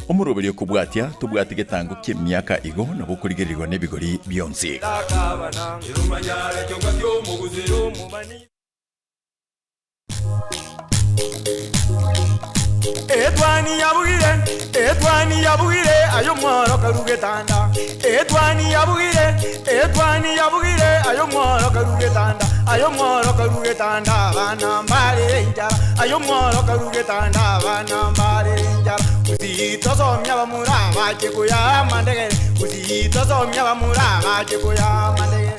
Omoroberio okobwatia, tobwati getango ki'emiaka igo nabo okorigererigwa nebigori bionsi. Etwani yabugire, etwani yabugire, aye omworo karu getanda. Etwani yabugire, etwani yabugire, aye omworo karu getanda. Aye omworo karu getanda, abana mbarere enchara. Aye omworo karu getanda, abana mbarere enchara. Gusii tosomia abamura bache koyaa amandegere, Gusii tosomia abamura bache koyaa amandegere.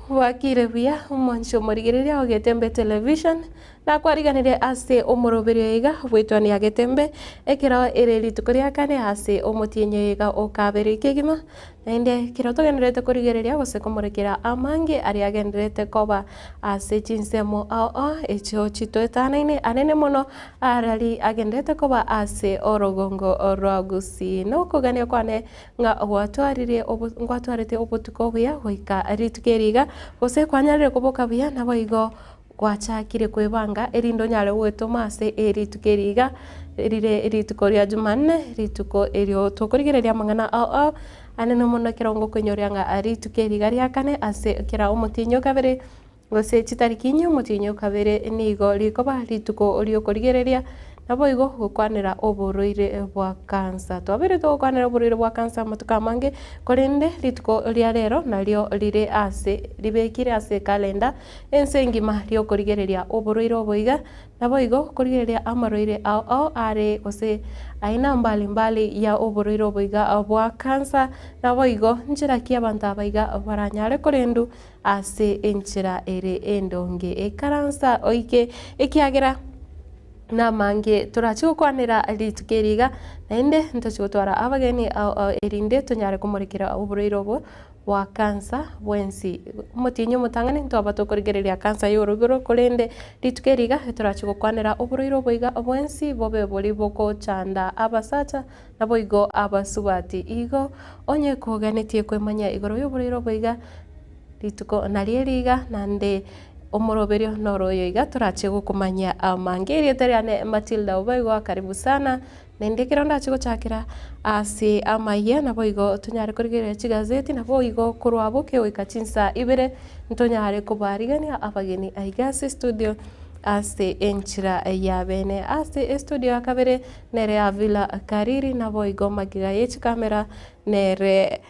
Bwakire buya omonche omorigereria o Getembe Television, nakwariganirie ase omoroberio iga bw'etwani ya Getembe, ekero ere rituko ria kane ase omotienyi oyo iga o kabere kegima, naende ekero togendererete korigereria gose komorekera amange aria agendererete koba ase chinsemo ao ao echio chitoetanaine anene mono arari agendererete koba ase orogongo rwa Gusii. Nokogania kwane Ng'a gwatwarire obo ngwatwarete obotuko obuya goika rituko eri iga, gose kwanyarire koboka buya, naboigo gwachakire kwebanga erinde onyare gwetoma ase erituko eri iga, rire rituko ria Jumanne, rituko erio tokorigereria amang'ana ao ao, anene mono ekero ngokoinyoria ng'a rituko eri iga ria kane ase kera omotienyi o kabere, gose chitariki inye omotienyi o kabere nigo rikoba rituko ri'okorigereria, naboigo gokwanera oborwaire bwa kansa. Twabeire togokwanera oborwaire bwa kansa amatuko amange, korende rituko ria rero nario rire ase ribekire ase ekalenda ense engima ri'okorigereria oborwaire obo iga, Naboigo korigereria amarwaire ao ao are gose aina mbali mbali ya oborwaire obo iga bwa kansa, naboigo nchera ki abanto aba iga baranyare korendu Ase enchera ere endonge ekaransa oike, ekiagera namange torache gokwanera rituko eri iga, naende ntoche gotwara abageni ao ao erinde tonyare komorekera oborwaire obo bwa kansa bwensi. Omotienyi omotang'ani ntwaba tokorigereria kansa ya orobiro korende rituko eri iga etorache gokwanera oborwaire obo iga bwensi bobe boria bogochanda abasacha naboigo abasubati. Igo onye koganetie kwemanya igoro y'oborwaire obo iga, rituko nario eri iga, naende omoroberio noro oyo iga torache gokomanyia amange. Erieta riane Matilda Obaigwa, karibu sana, naende ekero ndache gochakera ase amayia naboigo tonyare korigereria chigazeti, naboigo korwa abwo kegoika chinsa ibere ntonyare kobarigania abageni aiga ase estudio ase enchera ya bene. Ase estudio ya kabere nere Avila Kariri naboigo magega ye chikamera nere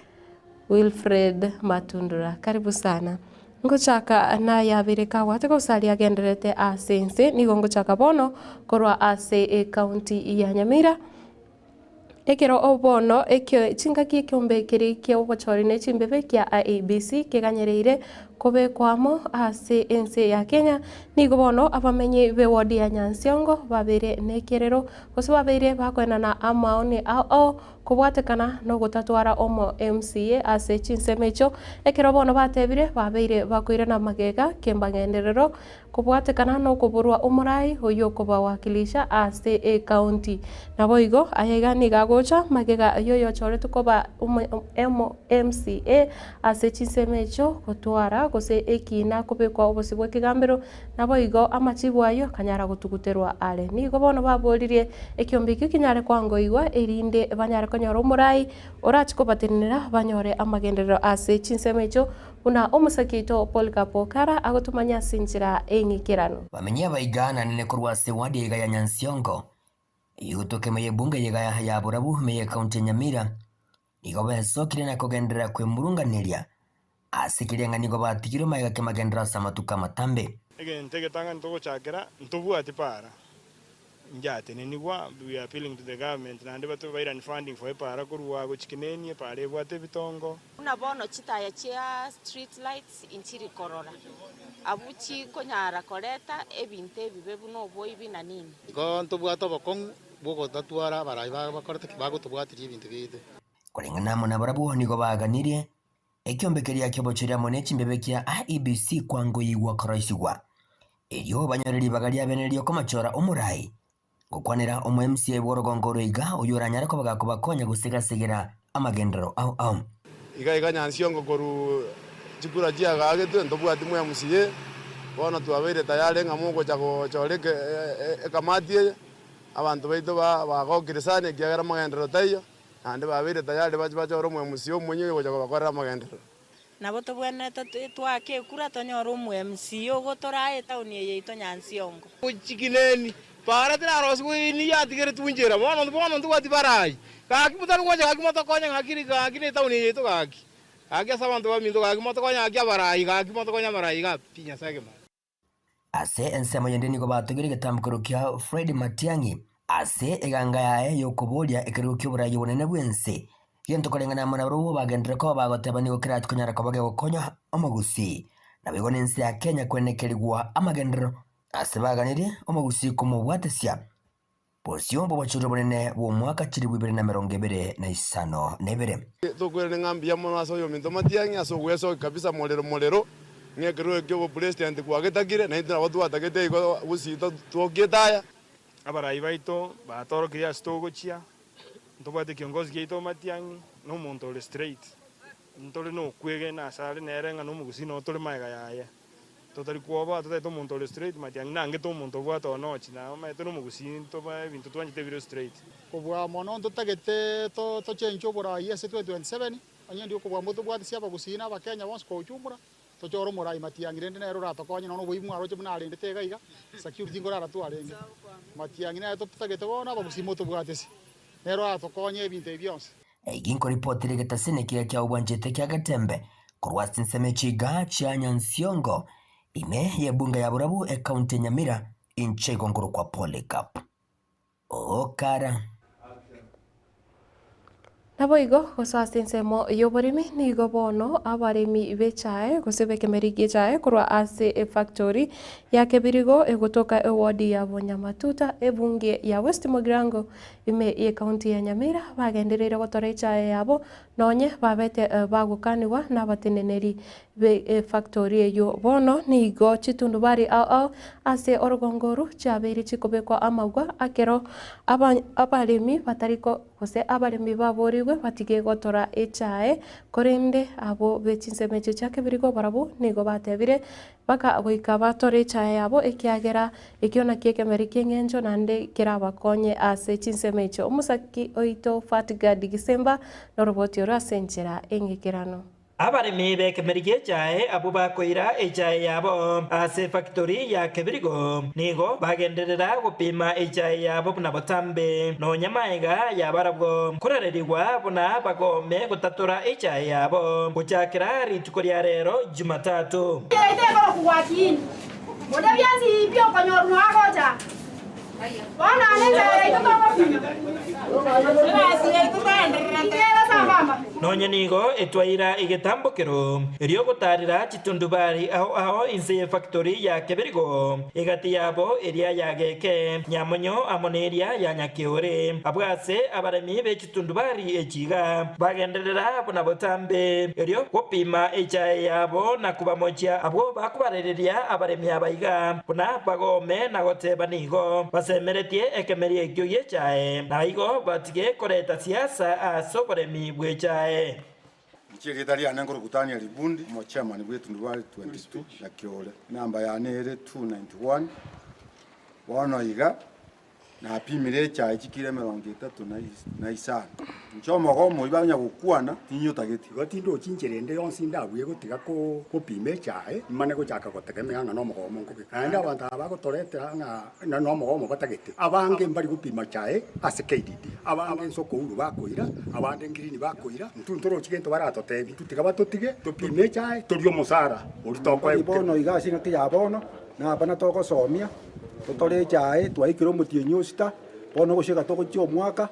Wilfred Matundura. Karibu sana. Ngochaka nayabere kagwate gose aria agendererete ase ense, nigo ngochaka bono korwa ase ecounty ya Nyamira. Ekero bono ekio chingaki ekeombe keria kia obochori ne chimbebe kia IEBC keganyereire kobekwa amo ase ense ya Kenya, nigo bono abamenyi b'ewodi ya Nyansiongo babeire nekerero gose babeire bakoenana amaoni ao ao Kobwatekana nogotatwara omo MCA ase chinsemo echio, ekero bono batebire babeire bakoirana magega kembagenderero kobwatekana nokoborwa omorai oyio okobawakilisha ase ecounty. Naboigo ayaiga nigo agocha magega yoyochoretwe koba omo MCA ase chinsemo echio gotwara gose ekina kobekwa obosio bwekegambero Naboigo amachibu ayio akanyara gotuguterwa are. Nigo bono baboririe ekiombe ekio kinyare kwangoigwa, erinde banyare konyora omorai orache kobatenenera banyore amagenderero ase chinsemo echio, buna omosake oito Polycarp Okara agotomanya ase enchera eng'ikeranu. Bamenyi abaiga nanene korwa ase ward yaiga ya Nyansiongo, egotoka ime y'ebunge yaiga ya Borabu ime y'ecounty ya Nyamira, nigo besokire na kogenderera kwemurunganeria Ase keria ng'a nigo batigirwe magega kemagenderero ase amatuko amatambe. Egento egetang'ani togochakera, ntobwati para, njatenenigwa, we are appealing to the government naende batobe bairani funding for epara korwa gochia Kineni, epara ebwate ebitongo. Buna bono chitaya chia street lights inchiri korora, abwo chikonyara koreta ebinto ebibe buna oboibi na nini. Igo ntobwate obokong'u bw'ogotatwara abarai bakorete ki? Bagotobwatiria ebinto biaito. Koreng'ana amo nabarabwo nigo baganirie Ekiombe keria ki'obochori amo ne chimbebe kia IEBC kwangoyigwa koroisigwa, erio banyore ribaga ria bene ri'okomochora omorai. Gokwanera omo MCA bw'orogongo oro iga oyio oranyare koba gakobakonya gosegasegera amagenderero ao ao. Iga iga Nyansiongo korwa chikura chiagagetwe ntobwati mwa MCA, bono twabeire tayari ng'a mogocha gochora ekamati eye, abanto baito bagokire sana ekiagera amagenderero taiyo, naende babeire tayari bache bachore omo MCA omonyi oyogocha kobakorera amagenderero. Nabo tobwenerete twaake ekura tonyore omo MCA ogotoraa etaoni eye yaito Nyansiongo. Chikineni, para tirarosigwe nigo yatigeretwe nchera, bono bono ntobwati barai. Gaki motari gocha gaki motokonye gaki gaki ne etaoni eye yaito gaki. Gaki ase abanto baminto gaki motokonye gaki abarai gaki motokonye abarai iga pi Nyasae kemanya. Ase ensemo yende nigo batogeire egetambokero kia Fred Matiang'i ase eganga yaye y'okoboria ekerogo ki'oboraai obonene bw'ense. Gento koreng'ana amo nabarobwo bagenderere koba bagoteba nigo kerachie konyara koba gegokonya omogusii. Naboigo nense ya Kenya kwenekerigwa amagenderero ase baganirie omogusii komobwatesia bosio bw'obochori obonene bw'omwaka chilifu ibere na emerongo ebere na isano na ebere. Tokwerane ng'a mbuya mono ase oyominto Matiang'i ase ogwesokia kabisa morero morero, ng'a ekerogo ekio obopresident kwagetakire, naintwe nabo twatagete igo gusii twokiete aya. Abarai baito batorokirie ase togochia, ntobwate kiongozi kiaito Matiang'i, na omonto ore straight, ntore nokwegena asare nere ng'a nomogusii noo tore magega yaye. Totari kwoboa totaete omonto ore straight Matiang'i nangete omonto obwate onochi na omanyete nomogusii ntoba ebinto twanchete bire straight. Kobua mono ntotagete tochenche oborai ase 2027, onye ndi okobua motobwatisi abagusii na abakenya bonsi kwa ujumla, tochore omorai Matiang'i rende nere oratokonye nonya oboibi mwaroche buna arendete iga iga, security nkorara twarenge. Matiang'i nere totagete bono abagusii motobwatisi, nere oratokonye ebinto ebi bionsi. Eki nkoripotire egetasini ekiya kia obwanchete kia Getembe korwa ase chinsemo echiga chia Nyansiongo ime y'ebunge ya Borabu ekaunti ya Nyamira inche igo nkorokwa Polycarp Okara. Naboigo gosoa ase ensemo y'oboremi nigo bono abaremi b'echae gose b'ekemeri gi'echae korwa ase efactory ya Kebirigo egotoka eward ya Bonyamatuta ebunge ya West Mugirango Ime y'ecounty ya Nyamira bagendereire gotora echae yabo nonye babete bagokanigwa nabateneneri be efactory eyio. Bono nigo chitundubari ao ao ase orogongo oru chiabeire chikobekwa amagwa akero abaremi batari gose abaremi baborigwe batige gotora echae korende abwo be chinsemo echio chia Kebirigo barabwo nigo batebire Baka goika batore echae yabo, ekiagera ekio nakio ekemeri ki'engencho naende kerabakonye ase chinsemo echio. Omosaki oito Fatgard Gisemba noroboti oro ase enchera eng'ekeranu. Abaremi b'ekemeri gi'echae abwo bakoira echae yabo ase efactory ya Kebirigo nigo bagenderera gopima echae yabo buna botambe, nonya maega yabarabwo korarerigwa buna bagome gotatora echae yabo gochakera rituko ria rero Jumatatu. Yaito ekorokwa Kiini, onde bionsi pi okonyorwa noe agocha. Bono ane enchara yaito togopima, inki ere sambamba? Nonya nigo etwaira egetambokero erio gotaarera chitundubari ao ao inse y'efactori ya Kebirigo, egati yabo eria ya Geke, Nyamonyo amo neria ya Nyakeore. Abwo ase abaremi be Tundubari echi iga, bagenderera buna botambe, erio gopima echae yabo na kobamochia abwo bakobarereria abaremi aba iga, buna bagome na goteba nigo basemeretie ekemeri ekio gi'echae, na igo batige koreta siasa ase oboremi bw'echae. Inche erieta riane nkorokwa Daniel Bundi, omochairman bw'etundubari 22 na Kiore. Enamba yane ere 291. Bono iga Napimire echae chikiro emerongo etato na isano. Inche omogomo oyio banya gokwana tinyotageti. Igo tindochi inchera ende yonsi ndabue gotiga gopima echae, imane gochaka gotegemea ng'a nomogomo nkobeka. Naende abanto aba bagotoretera ng'a nomogomo batagete, abange mbari gopima chae ase KDD, abange nsokouru bakoira, abande ngirini bakoira, intwe ntorochi gento baratotebie. Intwe tiga batotige topime echae torie omosara oria tokoegwa. Bono iga ase engaki ya bono, nabana togosomia. Totore echae, twaikire omotienyi o sita, bono gochika togochia omwaka,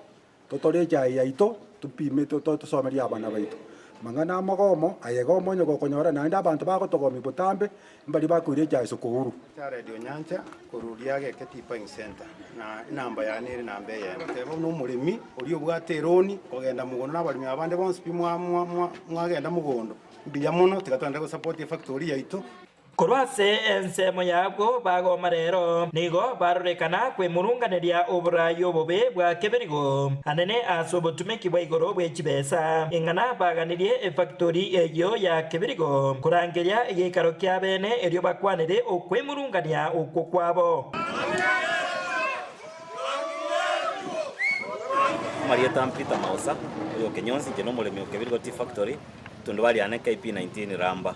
totore echae yaito, topime tosomerie abana baito. Amang'ana amagomo, aye iga omonye gokonyora naende abanto bagotogomia botambe, mbaria bakoira echae sukuru. Jared Onyancha korwa Riageke Tea Buying Centre, na enamba yane ere namba eyemo. Teba buna omoremi oria obwate eroni kogenda mogondo na abaremi abande bonsi pi mwagenda mogondo, mbuya mono, tiga togende gosupport efactory yaito. Korwa ase ensemo y'abwo bagoma rero, nigo barorekana kwemurunganeria oboraai obobe bwa keberigo, anene ase obotumeki bwa igoro bwe chibesa. Ing'ana baganirie efactori eyio ya keberigo korangeria egeikaro kia bene erio bakwanere okwemurungania okwo kwabo. Amarieta Peter Mausa, oyo o Kenyonsi, inche nomoremi o Kebirigo Tea Factory, Tondubari yane KP19 Ramba.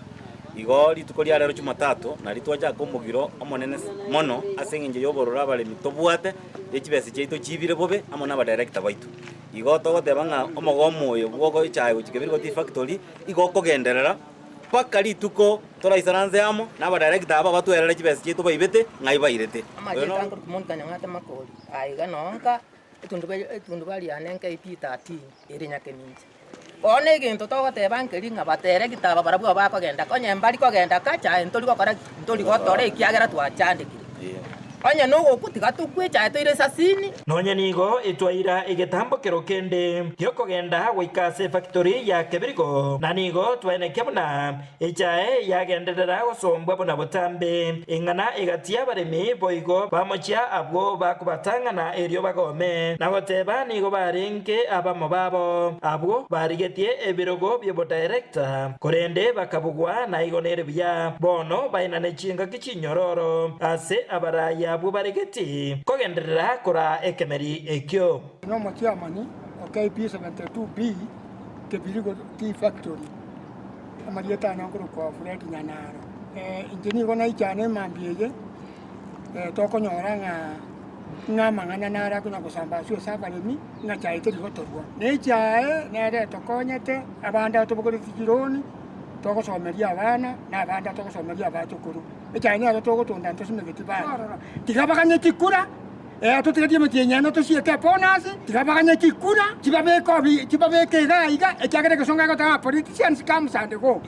Igo rituko ria rero Jumatatu nario twachaka omogiro omonene mono ase eng'encho y'obororo abaremi tobwate ne chibesa chiaito chibire bobe amo na abadirector baito. Igo togoteba ng'a omogomo oyo bwa echae gochia Kebirigo Tea Factory igo okogenderera mpaka rituko toraisaranse amo na abadirector aba batwerere chibesa chiaito baibete ng'ai bairete. Oyo Amarieta nkorokwa Monica Nyang'ate Makori, aiga nonka etundubari yane KP13 ere Nyakemincha. Bono egento togoteba nkeri ng'a bateregete aba barabwo abakogenda, onye mbari kogenda kacha aye ntori gokora ki? Ntori gotora ekiagera twachandekire. Onye nogokwa tiga tokwe echaye toire esasini. Nonya nigo etwaira egetambokero kende gi'okogenda goika ase efactory ya Kebirigo, na nigo twaenekia buna Echae yagenderera gosombwa buna botambe, eng'ana egatia abaremi boigo bamochia abwo bakobatang'ana erio bagome, na goteba nigo barenge abamo babo, abwo barigetie ebirogo bi'obodirector, korende bakabugwa, na igo nere buya. Bono baenane chingaki chinyororo ase abarai abwo baregeti kogenderera koraa ekemeri ekio. Nomochiamani o KP72B Kebirigo Tea Factory. Amarieta ane nkorokwa Fred Nyanaro. Inche nigo naichana emambia eye, tokonyora ng'a ng'a amang'ana naro akonya gosamba ase ase abaremi, ng'a chae teri gotorwa. Na echae nere etokonyete, abande atobogoretie chironi, togosomeria abana, na abande atogosomeria abachokoro. Echae nero togotonda ntosimegeti bana. Tiga baganye chikura. Ee, totigetie emetienyi ene tosieke ebonus, tiga baganye chikura, chibabeke obi, chibabeke iga iga, ekiagera egesongo egoteba ng'a politicians comes and go.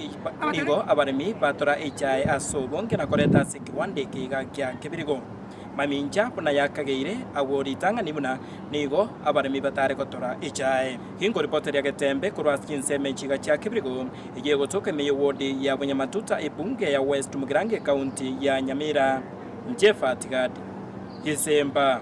Nigo abaremi batora echae ase obonge na koreta ase ekiwanda eke iga kia kebirigo. Mamincha buna yakageire agwo ritang'ani buna nigo abaremi batare gotora echae. Ginkoripoteria Getembe korwa ase chinsemo echi iga chia kebirigo, eyio egotoka ime y'ewodi ya Bunyamatuta ebunge ya West Mugirango ecounty ya Nyamira. Jeff Tigad. Gesemba.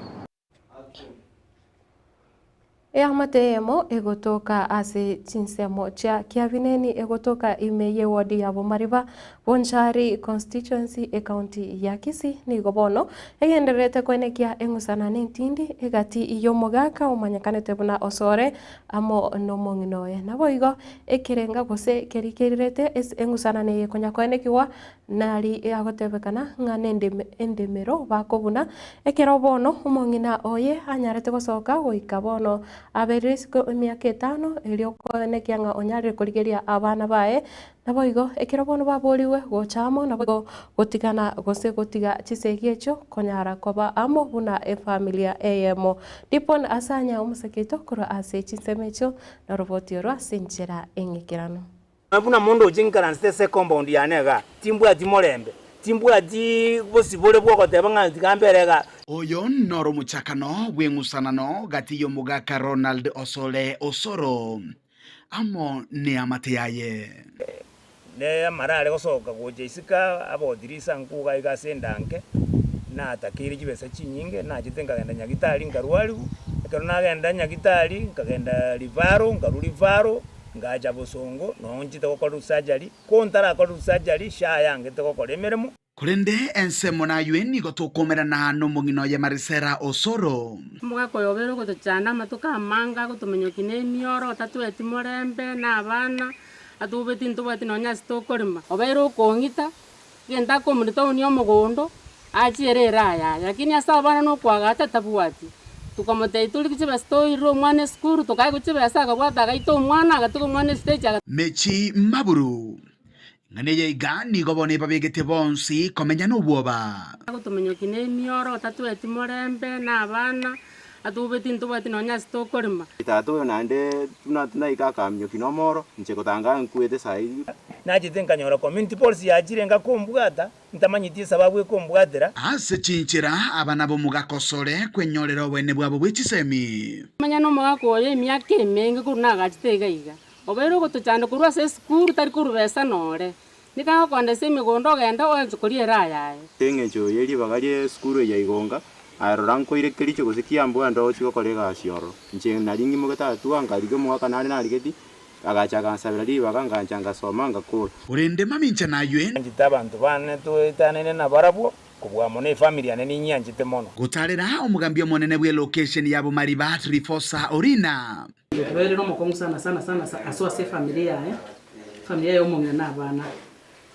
Eamate eyemo egotoka ase chinsemo chia Kiabineni egotoka ime y'ewodi ya Bomariba, Bonchari Constituency, ecounty ya Kisii nigo bono egendererete koenekia eng'usana nentindi egati y'omogaka omanyekanete buna Osore amo nomong'ina oye. Naboigo ekerenga gose keria kerirete ase eng'usana neye konya koenekigwa Nari agotebekana ng'a nendemero bakobuna, ekero bono omong'ina oye anyarete gosoka goika bono abeire isiko emiaka etano, erio koenekia ng'a onyarire korigeria abana baye. Naboigo ekero bono baborigwe gocha amo, naboigo gotigana gose gotiga chisegi echio konyara koba amo buna efamilia eyemo. Dipon ase anya omoseke oito korwa ase chinsemo echio noroboti orwo ase enchera eng'ikeranu. Buna monto oche nkaransete ase ecompound yane igaa, timbwati morembe, timbwati bosibore bw'ogoteba ng'a tiga mbere igaa. Oyo noro omochakano bw'eng'usanano gati y'omogaka Ronald Osore Osoro amo neamate yaye. Ne amara are gosoka gocha isiko aboti risanku iga iga ase endanke, natakeire chibesa chinyinge, nachete nkagenda nyagitari nkarwariwu, ekero nagenda nyagitari, nkagenda rifaro, nkarwa rifaro, Ngacha bosongo, nonya nchete gokorerwa surgery, ko ntarakorerwa surgery, SHA yangete gokora emeremo. Korende ensemo naywe nigo tokomerana nomong'ina oye Marisela Osoro. Omogaka oyo obeire ogotochanda amatuko amange agotomenyokia nemioro, otatoeti morembe, na abana, atobeti ntobwati nonya ase tokorema. Obeire okong'ita, egento akomorita ounie omogondo, achiere ere ayaye, lakini ase abana na okoagacha tabwati. Tokamotebia torigie chibesa toirere omwana esukuru, tokaegwa chibesa akabwata agaita omwana, agatiga omwana estage aga. Mechi maburu. Ing'ana eye iga nigo bono ebabegete bonsi komenya nobwoba. Agotomenyokia nemioro, otatoeti morembe, na abana, atobeti ntobwati nonya ase tokorema. Tata oyo naende buna naika akaminyokia nomoro, inche gotanga nkwete saii. Nachete nkanyora community police yachire ngakombwata, ntamanyeti esababu ekombwatera. Ase chinchera aba nabo mogakosore kwenyorera oboene bwabo bwe chisemi. Manya nomogaka oyo emiaka emenge korwa nagachete iga iga. Obeire ogotochanda korwa ase esukuru tari korwa besa nore. Nigo agokondesa emegondo ogende oenche koria ere ayaye. Ase engencho ye ribaga ri'esukuru eye ya Igonga, aye rora nkoire Kericho gose Kiambu ande ochie gokora egasi ororo. Inche nari ng'imogete atua nkarigia omogaka nare narigeti, agacha agansabera ribaga ngancha ngasoma ngakora. Korende mamincha naywe. Nyanchete abanto baane toetanene nabarabwo, kobua mono efamiri yane ninyianchete mono. Gotarera omogambi omonene bw'elocation ya Bomariba Trifosa Orina. Obeire nomokong'u sana sana sana aso ase efamiri yaye, efamiri yaye omong'ina na abana.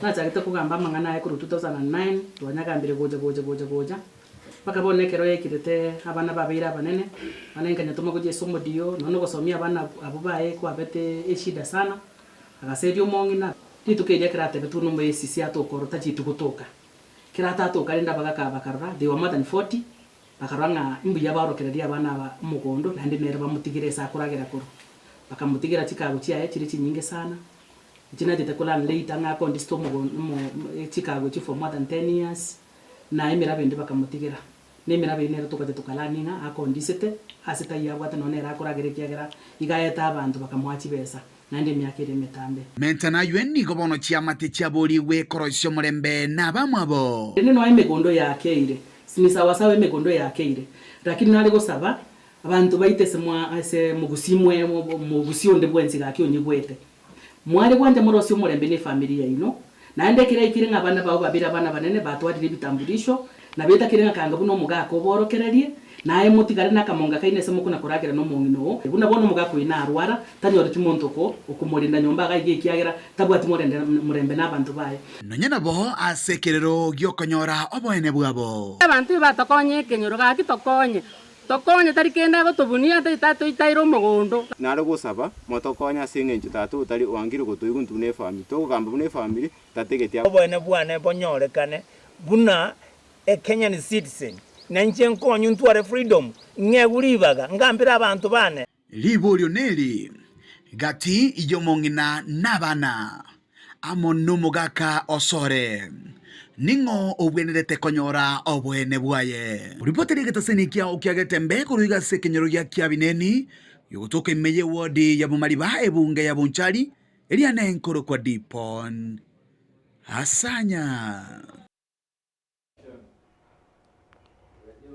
Nachagete kogamba amang'ana aye korwa 2009, twanyagambire gocha gocha gocha gocha, mpaka bono ekero yaikirete abana babeire abanene, abana nkanyatoma gochia ase omodio, nonya nogosomia abana abwo baye kwabete eshida sana, agaseria omong'ina. Rituko erio ekero atebetwe buna omoesisi atoka oro tachieti gotoka. Ekero atatoka rende abagaka aba bakarora, they were more than 40, Bakarora ng'a imbuya baorokererie abana aba omogondo, naende nere bamotigere ase akoragera korwa. Bakamotigera chikago chiaye chire chinyinge sana, echi nachete kolearn later ng'a akondisete omogondo omo chikago echi for more than ten years, na emeraba ende bakamotigera. Na emeraba eyio nere togacha tokalearn ng'a akondisete ase taiyo abwate nonya nere akoragera ekiagera iga aete abanto bakamoa chibesa, naende emiaka ere emetambe. Menta naywe nigo bono chiamate chiaborigwe koroisia omorembe nabamwabo. Rende nonya emegondo yakeire, ni sawasawa emegondo yakeire, lakini nare gosaba abanto baito ase mwa ase mogusii mwe mogusii onde bwensi gaki onyigwete, mware gwancha morosie omorembe ne efamiri yaino, naende ekero yaikire ng'a abana bao babere abana abanene batwarire ebitambulisho, Nabo etakire ng'a kanga buna omogaka oborokererie, na aye motigare nakamonga kaino ase mokona koragera nomong'ina oo, buna bono omogaka oyio narwara, tanyoreti monto oko okomorinda nyomba iga iga ekiagera tabwati morende morembe nabanto baye. Nonya nabo ase ekerero gi'okonyora oboene bwabo. Abanto ebatokonye ekenyoro, gaki tokonye, tokonye tari kende agotobunia tatoitaire omogondo. Nare gosaba, motokonye ase engencho tata otari oangire gotoigwa intwe buna efamiri. Togogamba buna efamiri, tategeti. Oboene bwane bonyorekane Buna a Kenyan citizen, na inche nkonywe ntware freedom, ng'egwe ribaga, ngambere abanto bane. Riborio neri, Gati y'omong'ina nabana, amo nomogaka osore, ning'o obwenerete konyora oboene bwaye? Ripoti ri'egetaseni kiao kia Getembe korwa iga ase ekenyoro gia Kiabineni, gegotoka ime y'ewodi ya Bomariba, ebunge ya Bonchari, eria nenkorokwa Dipon. Asanya.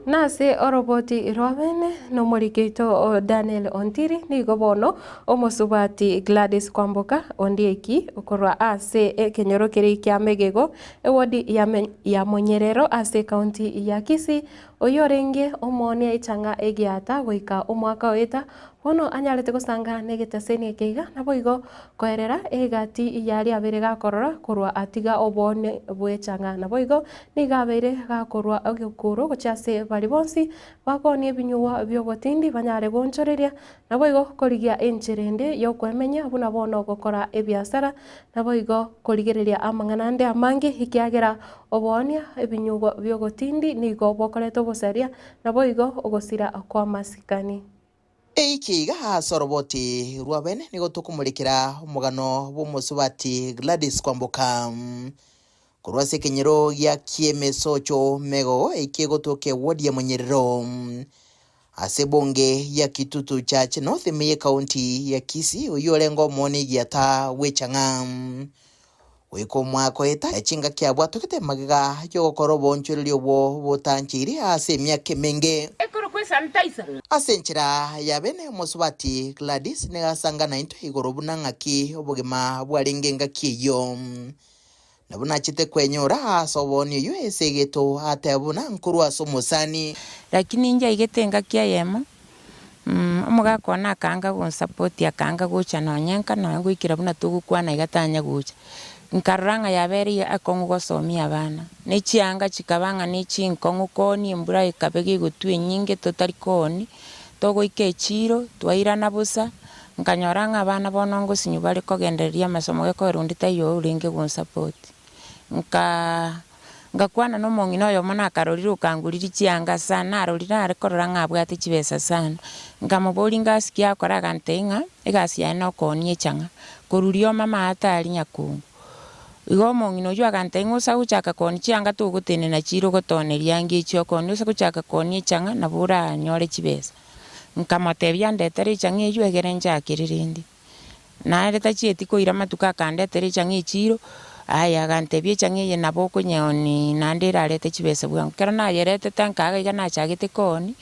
Nase oroboti rw'abene nomoriki oito o Daniel Ontiri nigo bono omosubati Gladys Kwamboka Ondieki korwa ase ekenyoro keria kia Megego ewodi ya Monyerero ase ekaunti ya Kisii oyio orenge omoonia echang'a egiata goika omwaka oeta Bono anyarete gosanga negeteseni eke iga, naboigo koerera egati y'aria abeire gakorora korwa atiga oboone bw'echang'a. Naboigo nigo abeire gakorwa egekuro gochia ase baria bonsi bakoonia ebinyugwa bi'obotindi banyare goonchoreria, naboigo korigia enchera ende y'okwemenya buna bono gokora ebiasara, naboigo korigereria amang'ana ande amange, ekiagera oboonia ebinyugwa bi'obotindi nigo bokoreta obosaria, naboigo ogosira kw'amasikani. Eiki iga ase oroboti rw'abene nigo tokomorekera omogano bw'omosubati Gladys Kwamboka. Korwa ase ekenyoro gia Kiemesocho Megogo eki egotoka ewodi ya Monyerero ase ebunge ya Kitutu Church North ime y'ecounty ya Kisii oyio orenge omooni egiata bw'echang'a. Goika omwaka oeta, chingaki abwatogete magega y'ogokora oboonchoreria obwo botancheiri ase emiaka emenge. Ekorokwa esanitizer. Ase enchera ya bene omosubati Gladys nigo asanga naintwe igoro buna ng'aki obogima bwarenge engaki eyio. Na buna achete kwenyora ase obooni oyio esegeto ateba buna nkorwa ase omosani. Lakini inche aigete engaki eyemo, omogaka one akaanga gonsupport akaanga gocha nonye nka nonye goikera buna togokwana iga tanya gocha. Nkarora ng'a yabeire iga akong'u gosomia abana, ne chianga chikaba ng'a ne chinkong'u koonia embura ekaba gegotwa enyinge totari koonia, togoika echiro twairana bosa, nkanyora ng'a abana bono ngosinywa bare kogendereria amasomo gekogera onde taiyo orenge gonsupport. Nkaa. Ngakwana nomong'ina oyomo nakarorire okangoririe chianga sana, narorire nare korora ng'a abwate chibesa sana. Nkamoboria ngasi ki agokora agantebia ng'a egasi yaye nokoonia echang'a, korwa rioma amaate aria nyakungu. Igo omong'ina oyio agantebia ng'a osa gochaka koonia chianga togotenena chire ogotoneria ange echio okoonia ose gochaka koonia echang'a nabo oranyore chibesa. Nkamotebia andetere echang'a eyio egere nchakere rende. Naende tachieti koira amatuko akandetera echang'a echiiro, Aya agantebia echang'a eye nabo okonyeoni naende erarete chibesa bwango. Ekero nayeretete nkaga iga nachagete kooni,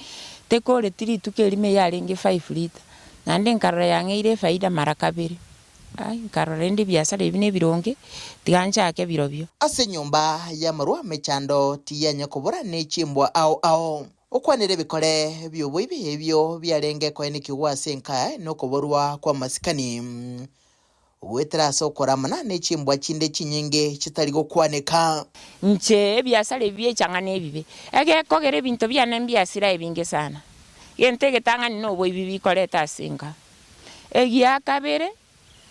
tekoreti rituko erimo eyarenge five litre, naende nkarora yang'eire efaida mara kabere. Ai, nkarora rende ebiasara ebi nebironge, tiga nchake birobio. Ase enyomba y'amarwa mechando tiyanya kobora ne chimbwa ao ao. Okwanera ebikore bi'oboibi ebio biarenge koenekigwa ase enka nokoborwa kw'amasikani, goetera ase okoramana ne chimbwa chinde chinyinge chitari gokwaneka. Inche ebiasara ebi bi'echang'a nebibe, egekogera ebinto biane mbiasira ebinge sana. Gento egetang'ani noboibi bikoreta ase enka. Egia kabere,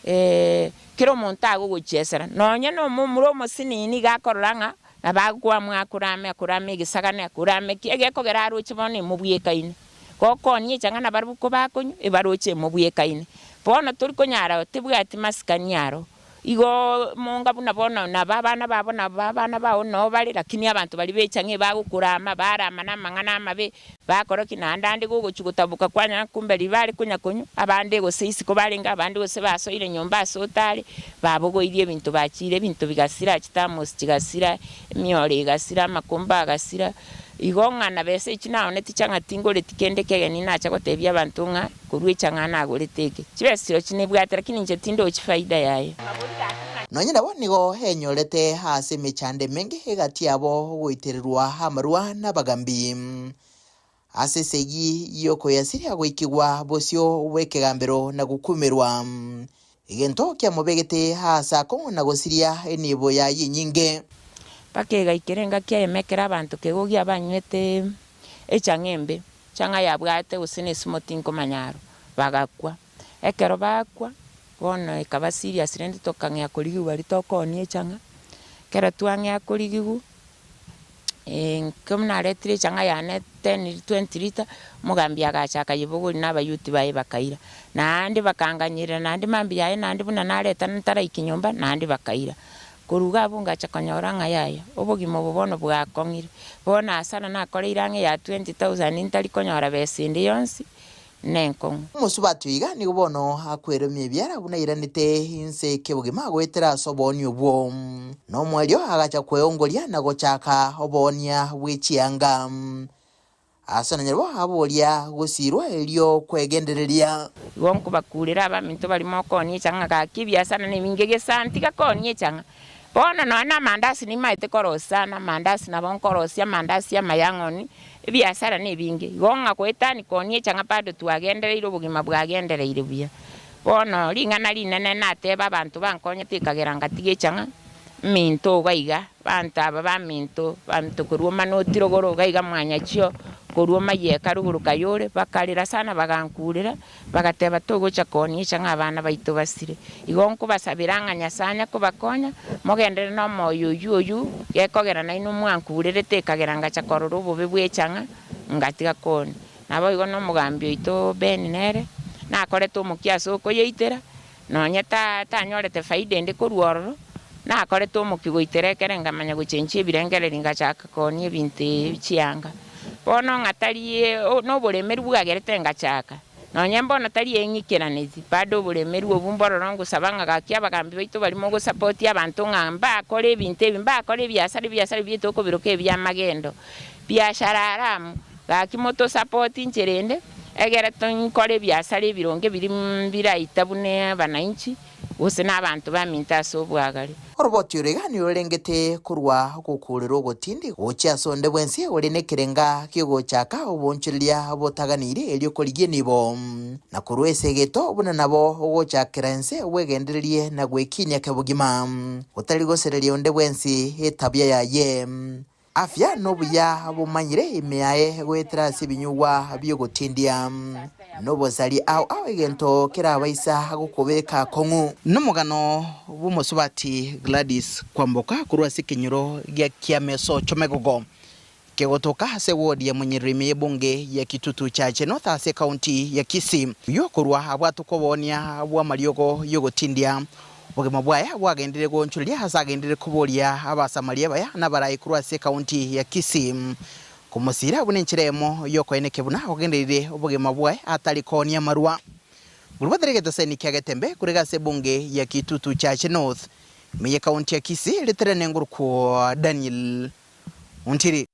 kera omonto agogochiesera, nonya na omomura omosinini iga akorora ng'a nabo agokwamua akorame akorame egesagane akorame ki, egekogera aroche bono emobwekaine. Gokonia echang'a nabarabwo kobakonywa, ebaroche emobwekaine. Bono tori konyara tebwati masikani aro. Igo monga buna bono nabo abana babo nabo abana bao noo bare, lakini abanto baria b'echang'a ebagokorama, barama namang'ana amabe, bakora ki? Naende ande gogochia gotaboka kwanyora kumbe riria bare konya konywa, abande gose isiko barenge, abande gose basoire nyomba ase otare, babogoirie ebinto bachiire, ebinto bigasira, chithermos chigasira, emioro egasira, amakombe agasira. Igo ng'a na besa echi naoneti chang'a tingoreti kende kegeni nacha gotebia abanto ng'a korwa echang'a nagorete eke. Chibesa chirochio chinebwate lakini inche tindochi faida yaye. Nonya nabo nigo enyorete ase emechando emenge egati yabo goitererwa amarwa nabagambi. Ase esegi y'okoyasiria goikigwa bosio bw'ekegambero na gokumerwa. Egento kiamobegete aase akong'u na gosiria enibo yaye enyinge. Mpaka egaikera engaki eyemo ekero abanto kegogia banywete echang'a embe, echang'a yabwate gose na esimo tinkomanya aro, bagakwa. Ekero bakwa, bono ekaba serious rende tokang'ea korigigwa aria tokoonia echang'a, ekero twang'ea korigigwa. Ekero naretire echang'a yane ten twenty litre, omogambi agacha akayebogoria na abayuti baye bakaira. Naende bakanganyerera naende mambia yaye naende buna nareta ntaraika nyomba naende bakaira. Korwa iga abwo ngacha konyora ng'a yaya, obogima obo bono bwakong'ire. Bono asara nakoreire ang'e ya 20,000 ntari konyora besa ende yonsi, nenkong'u. Omosubati oiga nigo bono akweromia ebiara buna airanete inse kebogima goetera ase oboonia obwo. Nomoerio agacha kweongoria na gochaka oboonia bwe chianga. Ase nonyarwo aboria gosiirwa erio kwegendereria. Igo nkobakurera abaminto baria mokoonia echang'a gaki ebiasara nebinge gesa ntiga koonia echang'a. Bono nonya na amandasi nimaete korosia sana, amandasi nabo nkorosia amandasi amayang'oni, ebiasara nebinge. Igo ng'a goetani koonia echang'a bado twagendereire obogima bwagendereire buya. Bono ring'ana rinene nateba abanto bankonyete ekagera ngatiga echang'a, minto iga iga, Abanto aba baminto, baminto korwa omanoti rogoro iga iga mwanyachio, korwa omayeka rogoro kayore, bakarera sana bagankurera, bagateba togocha koonia ng'a abana baito basire. Igo nkobasabera ng'a Nyasae anya kobakonya, mogenderere nomoyo oyio oyio, gekogera nainwe mwankurerete ekagera ngacha korora obobe bw'echang'a, ngatiga koonia. Naboigo nomogambi oito Ben nere, nakorete omokia ase okoyeitera, Nonya tanyorete faida ende korwa ororo, nakorete omokia goitera ekere nkamanya gochenchia ebirengererio ngachaka koonia ebinto ebi chianga. Bono ng'a tari noboremeru bwagerete ngachaka, nonya mbono tari eng'ikeraneti, bado oboremeru obwo mbororo ngosaba ng'a gaki abagambi baito baria mogosapoti abanto ng'a mbakore ebinto ebi, mbakore ebiasara ebiasara biaito okobiroka ebiamagendo, biashara haramu, gaki motosapoti inche rende. Egere tonkore ebiasara ebironge biria biraita buna abananchi, gose nabanto baminto ase obwagare. Oroboti oro iga nigo rorengete korwa ogokuurera ogotindi gochia ase onde bwensi ore nekerenga ki'ogochaka oboonchoreria botaganeirie erio korigia enibo, na korwa ase egeto buna nabo ogochakera ense bwegendererie na gwekinia kebogima, gotari gosereria onde bwensi etabia yaye. Afya nobuya bomanyire ime yaye goetera ase ebinyugwa bi'ogotindia, nobosari ao ao egento kerabaisa gokobeka akong'u. Nomogano bw'omosubati Gladys Kwamboka korwa ase ekenyoro gia Kiamesocho Megogo, kegotoka ase ward ya Munyerere ime y'ebunge ya Kitutu Chache North ase ekaunti ya Kisii. Oyio korwa abwatokwa oboonia bw'amariogo y'ogotindia Obogima bwaye bwagenderire goonchoreria ase agenderire koboria Abasamaria abaya na abarai korwa ase ekaunti ya Kisii komosiira buna enchera eyemo y'okoenekia buna ogendereire obogima bwaye atari koonia amarwa. Buna bateregete Seni kia Getembe korega ase ebunge ya Kitutu Chache North. Ime y'Ekaunti ya Kisii, ritere nengorokwo Daniel Ontiri.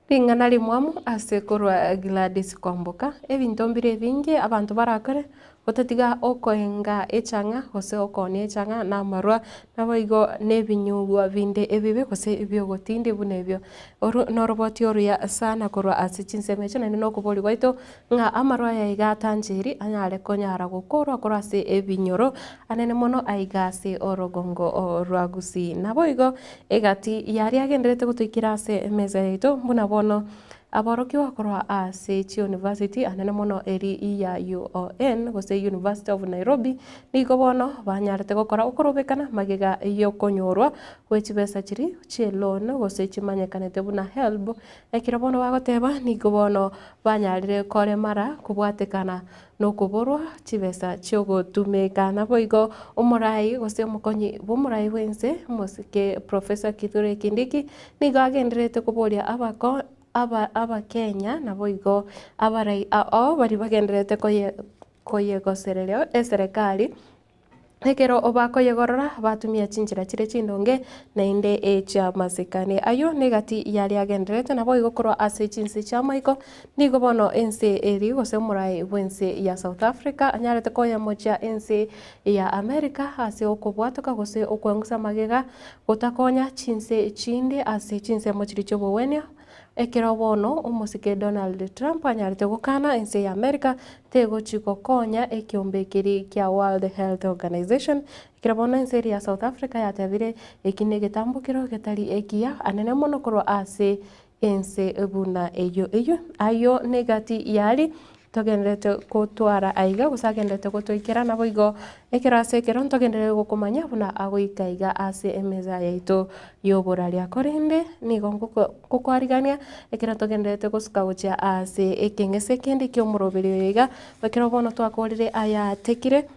Ring'ana rimwamu ase korwa Gladys Kwamboka, Ebinto mbire ebinge abanto barakore gotatiga okoenga echang'a gose okoonia echang'a na amarwa, naboigo na ebinyugwa binde ebibe gose ebiogotindi buna ebio. Oro noroboti oruya sana korwa ase chinsemo echio naende nokoboria gwaito Ng'a amarwa aya iga atanchiri anyare konyara gokorwa korwa ase ebinyoro anene mono aiga ase orogongo rwa Gusii. Naboigo egati yaria agenderete gotoikera ase emesa yaito buna bono aborokigwa korwa ase chiuniversity anene mono eri ya UoN gose University of Nairobi nigo bono banyarete gokora okorobekana magega yokonyorwa gwe chibesa chiria chie loan gose chimanyekanete buna HELB Ekero bono bagoteba, nigo bono banyarire koremara kobwatekana nokoborwa chibesa chiogotumeka. Naboigo omorai gose omokonyi bw'omorai bw'ense omosike Professor Kithure Kindiki nigo agendererete koboria abako aba abakenya naboigo abarai ao baria bagendererete koye koyegosereria eserekari. Ekero bakoyegorora batumia chinchera chire chindonge naende echi'amasikani. Ayio negati y'aria agendererete naboigo korwa ase chinse chi'amaiko, nigo bono ense eri gose omorai bw'ense ya South Africa anyarete koyemochia ense ya America ase okobwatoka gose okwengusa magega gotakonya chinse chinde ase chinsemo chiria chi'obogwenia. Ekero bono omosike Donald Trump anyarete gokana ense ya America tegochi gokonya ekiombe keria kia World Health Organization, ekero bono ense eria ya South Africa yatebire eki negetambokero getari ekiya anene mono korwa ase ense buna eyio. Eyio ayio negati yari Togendererete gotwara aiga, gose agendererete gotoikera, naboigo ekero ase ekero ntogenderere gokomanya buna agoika iga ase emesa yaito y'oboraria. Korende nigo ngokoarigania ekero togendererete gosuka gochia ase ekeng'ese kende ki'omoroberi oyo iga, ekero bono twakorire aya atekire,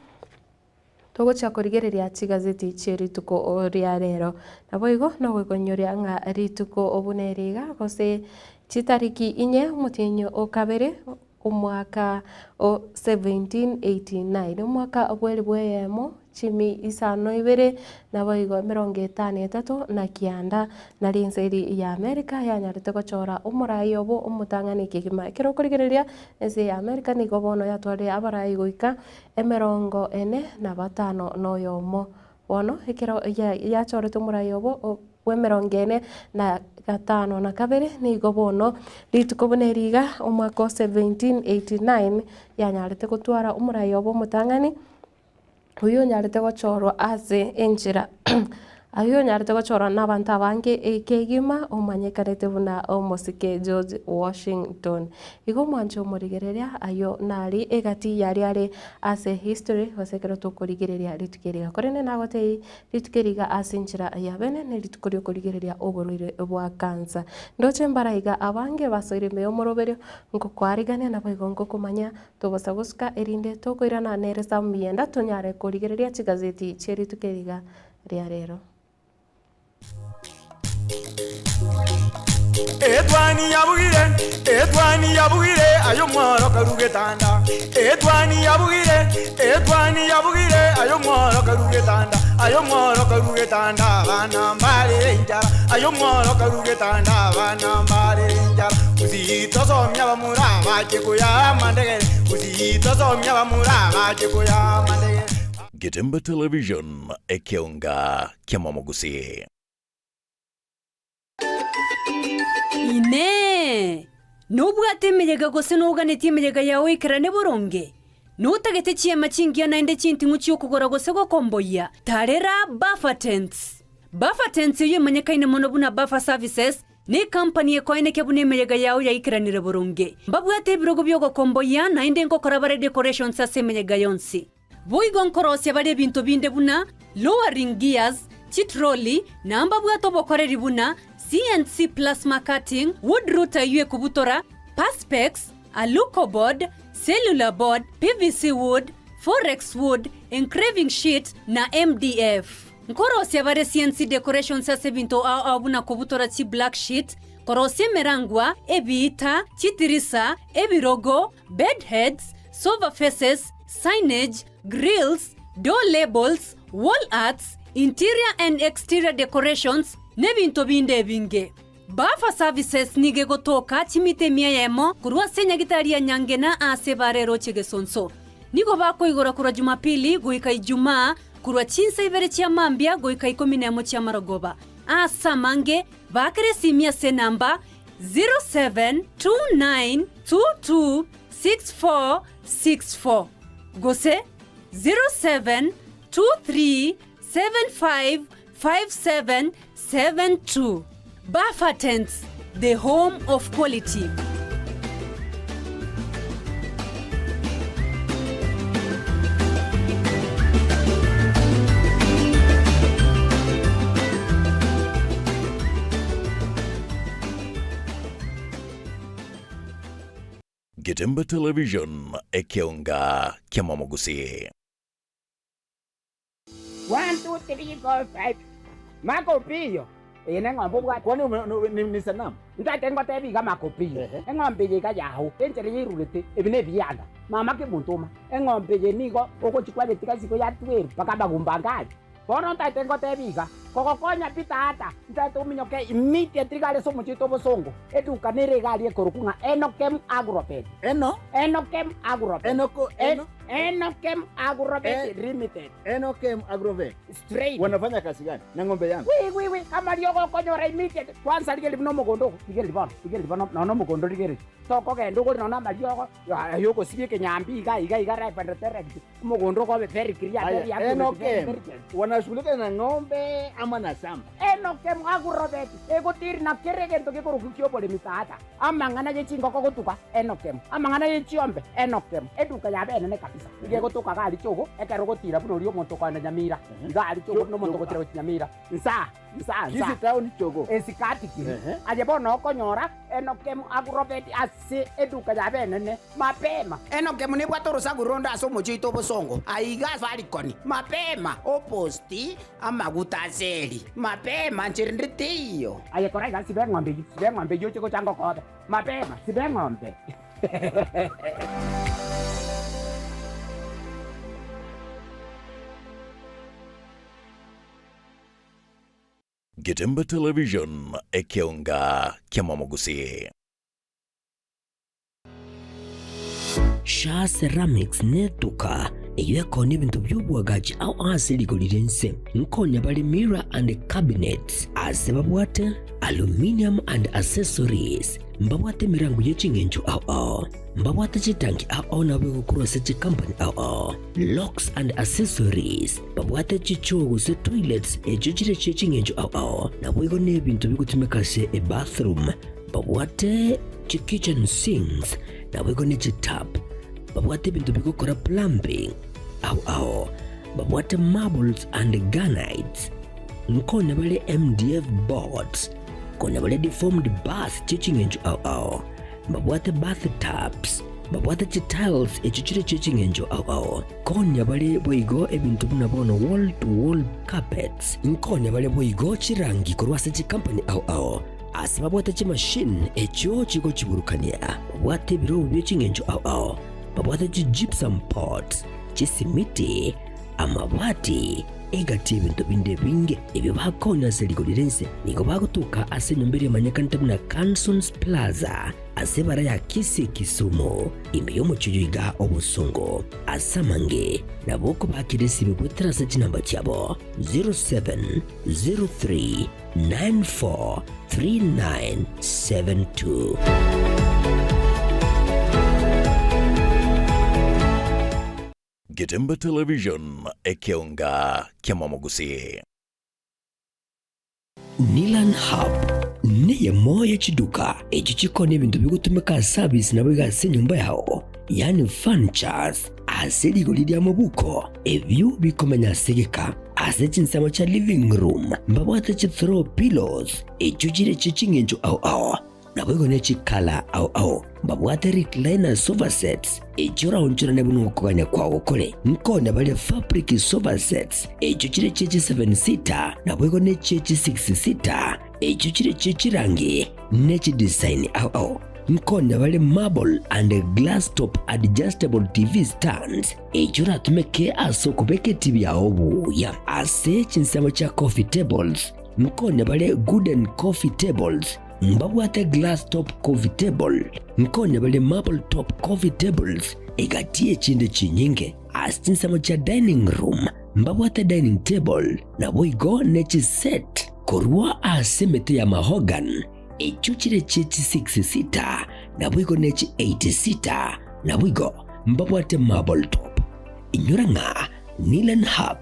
Togochia korigereria chigazeti chie rituko ria rero. Naboigo nogoikonyoria ng'a rituko buna eri iga, gose chitariki inye omotienyi o kabere omwaka o 1789, omwaka bw'elifu eyemo chimi isano ibere naboigo emerongo etano etato na kianda, nari ense eri ya America yanyarete gochora omorai obo omotang'ani kegima. Ekero okorigereria ense ya America nigo bono yatwarire abarai goika emerongo ene na batano na oyomo. Bono ekero yachorete omorai obo bw'emerongo ene na gatano na kabere, nigo bono rituko buna eri iga, omwaka o 1789, yanyarete gotwara omorai obo omotang'ani, oyio onyarete gochorwa ase enchera Ayio onyarete gochorwa nabanto abange ekegima, omanyekanete buna omosike George Washington. Igo omwanche omorigereria, ayio nari egati yaria are ase history gose ekero tokorigereria rituko eri iga. Korende nagotebie rituko eri iga ase enchera ya bene ne rituko riokorigereria oborwaire bwa cancer. Ndoche mbara iga abange basoire ime y'omoroberio, ngokoarigania naboigo ngokomanya tobosa gosuka erinde tokoirana nere Sam Miyienda tonyare korigereria chigazeti chie rituko eri iga ria rero. Etwani yabugire, etwani yabugire, aye omworo karu getanda. Etwani yabugire, etwani yabugire, aye omworo karu getanda. Aye omworo karu getanda, abana mbarere enchara. Aye omworo karu getanda, abana mbarere enchara. Gusii tosomia abamura bache koyaa amandegere. Gusii tosomia abamura bache koyaa amandegere. Getembe Television, ekeonga ki'amamogusii. Inee! Nobwate emeyega gose noganetie emeyega yao eikerane boronge? Notagete chiema chingiya naende chinting'u chi'okogora gose gokomboyia? Tarera Buffer Tents! Buffer Tents eyio emanyekaine mono buna Buffer Services, Necompany ekoenekia buna emeyega yao yaikeranire boronge. Mbabwate ebirogo bi'ogokomboyia naende nkokora bare decorations ase emeyega yonsi. Boigo nkorosia bare ebinto binde buna lowering gears, chitroli, na mbabwate obokoreri buna CNC plasma cutting, wood router eyio ekobutora, perspex, alucoboard, cellular board, PVC wood, forex wood, engraving sheet, na MDF. Nkorosia bare CNC decorations ase ebinto ao ao buna kobutora chi black sheet, korosia emerangwa, ebiita, chitirisa, ebirogo, bed heads, sofa faces, signage, grills, Door labels, wall arts, interior and exterior decorations, n'ebinto binde ebinge. Buffer Services nigo egotoka chimita emia eyemo korwa ase enyagitari ya Nyangena aase ebara eroche Gesonso. Nigo bakoigora korwa Jumapili goika Ijumaa, korwa chinsa ibere chia mambia goika ikomi nemo chi'amarogoba. Aase amange, baakera esimi ase enamba 0729226464 gose 0723755772. Buffer Tents, the home of quality. Getembe Television, ekeonga kiamamogusii. One, two, three, four, five. Makopiyo. Eye neng'ombe obwate. Kwani ni sanamu? Ntagete ngotebi iga Makopiyo. Eng'ombe eye iga yao. Enchera yairurete, ebi nebianda. Mama kemontoma. Eng'ombe eye nigo ogochia kwayetiga isiko ya tweru mpaka amagumba ange aria. Bono ntagete ngotebi iga, kogokonya pi tata, ntagete ominyoke immediately iga are ase omochie oito obosongo, eduka nere iga aria ekorokwa ng'a Enokem Agrovet. Eno? Enokem Agrovet. Enoko, eno? Enokem Agrovet Limited. Enokem Agrovet. Straight. Wanafanya kazi gani na ng'ombe yangu? Wi wi wi, amariogo okonyora immediate. Kwanza rigereria buna omogondo ogo, rigereria bono, rigereria bono nonya omogondo rigereria. Tokogenda ogore nonya amariogo ay'ogosibia ekenyambi iga iga iga ripe and direct. Omogondo okobe very clear, Aya, very accurate, Enokem, very very clear. wanashughulika na ng'ombe ama na shamba? Enokem Agrovet egotiri na kera egento gekorokwa ki'oboremi tata. Amang'ana ye chingoko gotuga, Enokem. Amang'ana ye chiombe, Enokem. Eduka yabe enene kabisa. Nigo egotoka iga aria chogo, ekero ogotira buna oria omonto okoenda Nyamira. Iga aria chogo buna omonto ogotira gochia Nyamira. Nsaa, nsaa, nsaa. Kisii town chogo. Esikati kiri. Aye bono okonyora Enokem Agrovet ase eduka yabe enene. Mapema. Enokem nebwate orosaku ronde ase omochie oito obosongo, aiga Safaricon. Mapema, oposti amaguta ase eri. Mapema, nchera ende teiyo. Aye kora iga, siba eng'ombe eyio, siba eng'ombe eyio oche gocha ngokobe. Mapema, siba eng'ombe. Getembe Television, ekeonga kiamamogusii. Shaa Ceramics netuka eyio ekonia ebinto bi'oboagachi ao ase rigori ri'ense. Nkonya bare mirror and cabinets ase babwate aluminium and accessories, mbabwate emerango ye ching'encho ao ao, mbabwate chitanki ao ao nabo egokorwa ase chicompany ao ao, locks and accessories, babwate chichoo gose toilets echio chire chie ching'encho ao ao, naboigo nebinto bigotumeka ase ebathroom. Babwate chi-kitchen sinks, naboigo ne chi-tap. Babwate ebinto bigokora plumbing ao ao. Babwate marbles and granites. Nkonya bare MDF boards. Konya bare deformed bars chie ching'encho ao ao. Mbabwate bath tubs. Babwate chi-tiles echio chire chie ching'encho ao ao. Konya bare boigo ebinto buna bono wall to wall carpets. Nkonya bare boigo chirangi korwa ase chikampani ao ao. Ase babwate chimashini echio chigochiburukania, babwate ebirobu bie ching'encho ao ao, babwate chi-gypsum pots, chisimiti, amabati, egati y'ebinto binde ebinge ebio bakonya ase rigori ri'ense. Nigo bagotoka ase enyomba eria emanyekanete buna Cansons Plaza ase ebara ya Kisii Kisumu, ime y'omochie oyo iga obosongo. Ase amange nabo okobakera esimi goetera ase chinamba chiabo 0703 943972. Getembe Television, ekeonga kiamamogusii. Nilan Hub neyemo ye chiduka echio chikoonia ebinto bigotumeka ase service naboigo ase enyomba yao, yaani furnitures, ase rigori ri'amabuko, ebio bikomenya ase egeka. Ase chinsemo chia living room mbabwate chi throw pillows echio chire chie ching'encho ao ao, naboigo ne chikala ao ao. Mbabwate recliner sofa sets echio oraonchorane buna okogania kwao kore. Nkonya bare fabric sofa sets echio chire chie chi seven seater naboigo ne chie chi six seater echio chire chie chirangi ne chidesign ao ao. Nkonya bare marble and glass top adjustable TV stands echio oratumeke ase okobeka etibi yao buya. Ase chinsemo chia coffee tables, nkonya bare gooden coffee tables, mbabwate glass top coffee table, nkonya bare marble top coffee tables, egati y'echinde chinyinge. Ase chinsemo chia dining room, mbabwate dining table, naboigo ne chiset korwa ase emete ya mahogany, Echio chire chie chi-six seater, naboigo ne chi-eight seater, naboigo mbabwate marble top. Inyora ng'a Nilan Hub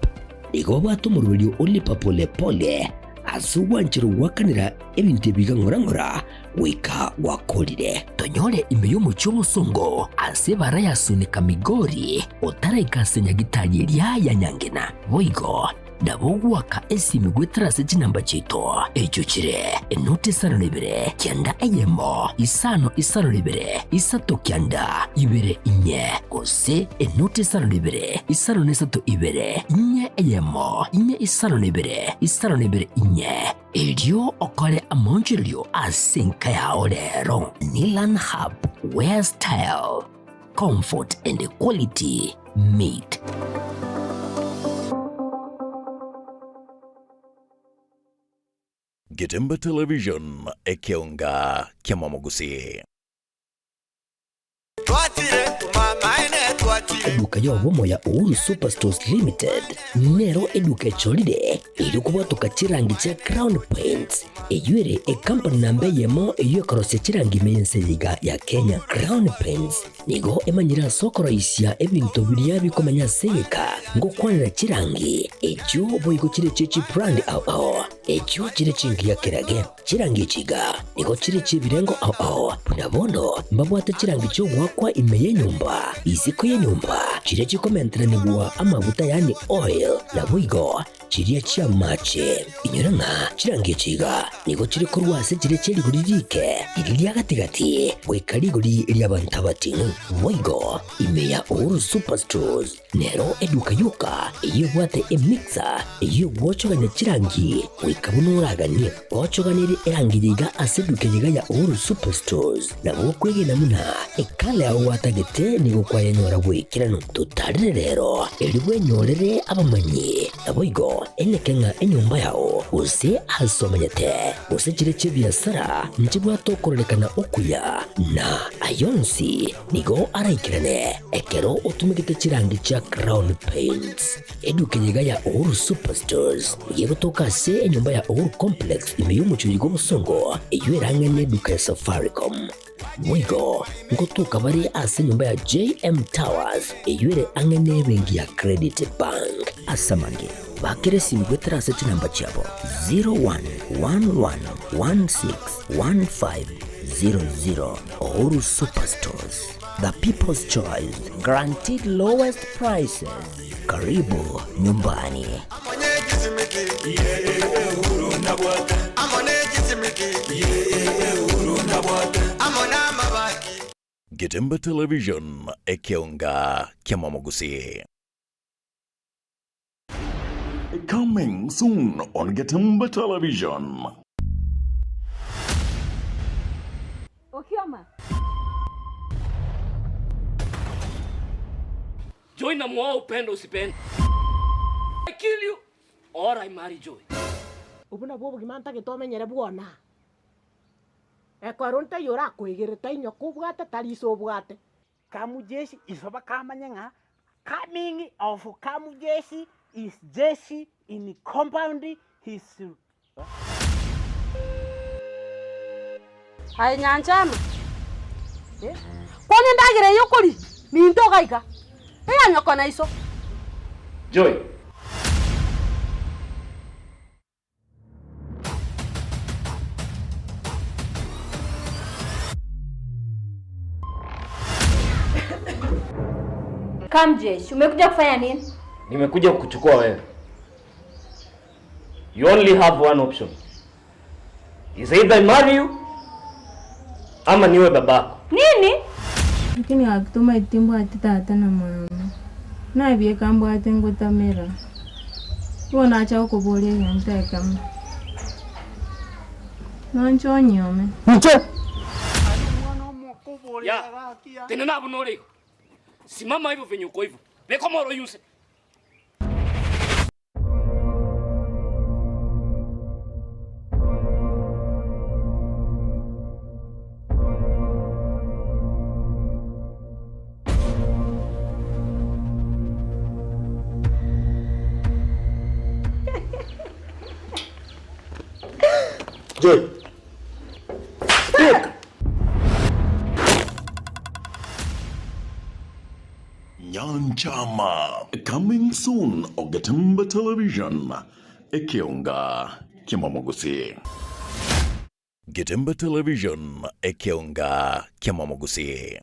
nigo babwate omoroberio o lipa pole pole ase ogwancherwa goakanera ebinto ebi iga ng'ora ng'ora goika gwakorire. Tonyore ime y'omochie omosongo ase ebara ya Sunika Migori otaraika ase nyagitari eria ya Nyangena. Boigo Nabo ogoaka esimi goetera ase chinamba chiaito, echio chire, enoti isano na ibere, kianda eyemo, isano isano na ibere, isato kianda, ibere inye, gose enoti isano na ibere, isano na isato ibere, inye eyemo, inye isano na ibere, isano na ibere inye. Erio okore amaonchorerio ase enka yao rero. Nilan Hub, where style, comfort and quality meet. Getembe Television, ekeonga ki'amamogusii. Eduka y'obomo ya Uhuru Superstores Limited nero eduka echorire erio kobwatoka chirangi chia Crown Paints eyio ere ecompany namba eyemo eyio ekorosia chirangi ime y'ense eye iga ya Kenya. Crown Paints Nigo emanyire ase okoroisia ebinto biria bikomenya ase egeka, ngokwanera chirangi, echio boigo chire chie chibrand ao ao, echio chire chingiya kerage. Chirangi echi iga nigo chire chi'ebirengo ao ao, buna bono mbabwate chirangi chi'ogoakwa ime y'enyomba, isiko y'enyomba, chiria chikomenteranigwa amaguta yaani oil, naboigo Chiria chi'amache. Inyora ng'a chirangi echi iga nigo chire korwa ase chiria chie rigori riike, riria ria gati-gati, goika rigori ri'abanto abating'u. Boigo, ime ya Uhuru Superstores nero eduka yoka eyio ebwate emixer eyio egwochogania chirangi goika buna oraganie. Gochoganerie erangi eye iga ase eduka eye iga ya Uhuru Superstores, nabo okwegena buna ekala yao gwatagete nigo kwayenyora bw'ekeranu. Totarere rero, erio bwenyorere abamanyi. Naboigo eneke ng'a enyomba yao, gose aase omenyete, gose chire chi'ebiasara, nchibwate okororekana okuya, na ay'onsi nigo araikerane ekero otumegete chirangi chia Crown Paints. Eduka eye iga ya Uhuru Superstores nigo egotoka ase enyomba ya Uhuru Complex ime y'omochie oyo bw'obosongo, eyio erang'ane eduka ya Safaricom. Boigo ngotoka bare ase enyomba ya JM Towers eyio ere ang'e n'ebenki ya Credit Bank. Ase amange, bakera esimi goetera ase chinamba chiabo 0111161500. Uhuru Superstores, the people's choice, guaranteed lowest prices. Karibu nyumbani. Getembe Television, ekeonga ki'amamogusii. Coming soon on Getembe Television. Okioma. Joy namuoa upende usipende. I kill you or I marry Joy. Obwo nabwo obogima ntagete omenyere bwona. Ekero ntaiyo orakoegere tainya kobwate tari iso obwate. Kamujeshi iso bakamanya ng'a coming of Kamujeshi is jeshi in compound his. Aye Nyanchama, kwana endagera eye okoria ninto iga iga, eya nyoko na iso. Joy. Kamjesh, umekuja kufanya nini? Nimekuja kukuchukua wewe. You only have one option. Is either I marry you ama niwe babako. Nini? Lakini gaki timbwati tata na mama. Nabieka mbwate ngotamera. Igo nacha gokoboria egento ekemo. Nonche onyuome. Inche! Ya. Tenena abwo nore igo. Simama hivyo venye uko hivyo. Beka omoro oyio inse. Joy. Speak. Nyanchama coming soon Ogetemba Television ekeonga kiamamogusii. Getemba Television ekeonga kiamamogusii.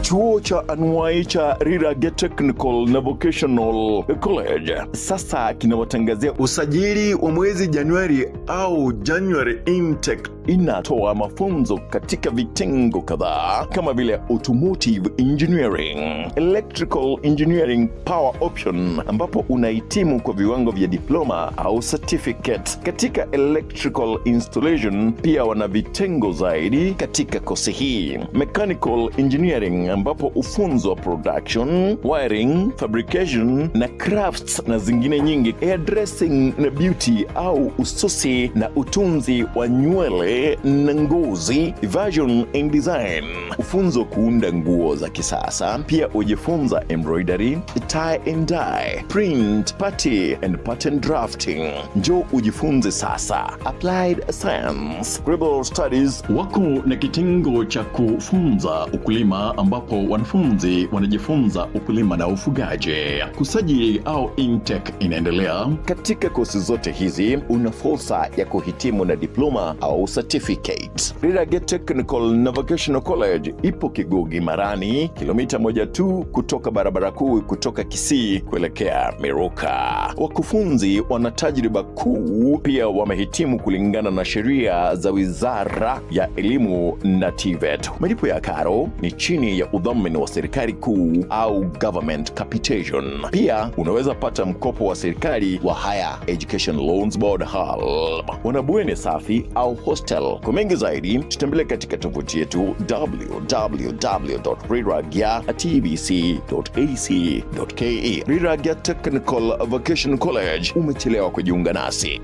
Chuo cha anuai cha Rirage Technical na Vocational College sasa kinawatangazia usajili wa mwezi Januari au January intake. Inatoa mafunzo katika vitengo kadhaa kama vile automotive engineering, electrical engineering power option, ambapo unahitimu kwa viwango vya diploma au certificate katika electrical installation. Pia wana vitengo zaidi katika kosi hii, mechanical engineering, ambapo ufunzwa production, wiring, fabrication na crafts na zingine nyingi, hairdressing na beauty au ususi na utunzi wa nywele na ngozi, version and design, ufunzo kuunda nguo za kisasa. Pia ujifunza embroidery, tie and dye, print, party and pattern drafting. Njoo ujifunze sasa. Applied Science, Global Studies wako na kitengo cha kufunza ukulima ambapo wanafunzi wanajifunza ukulima na ufugaji. Kusajili au intake inaendelea. Katika kosi zote hizi una fursa ya kuhitimu na diploma au certificate. Rirage Technical na Vocational College ipo Kigugi Marani, kilomita moja tu kutoka barabara kuu kutoka Kisii kuelekea Miruka. Wakufunzi wana tajriba kuu, pia wamehitimu kulingana na sheria za Wizara ya Elimu na TVET. Malipo ya karo ni chini ya udhamini wa serikali kuu au government capitation. Pia unaweza pata mkopo wa serikali wa Higher Education Loans Board HELB. Wana bweni safi au hostel. Kwa mengi zaidi, tutembelee katika tovuti yetu www.riragya.tbc.ac.ke. Riragya Technical Vocational College, umechelewa kujiunga nasi.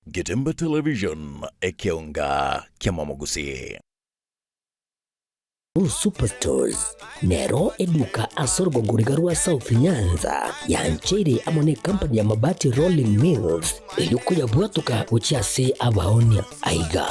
Getemba Television, Ekeonga, Kiamamogusi. Superstores nero eduka ase orogongo riga rwa South Nyanza yancheire amo ne company ya Mabati Rolling Mills eyio koyabwatoka gochia ase abaonia. Aiga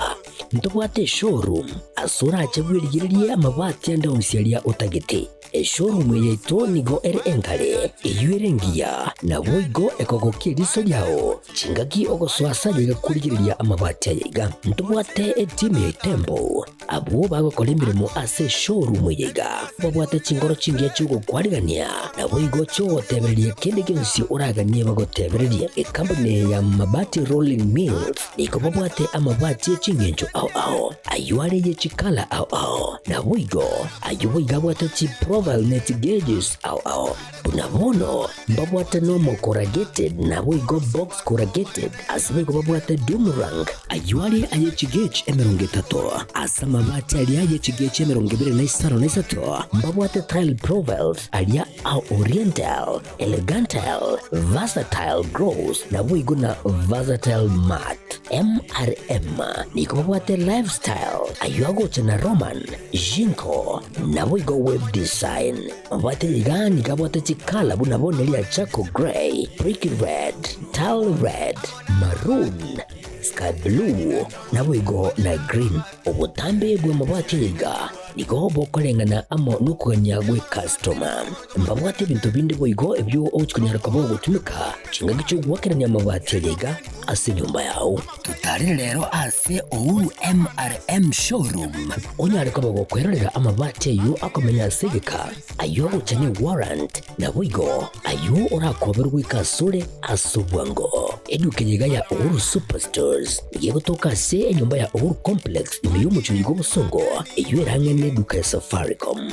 ntobwate eshowroom ase orache bwerigererie amabati ande onsi aria otagete. Eshowroom eye yaito nigo ere enkare, eyio ere engiya, naboigo ekogokia eriso riao chingaki ogosoa ase aye iga korigereria amabati aya iga. Ntobwate etimu ya Itembo abwo bagokora emeremo ase eshowroom eye iga, babwate chingoro chingiya chi'ogokwarigania, naboigo chi'ogotebereria kende gionsi oraganie bagotebererie. Ekampuni eye ya Mabati Rolling Mills nigo babwate amabati e chingencho ao ao, ayio are ye chikala ao ao, naboigo ayio boigo abwate chiprofile ne chigeges ao ao. Buna bono mbabwate normal corrugated naboigo box corrugated, ase boigo babwate doom rank, ayio are aye chigauge emerongo etato, ase amabati aria aye chigauge emerongo ebere na isano na isato, mbabwate tile profiles aria a oriental, elegantal, versatile gross, naboigo na versatile matte. MRM nigo babwate lifestyle, ayio agocha na Roman, Jinko, naboigo web design. Mabwate iga nigo abwate chikala buna bono eria charcoal grey, brick red, tile red, maroon, sky blue, naboigo na green. Obotambe bw'amabwate aya iga nigo bokoreng'ana amo nokogania gw'ecustoma. Mbabwate ebinto binde boigo ebio ogochi konyara koba ogotumeka chingaki chi'ogoakerania amabati aya iga ase enyomba yao. Totarere rero ase Uhuru MRM Showroom onyare koba gokwerorera amabati ayio akomenya ase egeka, ayio agocha ne warrant, naboigo ayio orakoberwe goika asore ase obwango. Eduka eye iga ya Uhuru Superstores nigo egotoka ase enyomba ya Uhuru Complex ime y'omochie oyo bw'obosongo, eyio ere ang'e n'eduka ya Safaricom.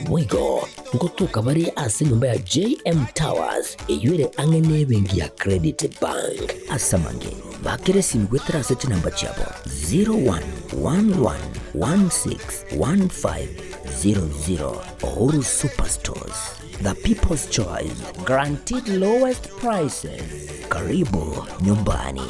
Boigo ngotoka bare ase enyomba ya JM Towers eyio ere ang'e n'ebenki ya Credit Bank. Ase amange, bakera esimi goetera ase chinamba chiabo 0111161500. Uhuru Superstores, the people's choice, guaranteed lowest prices. Karibu nyumbani.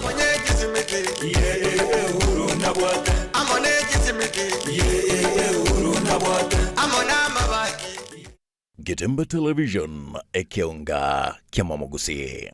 Getembe Television, ekeonga ki'amamogusi.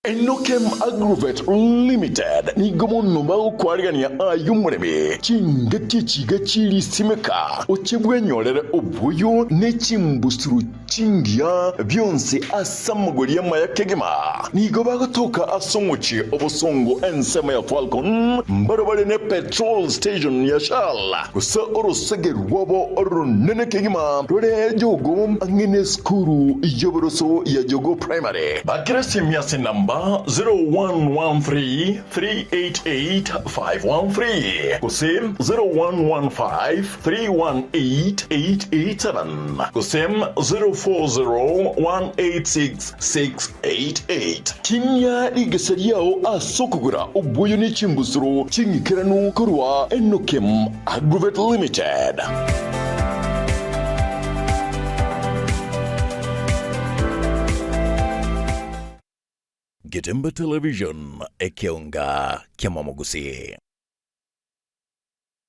Enokem Agrovet Limited nigo mono bagokwarigania aye omoremi chingaki echiga chirisimeka, oche bwenyorere oboyo ne chimbusuro chingiya bionsi ase amagori amaya kegima. Nigo bagotoka ase omochie obosongo ensemo ya Falcon, mbarabare ne petrol station ya Shell, gose orosege rwabo oronene kegima rore Jogoo ang'e nesukuru y'oboroso ya Jogoo Primary. Bakera esimi ase enamba 0113 388 513 gose 0115 318 887 gose 040 186 688. Tinyia rigesa riao ase okogora obwoyo ne chimbusuro ching'ikeranu korwa Enokem Agrovet Limited. Getembe Television, ekeonga ki'amamogusii.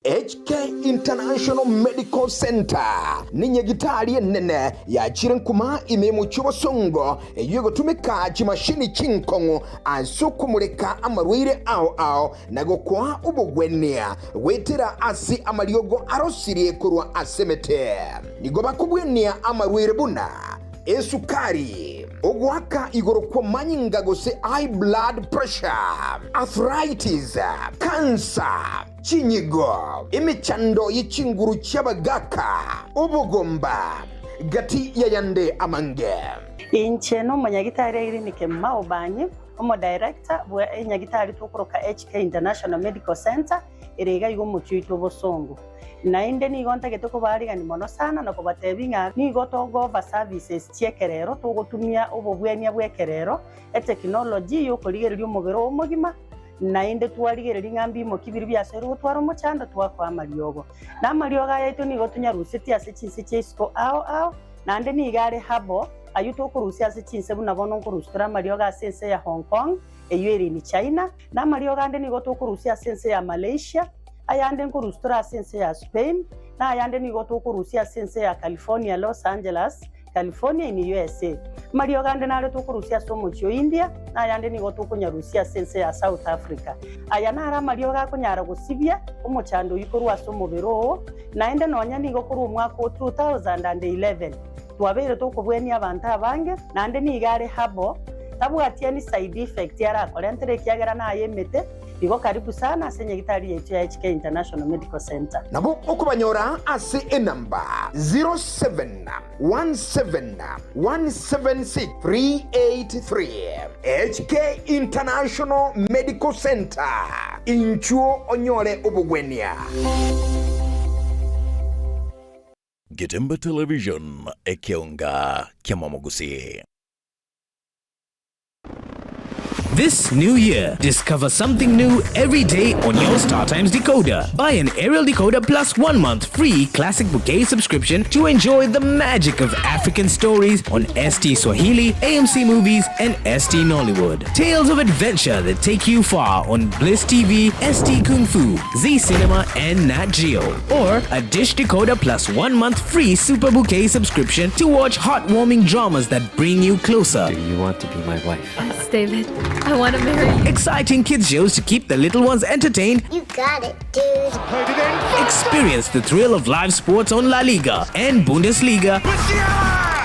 HK International Medical Centre nenyagitari enene yachire nkuma ime y'omochie obosongo eyio egotumeka chimashini chinkong'u ase okomoreka amarwaire ao ao na gokoa obogwenia goetera ase amariogo arosirie korwa ase emete. Nigo bakobwenia amarwaire buna esukari, ogoaka igoro kw'amanyinga gose high blood pressure, arthritis, cancer, Chinyigo, emechando ye chinguru chi'abagaaka, obogomba, gati y'ayande amange. Inche nomonyagitari Irene Kemuma Obanyi, omodirector bwe enyagitari tokoroka HK International Medical Centre ere iga iga omochie oito obosongo. Naende nigo ntagete kobaarigani mono sana na kobatebia ng'a nigo togo-offer services chi'ekerero togotumia obobwenia bw'ekerero, etechnology yokorigereria omobere oo omogima, Naende twarigereria ng'a mbimoki biria biasoire gotwara omochando, twakoa amariogo. Na amariogo aya aito nigo tonyarusetie ase chinse chia isiko ao ao, naende nigo are herbal, ayio tokorusia ase chinse buna bono nkorusia tore amariogo ase ense ya Hong Kong, eyio ere in China, na amariogo ande nigo tokorusia ase ense ya Malaysia, ayande nkorusia tore ase ense ya Spain, na ayande nigo tokorusia ase ense ya California, Los Angeles, California in USA. Amariogo ande nare tokorusia ase omochie o India, na ayande nigo tokonyarusia ase ense ya South Africa. Aya naro amariogo akonyara gosibia omochando oyio korwa ase omobere oo, naende nonya nigo korwa omwaka o 2011 twabeire tokobwenia abanto abange, naende nigo are herbal, tabwati any side effect arakorentere ekiagera naye emete. Igo karibu sana ase nyagitari yaito ya HK International Medical Centre. Nabo okobanyora ase enamba 0717176383. HK International Medical Centre, inchuo onyore obogwenia. Getembe Television, ekeonga ki'amamogusii. This new year, discover something new every day on your StarTimes decoder. Buy an aerial decoder plus 1 month free classic bouquet subscription to enjoy the magic of African stories on ST Swahili, AMC Movies, and ST Nollywood. Tales of adventure that take you far on Bliss TV, ST Kung Fu, Z Cinema, and Nat Geo. Or a dish decoder plus 1 month free Super Bouquet subscription to watch heartwarming dramas that bring you closer. Do you want to be my wife? Yes, David. I want to marry you. Exciting kids shows to keep the little ones entertained. You got it, dude. Experience the thrill of live sports on La Liga and Bundesliga.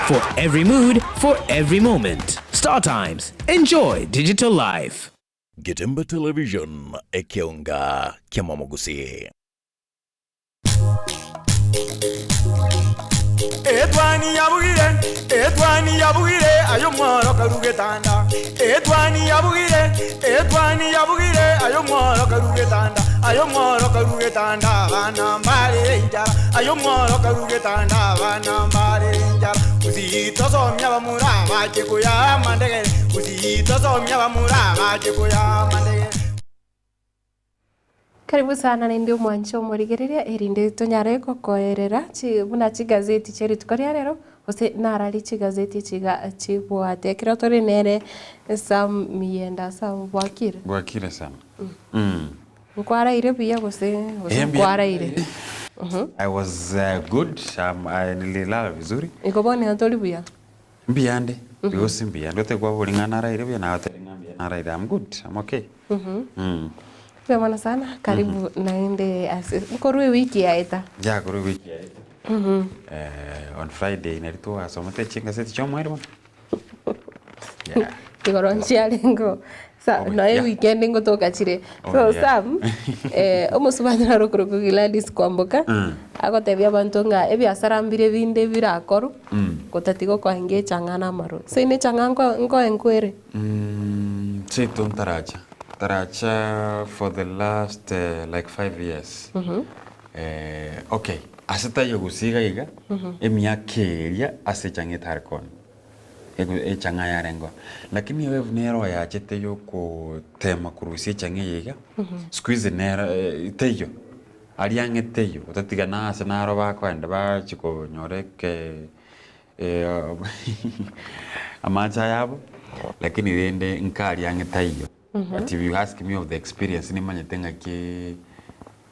For every mood, for every moment. Star Times. Enjoy digital life. Getembe Television, ekeonga ki'amamogusii. Etwani yabugire, etwani yabugire, ayo mworo karugetanda etwani yabugire etwani yabugire ayo mworo karugetanda ayo mworo karugetanda abana mbare enjara ayo mworo karugetanda abana mbare enjara usitosomya bamura bachikuya mandegere usitosomya bamura bachikuya mandegere Karibu sana naende omwancho omorigereria erinde tonyare gokoerera chi buna chigazeti chia rituko ria rero gose narari chigazeti chiga chibwate ekero tore nere Sam Miyenda Sam bwakire? Bwakire sana. Nkwaraire buya gose gose Eh, mbuya. nkwaraire? I was good. Nililala vizuri. Igo bono iga tori buya? Mbuyande. Because mbuyande. Ote kwabori ng'a naraire buya naye otebe ng'a mbuya naraire. I'm good. I'm okay. Mbuya mono sana, karibu naende ase nkorwa ewiki yaeta. Yeah, korwa ewiki yaeta. On Friday nari twasomete chingaseti chia omweri bono. Yeah. Igoro nchiarengo. Sa Oh, noe yeah. weekend ngotoka chire. Oh, So yeah. Sam, omosubati naro okorokwa Gladys Kwamboka, agotebia abanto ng'a ebiasara mbire binde birakorwe, gotatiga okoenga echang'a na amarwa. So ine echang'a nko nkoengwa ere? Seito ntaracha. Taracha for the last like 5 years. Okay, ase taiyo gose iga iga, emiaka eria ase echang'a etare kona. Echang'a yarengeo. Lakini ewave nero yachete yokotema korusia echang'a eye iga, siku hizi nero teiyo. Aria ang'e teiyo, otatiga na ase naro bakoenda bachi konyora eke amache ayabo, lakini rende nkaria ang'e taiyo. But if you ask me of the experience, nimanyete ng'aki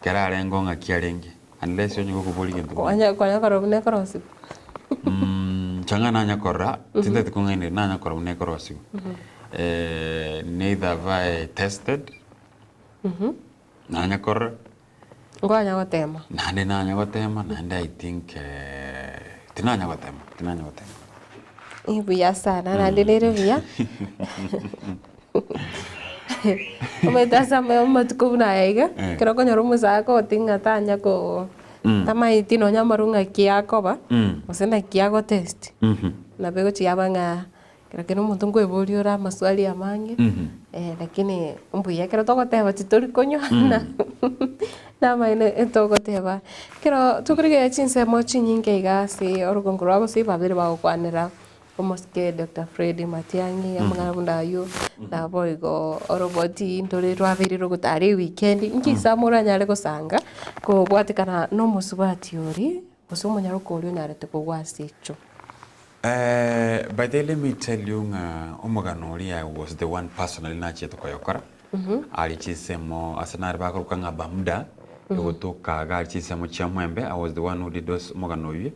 kera arenge ng'aki arenge unless onye gokoboria gento Kwanya kwanya korora buna ekorosiwa. Chang'a nanya korora tintagete kong'aineria nanya korora buna ekorosiwa. Neither have I tested nanya korora. Nkwanya gotema. Naende nanya gotema naende I think tinanya gotema tinanya gotema. Buya sana naende nere buya. Omanyete ase amatuko buna aya iga, ekero okonyora omosae akogotebi ng'a tanya ko tamaeti nonya amaru ng'aki akoba, gose naki agotest, nabo egochi yaba ng'a kero kende omonto nkoeboria ore amaswali amange, lakini mbuya ekero togoteba titori konywa namaene togoteba. Ekero tokorigereria chinsemo chinyinge iga ase orogongo rwa gose babere bagokwanera omosike Dr. Fred Matiang'i amang'ana buna aywo, nabo igo oroboti ntore rwabeire rogotara eweekend, inki ase moranyare gosanga kobwatekana na omosubati oria gose omonyaroka oria onyarete kogwa ase echo? By the way, let me tell you ng'a omogano oria I was the one personally nachete koyokora aria chinsemo ase nare bakoroka ng'a Bermuda egotoka iga aria chinsemo chia Mwembe I was the one who did those omogano oyio.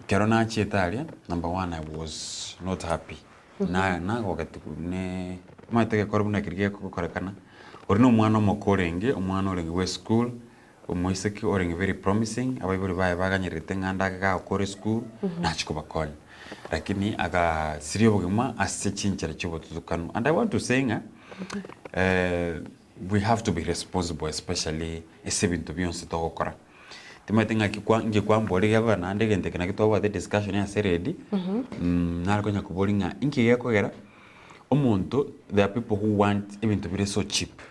Kero nachete aria number one I was not happy na nagogete ne omanyete egekoro buna keria gegokorekana oria na omwana omoke orenge omwana orenge bwa eschool omoiseke orenge very promising abaibori baye baganyererete ng'a ande gagokora eschool nachia kobakonya lakini agasiria obogima ase chinchera chia obotutukanu and I want to say ng'a we have to be responsible especially ase ebinto bionsi togokora timanyete ng'aki kwa inki kwambori gekogera naende egento eke naki twabwate discussion ase eredi nare konya koboria ng'a inki gekogera omonto there are people who want ebinto bire so cheap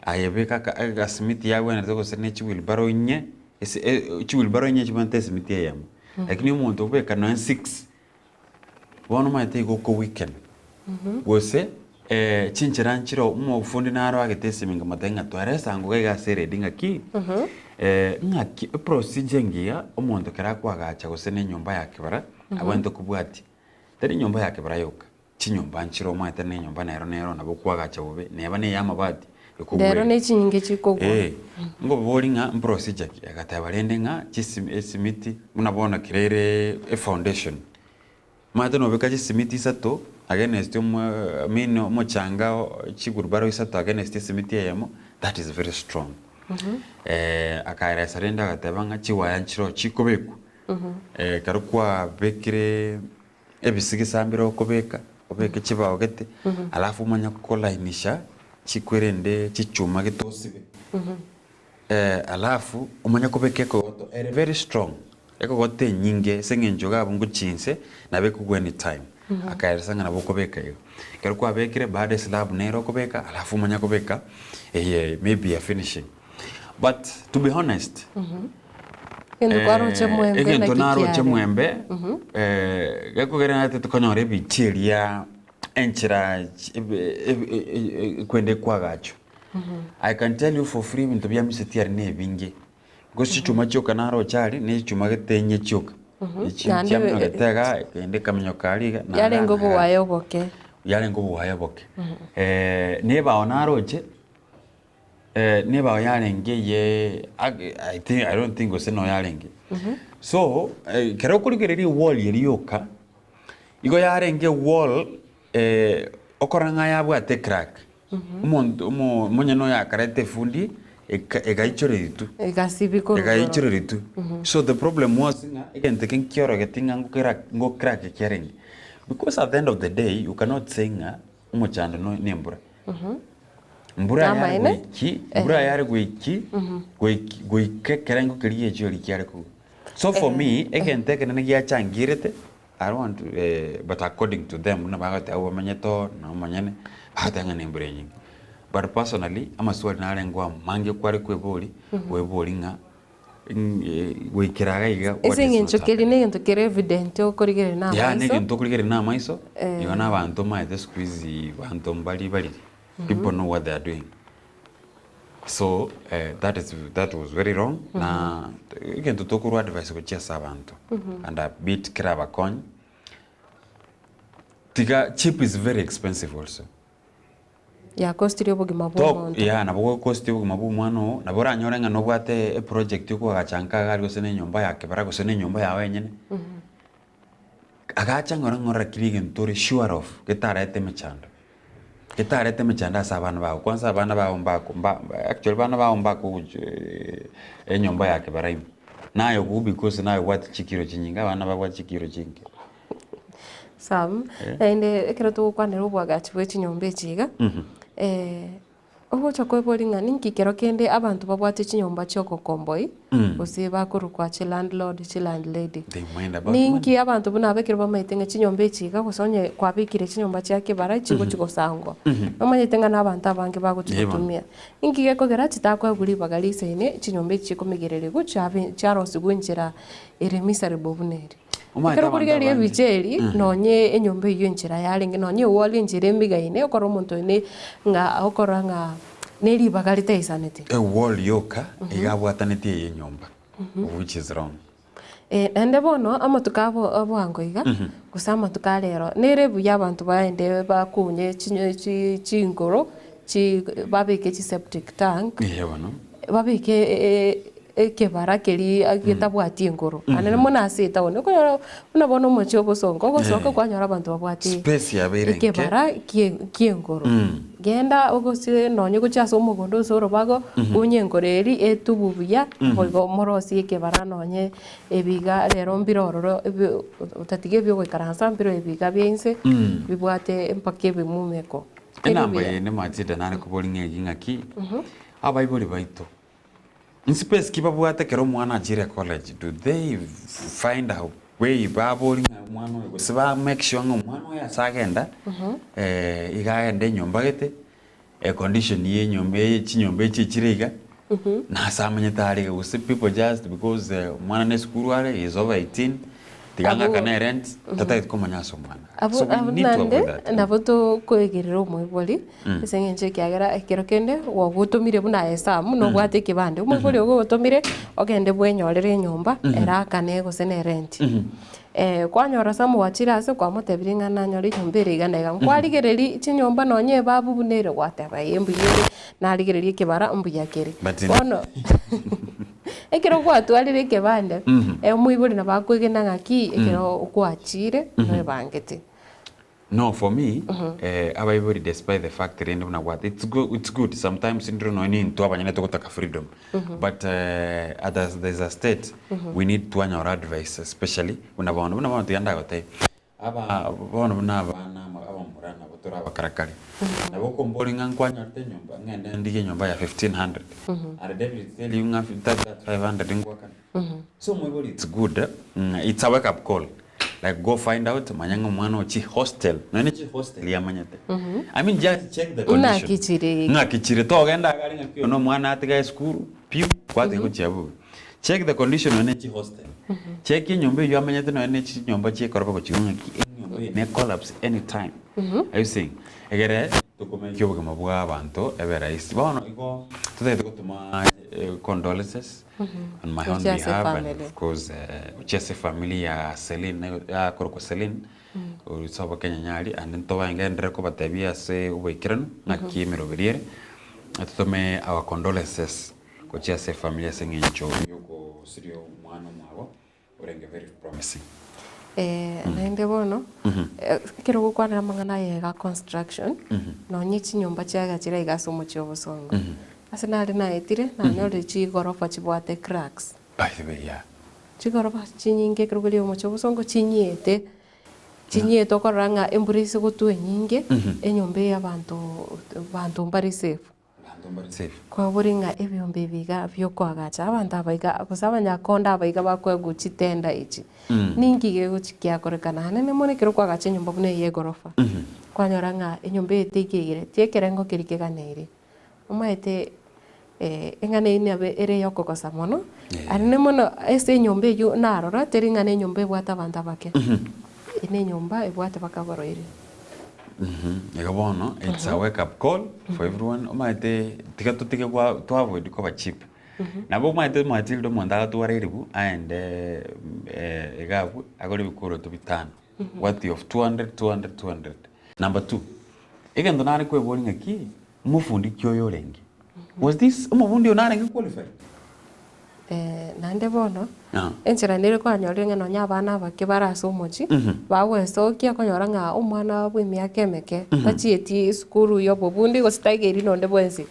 aye beka aka egasimiti yabwenerete gose na echiwheelbarrow inye ase chiwheelbarrow inye chibwenerete esimiti eyemo lakini omonto obeka nonye six bono omanyete igo oko weaken gose chinchera nchire omofundi naro agete esimi nkamotebia ng'a twara esango iga iga ase eredi ng'aki ng'aki eprocedure engiya omonto ekero akoagacha gose na enyomba ya kibera abwenerete kobwatia tari enyomba ya kibera yoka chinyomba nchire omanyete na enyomba nero nero nabo okoagacha bobe neba na eya amabati Rero ekogwera na echinyinga chikogwa. Ngobori ng'a mprocedure ki agateba rende ng'a esimiti buna bono kere ere efoundation omanyete nobeka chisimiti isato against I mean omochanga chigurubaro isato against esimiti eyemo that is very strong. Akaeresa rende agateba ng'a chiwaya nchiroo chikobekwa ekero kwabekire ebisigisa mbire okobeka obeke chibao gete alafu omanye kolainisha chikwerende chichuma gete osibe alafu omanye kobeka ekogoto ere very strong. Ekogoto enyinge ase eng'encho iga abwo ngochia inse nabo ekogwa anytime. Akaeresa ng'a nabo okobeka igo. Ekero kwabekire bado eslab nere okobeka alafu omanye kobeka eye maybe ya finishing. But to be honest, Egento kwaroche mwembe egento naki naroche kiare. mwembe gekogera nate tokonyora ebicha eria enchera ekwenda ekwagachwa. I can tell you for free ebinto bia miseti aria na ebinge. Gose chichuma chioka naroche aria, ne chichuma gete inye chioka. Echi Naende chiaminyogete iga, ekende ekaminyoka aria iga, na iga yarenge na iga. obowaye oboke. Yarenge obowaye oboke. Na ebao naroche, na ebao yarenge eye I think I don't think gose noyo yarenge. So, ekero okorigereria ewall eria yoka, igo yarenge ewall okorora ng'a yabwate ecrack. Omonto omo omonyene oyo akareta efundi eka egaichora eritwe. Egasibi korwa igoro. Egaichora eritwe. So the problem was ng'a egento eke nkiorogeti ng'a ngokera ngocrack kiarenge. Because at the end of the day you cannot say ng'a omochando no ne embura. Mbura yare Namaene. goiki, mbura yare goiki, goiki goika ekerengo keria giechio kiare kogwa. So for me, egento ekenene giachangirete. I don't want to eh, but according to them buna bagoteba abwo bamenyete oo na omonyene, bagoteba ng'a nembura enyinge. But personally, amaswali narengeo amange kware kwebori, webori ng'a goikera iga iga what Ase is eng'encho not keria happening. na egento kere evident okorigereria na Yeah, na amaiso. egento okorigereria na amaiso, Eh. igo na abanto omanyete siku hizi banto mbari bariri, people know what they are doing. So that is that was very wrong na egento tokorwa advice gochia ase abanto and a bit kera abakonyi tiga cheap is very expensive also. Yakostirie obogima bwa Tok omonto. yeah nabo gokosti obogima bwa omwana oo, nabo oranyore ng'a nobwate eproject okoagacha nka iga aria gose na enyomba ya kebera gose na enyomba yago enyene, agacha ng'ora ng'ora lakini egento ore sure of getarete emechando. Getarete emechando ase abana bago, kwanza abana bago mbako mba actually abana bago mbakogochi enyomba ya kebera ime. Naye okoubikwa gose naye obwate chikiro chinyinge, abana babwate chikiro chinke. Sam, naende ekero togokwanera obwagachi bwe chinyomba echi iga, Ogocha kweboria ng'a ninki kero kende abanto babwate chinyomba chi'ogokomboi, gose bakorokwa chilandlord, chilandlady. They mind about money. Ninki abanto buna aba ekero bamaete ng'a chinyomba echi iga gose onye kwabekire chinyomba chia kebara chigochi gosangwa, nomanyete ng'a nabanto abange bagochi Yebo. gotumia. Ninki gekogera chitakoegwa ribaga risaine chinyomba echi chikomigererigwa chiabe chiarosigwa enchera ere miserable buna ere. Omanyete Ekero abanto okorigereria abange. ebicha eri, nonye enyomba eyio enchera yarenge, nonye ewall enchera emigaine, okora omonto oyo ne ng'a okorora ng'a ne ribaga ritaisaneti. Ewall yoka iga abwatanetie eye enyomba, which is wrong. Eh, naende bono amatuko abo abwango iga, gose amatuko a rero, nere buya abanto baende bakunye chinye chi chingoro, chi babeke chiseptic tank, Eeh bono. babeke ekebara keria getabwati engoro, naende mono ase etaoni, okonyora buna bono omochie obosongo, ogosoka kwanyora abanto babwate Space yabeire enke. ekebara kie kiengoro. Genda ogose nonye gochia ase omogondo ase orobago, kunye engoro eria etubu buya, boigo morosie ekebara nonye ebiga rero mbire ororo ebi otatiga ebiogoikaransa mbire ebiga bia inse, bibwate mpaka ebimumeko. Keri Enamba buya. eye nemachete nare koboria ng'a eki ng'aki, abaibori baito. Nspace ki babwate ekero omwana achire college? Do they find a way baborie ng'a omwana oyo gose ba make sure ng'a omwana oyo ase agenda iga agende enyomba gete, econdition ya enyomba eye chinyomba echi echire iga, na ase amanyete are iga gose people just because omwana na esukuru are he is over 18, tiga Abwo- ng'akane erent, tatageti komanya ase omwana are. Abwo So we abwo need to naende avoid that. nabo tokoegerera omoibori Ase eng'encho ekiagera ekero kende gwagotomire buna aye Sam nobwate ekebande, omoibori ogo ogotomire ogende bwenyorere enyomba ere akane gose ne rent. Kwanyora Sam gwachire ase kwamotebirie ng'a nanyore enyomba ere iga na iga, nkwarigereria chinyomba nonye ebabu buna ere gwateba ee mbuya ere, narigereria ekebara mbuya kere. But in- Bono ekero gwatwarire ekebande, omoibori nabo akoegena ng'aki ekero gwachire noebangete. No for me eh, abaibori despite the fact rende buna gwate it's good, it's good sometimes ndire nonya nintwe abanyene togotaka freedom but eh, at a, there's a state we need twanyora advice especially buna bono buna bono tiga ndagotebie aba bono buna abana abamura nabo tore. tore abakarakari. Nabo okombori ng'a nkwanyorete enyomba, ng'ende ndigie enyomba ya 1500. And David tell you ng'a that that 500 ngwakana. So omoibori it's good eh, it's a wake up call. Like go find out, manya ng'a omwana ochi hostel, nonye ne chihostel yamanyete. I mean just check the condition. Ng'aki chire. Ng'aki chire, togenda iga aria ng'aki oyo na omwana atiga esukuru, piu, kwatiga gochia buya. Check the condition nonye ne chihostel. Check enyomba eywo amenyete nonye ne chinyomba chiekoroba gochia igoro ng'aki enyomba eye ne collapse anytime. Are you seeing? Egere tokomekia obogima bwa abanto ebe rahisi. Bono igo totagete gotoma condolences on my own Gochia ase behalf and efamily. of course gochia ase efamily ya Celine akorokwa Celine korwa sobo Kenya Nyari and ntobagenderere kobatebia ase oboikeranu ng'aki emeroberi ere, totome our condolences gochia ase efamily ase eng'encho yokosiria omwana omwabo orenge very promising. Eh, naende bono, ekero ogokwanera amang'ana aya iga construction, nonye chinyomba chiagachire iga ase omochie o Bosongo, ase nare naetire, nanyorire chigorofa chibwate cracks. By the way, yeah. Chigorofa chinyinge ekero keri omochie o Bosongo chinyiete, chinyiete okorora ng'a embura ase gotwa enyinge, enyomba eye abanto banto mbare safe. Kwabori ng'a ebiombe ebi iga biokoagacha abanto aba iga gose abanyakonda aba iga bakoegwa chitenda echi, ninki gegochi kiakorekana? Anene mono ekero okoagacha enyomba buna eye ya egorofa, kwanyora ng'a enyomba eye teikeire, ti ekerengo keria keganeiri. Omanyete eng'ana eyio nabo ere eya okogosa mono, anene mono ase enyomba eyio narora teri ng'a na enyomba ebwate abanto abake, eye na enyomba ebwate mpaka abarwaire. Igo bono it's a wake up call for everyone omanyete tiga totige gwa to avoid koba cheap. Nabo omanyete Matilda omonto agatwara eribu aende iga abwo agore ebikoroto bitano worth of 200 200 200. Number two, egento nare kweboria ng'aki omofundi ki oyo orenge? Was this omofundi oyo narenge qualified? Naende bono, enchera nere kwanyorire ng'a nonya abana abake bare ase omochie, bagwesokia okonyora ng'a omwana bw'emiaka emeke, tachieti esukuru ya obobundi gose taigeiri nonde bwensi,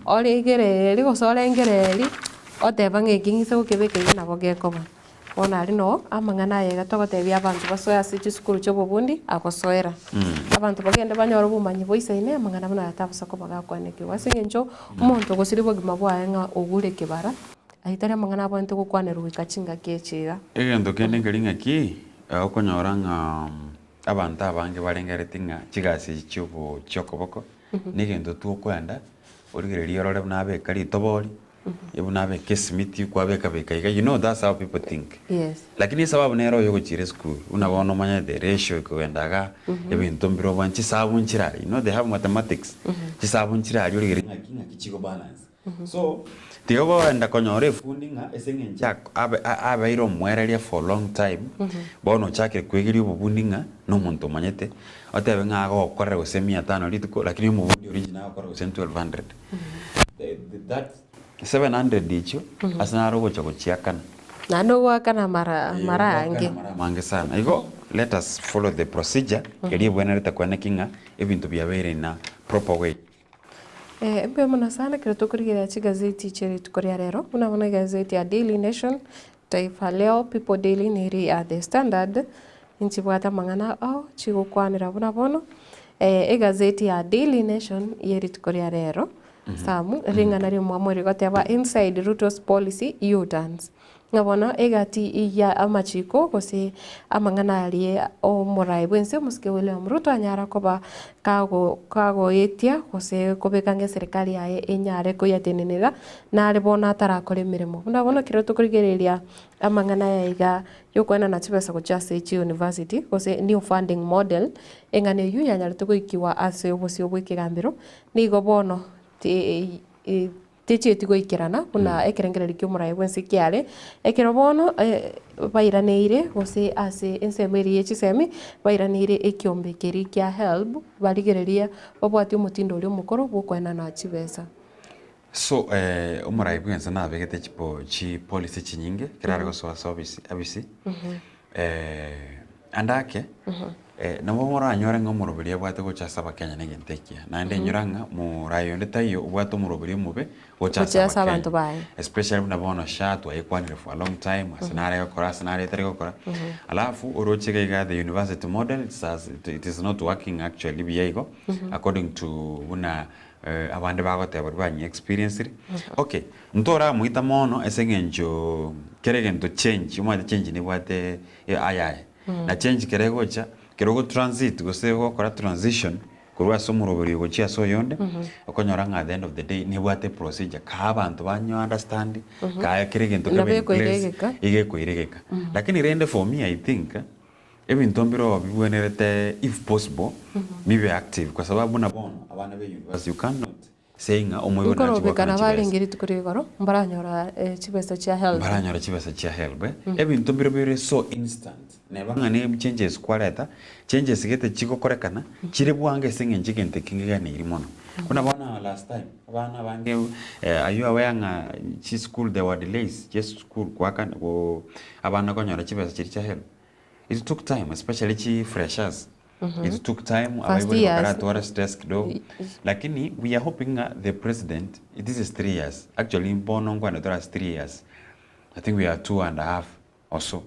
oregereri gose orengereri, oteba ng'a eki ng'ise gokebeka iga nabo gekoba. Bono aria noo amang'ana aya iga togotebia abanto basoe ase chisukuru chia obobundi agosoera. Abanto bagende banyore obomanyi boisaine amang'ana buna aya tabosa koba gakwanekigwa. Ase eng'encho omonto ogosiria obogima bwaye ng'a ogure kebara, ayio tari amang'ana abwenerete gokwanerwa goika chingaki echi iga. Egento kende nkeri ng'aki, okonyora ng'a abanto abange barengereretie ng'a chigasi echi chiobo chiokoboko, negento twokoenda origererie orore buna abeka ritobori, buna abeka esimiti, kwabeka beka iga, you know that's how people think. Yes. Lakini esababu nere oyo ogochiira esukuru, buna bono omanyete ratio ekogenda igaa, ebinto mbire obwane, chisabu nchire aria, you know they have mathematics, chisabu nchire aria origererie ng'aki ng'aki chigo balance. So, tiga kogenda konyora efundi ng'a ase eng'encho ako abe abeire omwereria for long time, bono ochakire koegeria obobundi ng'a na omonto omanyete, otebe ng'a agogokorera gose mia tano rituko, lakini omobundi original agokora gose 1200. That 700 echio ase naro ogocha gochiakana. Naende ogoakana mara mara ange. Mara amange sana. Igo let us follow the procedure eria ebwenerete koeneki ng'a ebinto biabeire in a proper way. Mbuya mono sana ekero tokorigereria chigazeti chie rituko ria rero, buna bono egazeti ya Daily Nation, Taifa Leo, People Daily na eria ya The Standard, nchibwate amang'ana ao chigokwanera buna bono, egazeti ya Daily Nation ye rituko ria rero, Sam, ring'ana ri'omwamo rigoteba Inside Ruto's Policy U-turns. Ng'a bono egati ya amachiko gose amang'ana aria omoraai bw'ense omosike William Ruto anyara koba kago kagoetia gose kobeka ng'a eserekari yaye enyare koyatenenera nare bono atarakora emeremo. Buna bono ekero tokorigereria amang'ana aya iga yokoenana chibesa gochia ase chiuniversity gose new funding model, eng'ana eywo yanyarete goikiwa ase obosio bw'ekegambero, nigo bono ti Tichieti goikerana buna ekerengererio ki'omoraia bw'ense kiare, ekero bono bairaneire gose ase ensemo eria ye chisemi, bairaneire ekiombe keria kia HELB, barigereria babwatie omotindo oria omokoro bw'okoenana chibesa. So omorai bw'ense nabegete chipo chipolicy chinyinge ekero are gosoa ase obisi abisi ande ake. Nabo moranyore ng'a omoroberi abwate gocha ase abakenya na egento ekiya. Naende inyora ng'a morayi onde taiyo obwate omoroberi omobe gocha ase Gochia ase abanto abakenya. baye. Especially buna bono SHA twaekwanire for a long time, ase nare gokora ase nare etari gokora. Alafu oroche iga iga the university model it's as it is not working actually buya igo, according to buna abande bagoteba baria banye experienced. Okay, ntoramoita mono ase eng'encho kera egento change, omanyete change nebwate ayaye. Na change kera egocha, kero ogo transit gose ogokora transition korwa ase omoroberi oyo gochia ase oyonde, okonyora ng'a at the end of the day nebwate procedure, kaa abanto banyo understand, kaa kera egento Nabo kebe in place, ekoiregeka. iga ekoiregeka. Lakini rende for me I think, ebinto mbiroo bibwenerete if possible, bibe active kwa sababu buna bono abana be university you cannot say ng'a omoibori nache Nkorobekana goakana chibesa. barenge rituko ria igoro, mbaranyora chibesa chia HELB. Mbaranyora chibesa chia HELB eh. Ebinto mbire bire so instant, neba ng'a ne changes kwareta, changes gete chigokorekana, chire bwango ase eng'encho egento eke ngeganeiri mono. Buna bono last time, abana abange are you aware ng'a chischool there were delays chia eschool goakana go abana konyora chibesa chiria chia HELB. It took time especially chi freshers it took time First abaibori years. bakaratwara stress kidogo lakini we are hoping ng'a the president this is 3 years actually bono nkwane tore ase 3 years, I think we are two and a half or so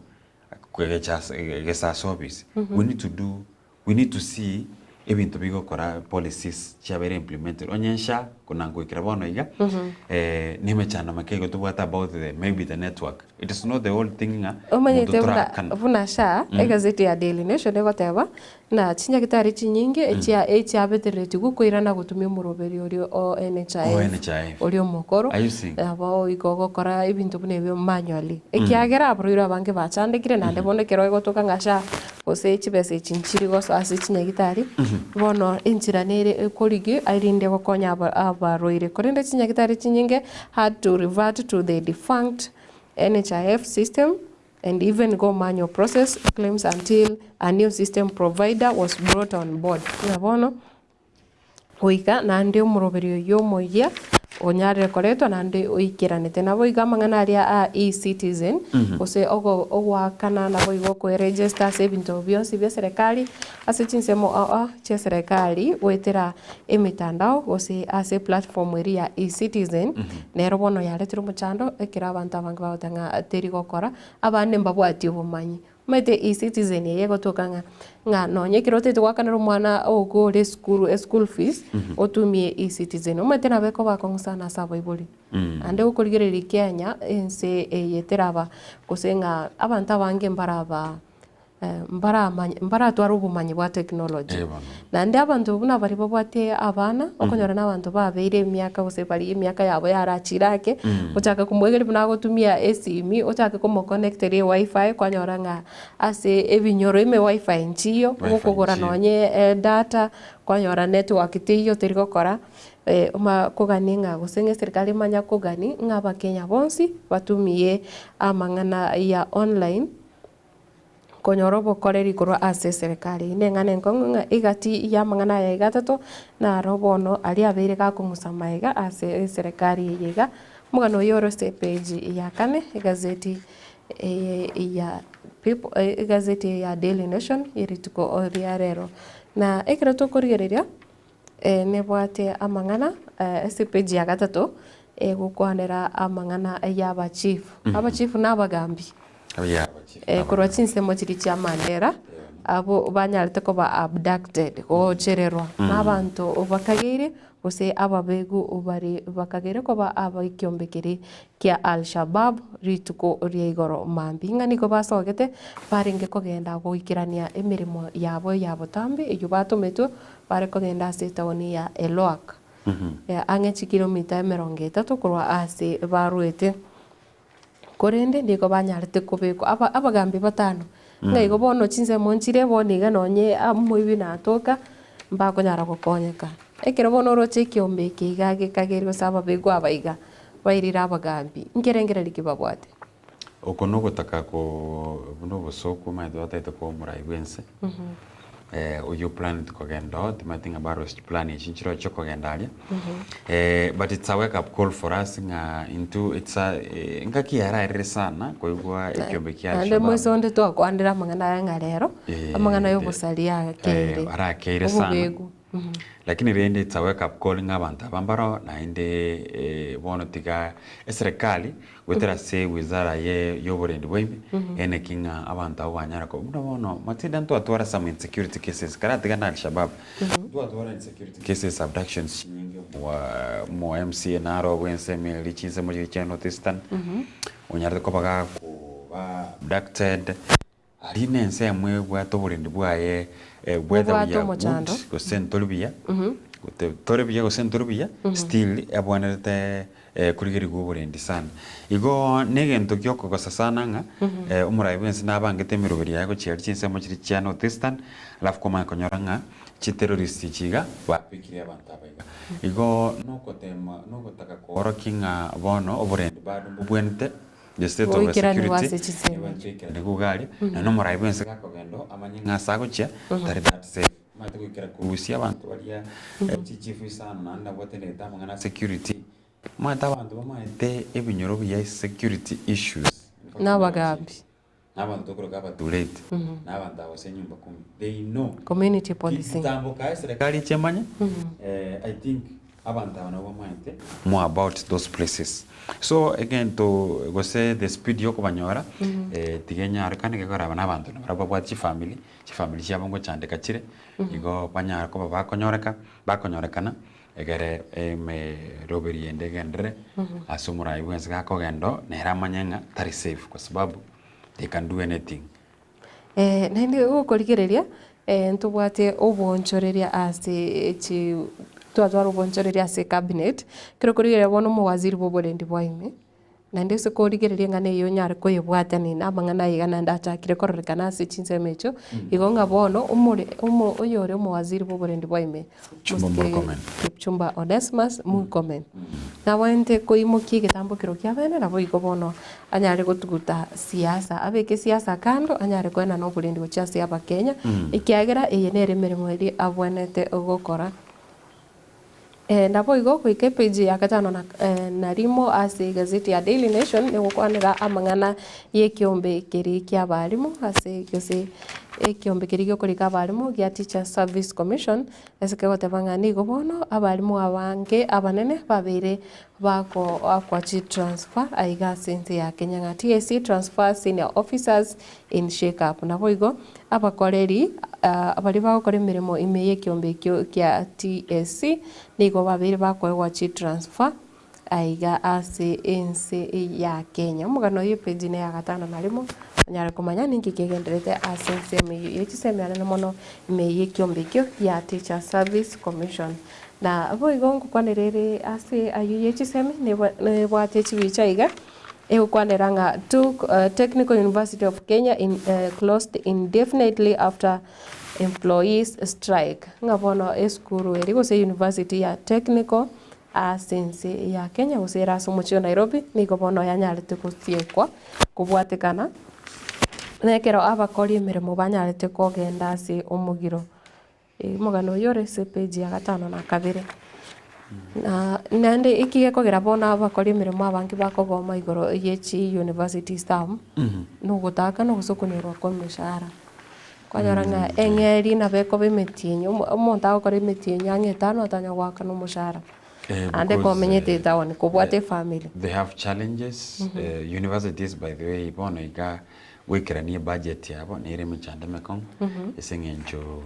gesa office. We need to do, we need to see ebinto bigokora policies chiabeire implemented onye SHA kona goikera bono iga nemechando make igo tobwate about the maybe the network. It is not the whole thing ng'a Omanyete omonto buna torakana. Buna SHA, egazeti ya Daily Nation egoteba na chinyagitari chinyinge echia echiabetereretigwe koirana gotumia omoroberi oria o NHIF, O NHIF. oria omokoro. Are you seeing? Nabo igo ogokora ebinto buna ebio manually, ekiagera abarwaire abange bachandekire naende bono ekero egotoka ng'a SHA gose chibesa echi nchiri gosoa ase chinyagitari, bono enchera nere ekorigi erinde gokonya abarwaire. Korende chinyagitari chinyinge had to revert to the defunct NHIF system and even go manual process claims until a new system provider was brought on board. Ng'a bono goika naende omoroberi oyio omoyia onyarire koretwa naende oikeranete. Nabo igo amang'ana aria a eCitizen gose ogoakana nabo igo okoeregister ase ebinto bionsi bia serikali ase chinsemo ao chia serikali goetera emitandao gose ase platform eria ya eCitizen, nero bono yaretire omochando ekero abanto abange bagoteba ng'a teri gokora, abande mbabwati obomanyi. Omanyete eCitizen eye egotoka ng'a ng'a nonye ekero otagete goakanera omwana ogo ore esukuru eschool fees, otumie eCitizen. Omanyete nabo ekoba akong'u sana ase abaibori. Naende gokorigereria Kenya, ense eye teraba gose ng'a abanto abange mbaraba mbaramanye mbaratware obomanyi bwa technology. Naende abanto buna baria babwate abana, okonyora na abanto babeire emiaka gose baria emiaka yabo yarachire ake, ochake komoegeria buna agotumia esimi, ochake komoconnecteria ewifi, kwanyora ng'a ase ebinyoro ime wifi nchiyo, Wifi gokogora nchiyo. nonye edata, kwanyora network teiyo teri gokora, oma kogania ng'a gose ng'a eserikari emanya kogani ng'a abakenya bonsi batumie amang'ana ya online, konyora obokoreri korwa ase eserikari. Eyio neng'ana enkong'u ng'a egati ya amang'ana aya iga atato, naro bono aria abeire gakong'usa magega ase eserikari eye iga. Omogano oyio ore ase epage ya kane, egazeti eye ya People egazeti eye ya Daily Nation ya rituko ria rero. Na ekero tokorigereria, nebwate amang'ana ase epage ya gatato, egokwanera amang'ana ya abachief. Abachief na abagambi. Korwa chinsemo chiria chia Mandera, abwo banyarete koba abducted, gochererwa na abanto bakageire gose ababegu bare bakageire koba abekiombe keria kia Al-Shabaab rituko ria igoro mambia. Ng'a nigo basogete barenge kogenda goikerania emeremo yabo ya botambe eyio batometwe bare kogenda ase etaoni ya Elwak, ang'e chikilomita 30 korwa ase barwete. Korende nigo banyarete kobekwa abagambi batano, ng'a igo bono chinsemo nchire bono iga nonye omoibi natoka, mbakonyara gokonyeka. Ekero bono oroche ekiombe eke iga gekageire gose ababekwa aba iga, bairire abagambi, nkerengererio ki babwate? Oko nogotaka ko buna obosoku omanyete batagete koba omorai bwa ense. Oyio oplaneti kogenda oo, timanyeti ng'a barosie chiplan echi nchiroo chiokogenda aria, but it's a wake up call for us ng'a intwe it's a engaki yararire sana koigwa ekiombe kia Naende Alshabab. moise onde twakwanire amang'ana aya ng'a rero, amang'ana ya obosaria akeire, arakeire sana. obobegu. Lakini rende it's a wake up call ng'a abanto aba mbaroo naende bono tiga eserekari goetera ase wizara ye yoborendi bwa ime ene ki ng'a abanto abwo banyara koba buna bono Matilda ntwatwara some insecurity cases karatiga na Alshabab ntwatwara insecurity cases abductions chinyinge mwa mwa MCA naro bwa ensemo eria chinsemo chiria chia North Eastern onyarete koba gakoba abducted Aria nensemo ebwate oborendi bwaye whether we Bobwate are omochando. good gose ntori buya, tore buya gose ntori buya, still ebwenerete korigerigwa oborendi sana. Igo negento giokogosa sana ng'a omorai bwensi nabangete emeroberi yaye gochia aria chinsemo chiria chia North Eastern, alafu kwamanya konyora ng'a chiterrorist echi iga babekire abanto aba iga. Igo nogotema nogotaka koorokia ng'a bono oborendi bado mbobwenerete. The state of Goikeranigwa security ase chisemi. nigo ntoikeraniwe iga aria, naende omorai bwensi gakogenda oo amanye ng'a ase agochia tari that safe. Omanyete goikera korusia abanto baria chichief isano naende nabwo batenenete amang'ana a security, omanyete abanto bamaete ebinyoro buya security issues. Nabagambi. Na abanto tokoroka abatureti, na abanto aba gose nyumba kumi, they know. Community policing. Kitambo kae serikali echemanye, I think abanto aba nabo bamaete more about those places. So egento gose the speed ya okobanyora, tiga enyarekane gekogera na abanto nabarabwo babwate chifamiri, chifamiri chiabo ngochandeka chire, igo banyare koba bakonyoreka, bakonyorekana, Egere emeroberi ende egenderere ase omorai bwensi gakogenda oo, nere amanye ng'a tari safe kwa sababu they can do anything. Naende gokorigereria, ntobwate oboonchoreria ase chi twatwara oboonchoreria ase ecabinet, ekero okorigereria bono omowaziri bwa oborendi bwa ime, Naende ase korigereria eng'ana eyio onyare koyebwatania na amang'ana aya iga naende achakire kororekana ase chinsemo echio, igo ng'a bono omore omo oyore omowaziri bw'oborendi bwa ime, Kipchumba Mosike Murkomen. Kipchumba Onesmus Murkomen, nabwenerete koimokia egetambo kero kia bene naboigo bono anyare gotuguta siasa, abeke siasa kando anyare koenana oborendi gochia ase abakenya, ekiagera eye nere emeremo eria abwenerete gokora. Naboigo goika epeji ya gatano na na rimo ase egazeti ya Daily Nation negokwanera amang'ana y'ekiombe keria ki'abalimu ase gose ekiombe keria gi'okorika abalimu gia Teachers Service Commission ase kegoteba ng'a nigo bono abalimu abange abanene babeire bagoakwa chitransfer aiga ase ense ya Kenya ng'a TSC transfers senior officers in shake up. Naboigo abakoreri baria bagokora emeremo ime y'ekiombe ekio kia TSC nigo babeire bakoegwa chitransfer aiga ase ense ya Kenya. Omogano oyio epeji ne ya gatano na rimo onyare komanya ninki kegenderete ase ensemo eyio ye chisemi anene mono ime y'ekiombe ekio gia Teachers Service Commission. Na boigo ngokwanera ere ase ayio ye chisemi nebwate chibicha iga. Egokwanera ng'a took Technical University of Kenya in closed indefinitely after employees strike. Ng'a bono esukuru eria gose university ya Technical ase ense ya Kenya gose ere ase omochie o Nairobi nigo bono yanyarete gosiekwa kobwatekana na ekero abakori emeremo banyarete kogenda ase omogiro. Omogano oyio ore ase epeji ya gatano na kabere. Na naende eki gekogera bono abakori emeremo abange bakogoma igoro ye chi university staff, na ogotakana gose okonyorwa kwa emeshahara. Kwanyora ng'a eng'eri nabo ekoba emetienyi, omo omonto agokora emetienyi ang'e etano atanya goakana omoshahara. Naende Because, komenyete etown, kobwate efamiri. They have challenges, universities by the way bono iga Goikerania ebudget yabo nere emechando emekong'u ase eng'encho of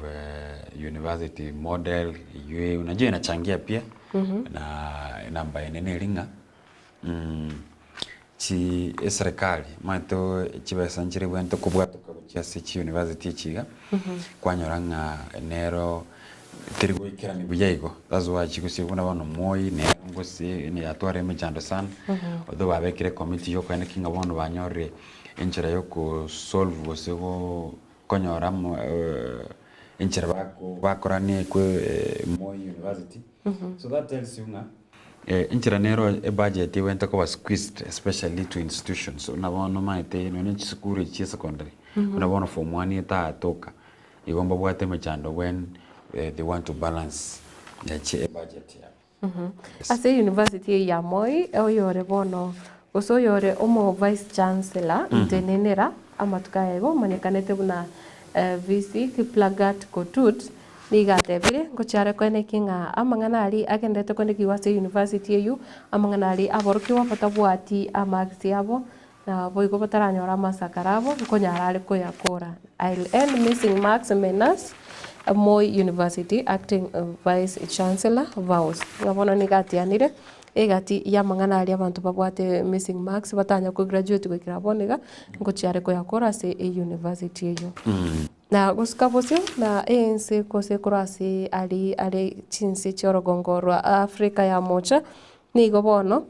university model eywo unajua inachangia pia na enamba ende neri ng'a chi eserekari omanyete chibesa nchire bwenerete kobwatoka gochia ase chiuniversity echi iga, kwanyora ng'a nero teri goikerania buya igo that's why chigosio buna bono Moi nere ngosie yatwara emechando sana, although babekire ecommittee ya okoeneki ng'a bono banyorire enchera ya okosolve gose konyora amo enchera bako bakorania ekwe Moi University, so that tells you ng'a enchera nero ebudget ebwenerete koba squeezed especially to institutions buna bono omanyete nonye chisukuru echi chia secondary, buna bono form one etatoka. Igo mbabwate emechando when they want to balance ebudget yabo. Ase university eye ya Moi, oyore bono gose oyore omo vice chancellor ntenenera amatuko aya igo omanyekanete buna VC Kiplagat Kotut nigo atebire ngochia are koenekia ng'a amang'ana aria agenderete koenekigwa ase university eywo, amang'ana aria aborokigwa batabwati amarks abo Na boigo bataranyora amasakara abo, nkonyara are koyakora. I'll end missing marks menace, Moi University acting vice chancellor vows. Ng'a bono nigo atianire egati y'amang'ana aria abanto babwate missing marks batanya ko graduate goikera bono iga, ngochia are koyakora ase euniversity eyio. Na gosuka bosio na ense gose korwa ase aria are chinse chi'orogongo rwa Africa ya mocha, nigo bono.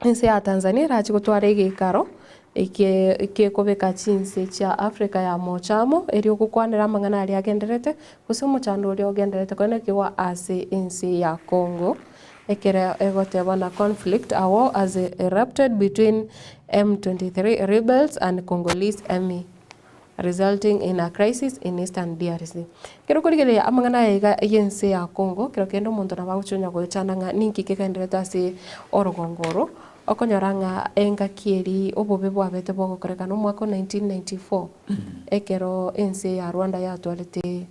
Ense ya Tanzania erache gotwara egeikaro eke gekobeka chinse chia Africa ya mocha amo, erio gokwanera amang'ana aria agendererete, gose omochando oria ogendererete koenekigwa ase ense ya Congo. Ekero egoteba na conflict a war has erupted between M23 rebels and Congolese army. Resulting in a crisis in eastern DRC. Ekero okorigereria amang'ana aya iga y'ense ya Congo, kero kende omonto nabo agochia goechanda ng'a ninki kegendererete ase orogongo oro, okonyora ng'a engaki eria obobe bwabete bogokorekana omwaka o 1994, ekero ense ya Rwanda yatwarete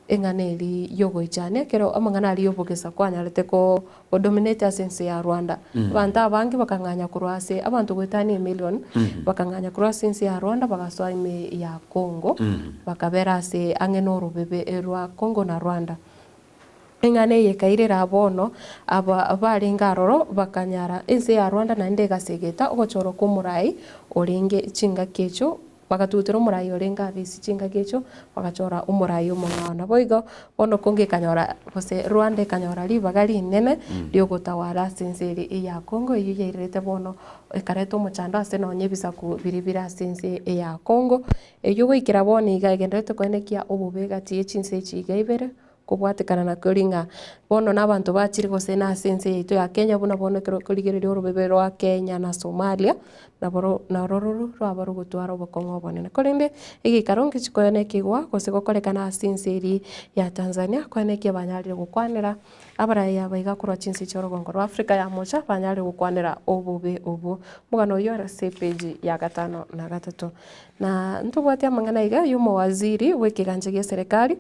Eng'ana eria y'ogoichania, ekero amang'ana aria y'obogesa kwanyarete ko dominate ase ense ya Rwanda. Abanto abange bakang'anya korwa ase abanto goetania emilion, bakang'anya korwa ase ense ya Rwanda bagasoa ime ya Congo, bakabera ase ang'e na orobebe rwa Congo na Rwanda. Eng'ana eye ekairera bono aba barenge aroro bakanyara ense ya Rwanda naende egasegeta ogochorwa kwa omorai orenge chingaki echio Bagatutera omorai orenge abisi chingaki echio, bagachora omorai omong'ao. Naboigo bono Congo ekanyora, gose Rwanda ekanyora ribaga rinene ri'ogotawara ase ense eria eya Congo, eyio yairerete bono ekareta omochando ase nonya ebisaku biria bire ase ense eya Congo. Eyio goikera bono iga egendererete koenekia obobe egati ye chinse echi iga ibere, Kobwatekana nakio ring'a bono nabanto bachire gose nase ense yaito ya Kenya buna bono ekero okorigereria orobebe rwa Kenya na Somalia, naboro narororo rwaba rogotwara obokong'u obonene. Korende egeikaro ngechi koenekigwa gose gokorekana ase ense eria ya Tanzania koenekia banyarire gokwanera abarai aba iga korwa chinse chia orogongo rwa Africa ya mocha banyarire gokwanera obobe obwo. Omogano oyio ore ase epage ya gatano na gatato. Na ntobwate amang'ana iga ya omowaziri bwa ekegancha gia eserekari.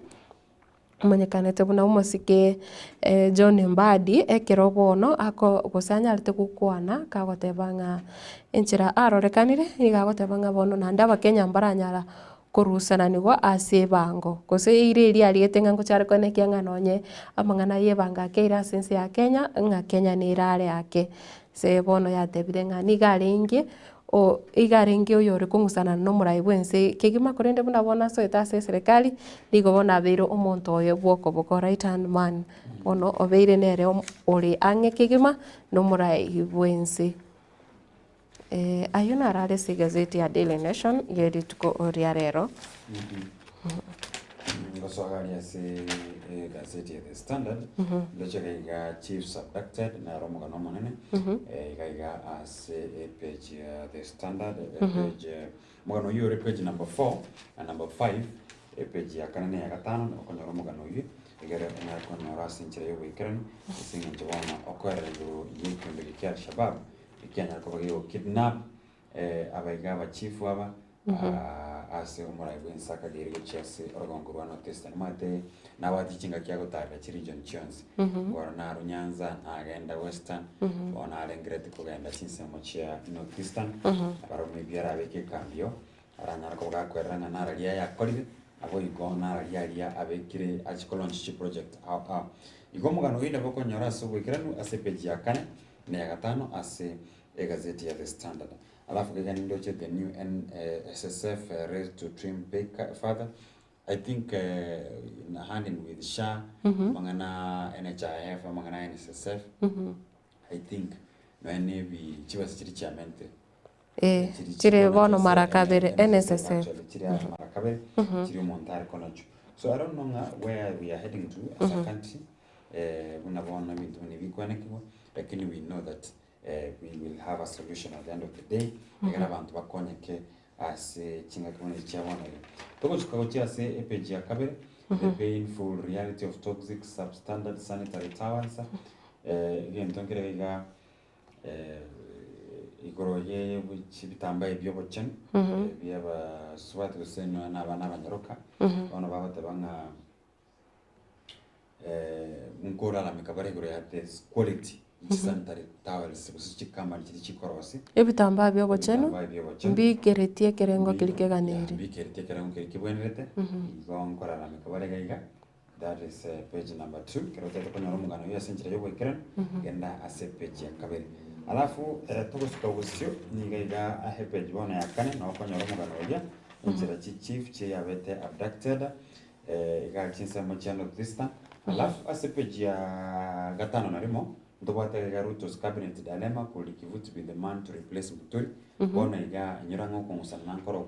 Omanyekanete buna omosike John Mbadi, ekero bono ako gose anyarete gokwana kagoteba ng'a enchera arorekanire nigo agoteba ng'a bono naende abakenya mbaranyara korusananigwa ase ebango, gose eira eria ariete ng'a ngochia are koenekia ng'a nonye amang'ana ya ebango akeire ase ense ya Kenya, ng'a Kenya nere are ake. Ase bono yatebire ng'a nigo arenge o iga arenge oyore kong'usanana nomorai bw'ense kegima, korende buna bono asoete ase eserekari, nigo bono abeire omonto oye bw'okoboko, right hand man, bono obeire nere ore ang'e kegima nomorai bw'ense. Ayio naro are ase egazeti ya Daily Nation ye rituko ria rero. Ngosoa aria ase egazeti ya The Standard, ndoche iga iga Chiefs abducted, naro omogano omonene, iga iga ase epage ya The Standard, epage, omogano oyio ore page number four na number five, epage ya kane na eya gatano, nabo okonyora omogano oyio, egere onyare konyora ase enchera ya oboikeranu, ase eng'encho bono okoerera igoro ya ekiondo eke kia Alshabab, ekianyara koba gegokidnap abaiga abachifu aba ase omorai bw'ense akageire gochia ase orogongo rwa North Eastern. Omanyete nabwate chingaki agotarera chiregion chionsi, nkoro narwa Nyanza, nagenda Western, bono narengereti kogenda chinsemo chia North Eastern, barabwo maybe arabeke ekambio, aranyare koba gakoerera ng'a nararia ayakorire, naboigo nararia aria abekire achie kolaunch chiproject ao ao. Igo omogano oyio nabo okonyora ase oboikeranu ase epage ya kane na ya gatano ase egazeti ya The Standard. Alafu kegeni ndoche the new NSSF raised to trim pay further. I think in hand in with SHA, amang'ana NHIF, amang'ana NSSF, I think nonya na ebi chibesa chiria chiamentire. Eh, chire bono mara kabere NSSF. Actually chire mara kabere, chiria omonto are konachwa. So I don't know ng'a where we are heading to as a country, buna bono ebinto buna ebi bikwanekigwa, lakini we know that we will have a solution at the end of the day, ekero abanto bakonyeke. ase chingaki buna echi chia bono iga. Togochika gochia ase epage ya kabere, the painful reality of toxic substandard sanitary towels, egento nkere iga igoro ye chibitambaa ebi bia obochenu, bia abasubati gose nonya na abana abanyaroka, bono bagoteba ng'a nkolalamika bare igoro ya the quality chisanitary towels gose chikampani chiria chikorosia Ebitambaa bia obochenu Ebitambaa bia obochenu. mbikeretie ekerengo keria keganeiri. Mbikeretie ekerengo keria kebwenerete, igo nkoraramika bare iga iga. That is page number 2 kero otagete konyora omogano oyio ase enchera ya oboikeranu, genda ase page ya kabere. Alafu togosuka bosio niga iga ahe page bono ya kane nabo okonyora omogano oria enchera chi chief chiabete abducted iga chinsemo chia North Eastern. Alafu ase page ya gatano na rimo ntobwate iga Ruto's cabinet dilemma could Kivuti be the man to replace Muturi? Bono iga inyora ng'a okong'usana nkoro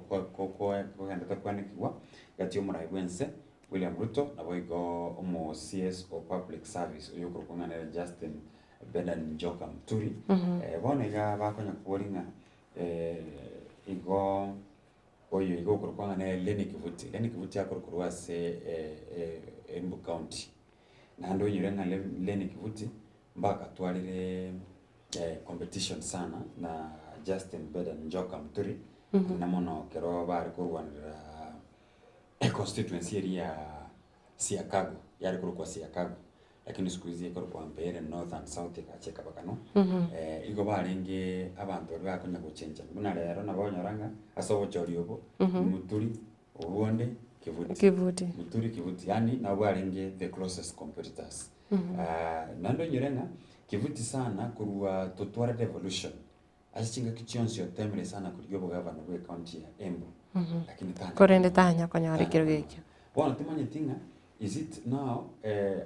kogendete kwenekigwa gati y'omorai bwense William Ruto naboigo omo CS o Public Service oyio okorokwa ng'a nere Justin Bedan Njoka Muturi. Bono iga bakonya koboria ng'a igo oyo igo okorokwa ng'a nere Lenny Kivuti. Lenny Kivuti akorwa ase Embu County. Naende onyore ng'a Lenny Kivuti mbakatwarire competition sana na Justin Bedan Njoka Muturi, na mono ekero bare korwanerera econstituency eria ya Siakago, yare korokwa Siakago, lakini siku hizi ekorokwa Mbeere North and South egacha ekabaganwa. Igo barenge abanto baria bakonya gochenchana, buna rero nabo okonyora ng'a ase obochori obo, Muturi, obonde, Kivuti. Kivuti. Muturi, Kivuti, yaani nabo barenge the closest competitors. Naende onyore ng'a Kivuti sana korwa totware devolution, ase chingaki chionsi otemire sana korigia obogavana bwa ecounty ya Embu, lakini tanya Korende tanya konyora ekero gekio. Bono timanyeti ng'a is it now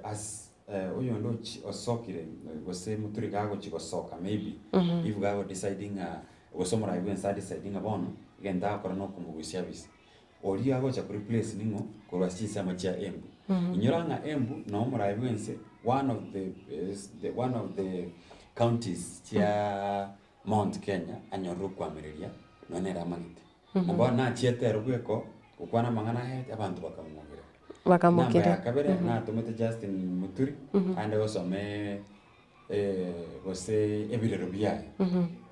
as oyonde ochi osokire gose Muturi gagochi gosoka maybe if gago decide ng'a gose omorai bwensi a decide ng'a bono egento agokora na okomogusia abise. Oria agocha ko replace ning'o korwa ase chinsemo chia Embu. Inyora ng'a Embu noo omorai bwense one of the one of the counties chia Mount Kenya anyorire okoamereria nonya nere amanyete. Na bono nachiete ero bweko gokwana amang'ana aye abanto bakamwogera. Namba Bakamokera. ya kabere natomete Justin Muturi aende gosoma gose ebirero biaye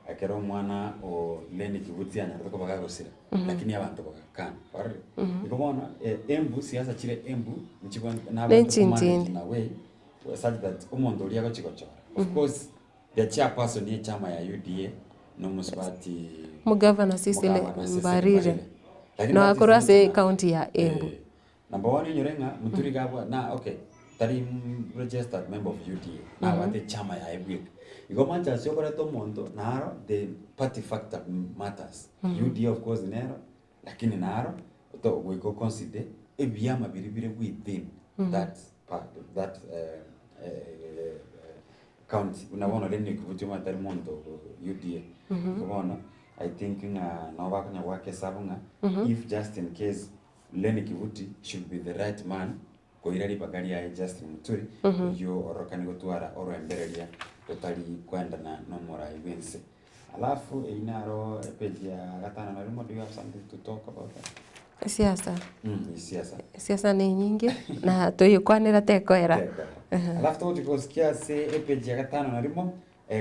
ekero omwana o Lenny Kivuti anyarete koba gagosira lakini abanto bagakana ororire. Igo bono Embu siasa chire Embu nchibwate nabanto Nenchintindi. komanage in a way such that omonto oria agochi gochora. Of course the chairperson ye echama ya UDA nomosubati Mugavana Cecily Mugavana Cecily Mbarire. Mbarire. Lakini No that is akorwa not ase enough. county ya Embu. Number one onyore ng'a Muturi iga abwa na okay tari registered member of UDA nabwate echama yaye bweka. Igo manche ase okoreta omonto naro the party factor matters. UDA of course nero lakini naro to goika oconsider ebiama biria bire within that part that county. Buna bono Lenny Kivuti omanyete tari monto o UDA. Igo bono I think ng'a nabo bakonya goaka esabu ng'a if just in case Lenny Kivuti should be the right man koira ribaga riaye Justin Muturi oyio ororokani gotwara oroembereria rotari koendana nomorai bwense. Alafu eyio naro epage ya gatano na rimo, do you have something to talk about that? Esiasa. Esiasa. Esiasa ne enyinge na toyekwanera tekoera. Alafu togochia gosikia ase epage ya gatano na rimo,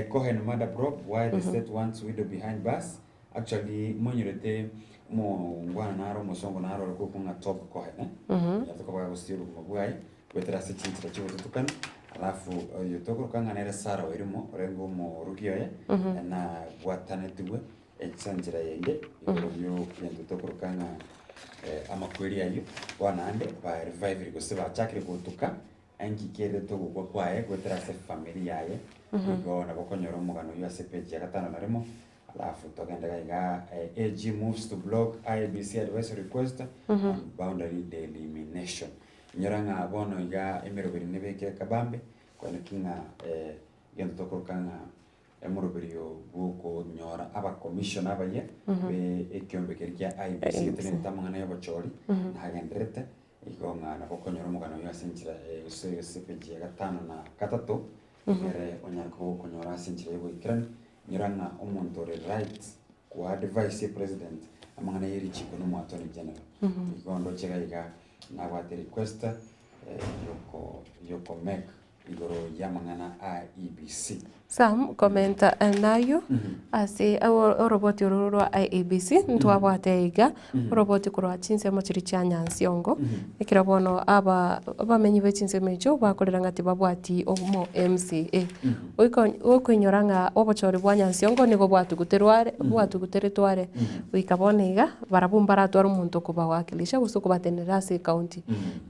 Cohen murder probe, why the state wants widow behind bars. Actually monyorete omongwana naro omosongo naro ore korokwa ng'a Tob Cohen eh, onyarete koba gagosia obogima bwaye goetera ase chinchera chiogotutukana. Alafu oyo tokoroka ng'a nere Sarah Wairimu orenge omorugi oye, nabwatanetigwe ase enchera yende igoro yo egento tokoroka ng'a amakweri ayio, bono naende ba revivire gose bachakire gotuka Enki kerete ogokwa kwaye goetera ase efamiri yaye, igo nabo okonyora omogano oyio ase epeji ya gatano na rimo, alafu togende iga iga AG moves to block IEBC advisory request on boundary delimination. Inyora ng'a bono iga emeroberi nebekire kabambe, koeneki ng'a egento tokoroka ng'a Emoroberio bw'okonyora abakomishona abayia be ekiombe keria kia IEBC getenenerete amang'ana y'obochori nagendererete, igo ng'a nabo okonyora omogano oyio ase enchera gose ase epeji ya gatano na gatato, egere onyare koba okonyora ase enchera y'oboikeranu, nyora ng'a omonto ore right koa advice epresident. Amang'ana ye richiko na omo attorney general. Igo ndoche iga iga nabwate request yoko yoko make igoro y'amang'ana a IEBC. Sam, komenta nayio ase oroboti oro rwa IEBC ntwabwate iga oroboti korwa chinsemo chiria chia Nyansiongo, ekero bono aba abamenyi be chinsemo echio bakorera ng'a tibabwati omo MCA. Goika gokoinyora ng'a obochori bwa Nyansiongo nigo bwatuguterwe are bwatuguteretwe are goika bono iga barabwo mbaratware omonto okobawakilisha gose okobatenenera ase ecounty.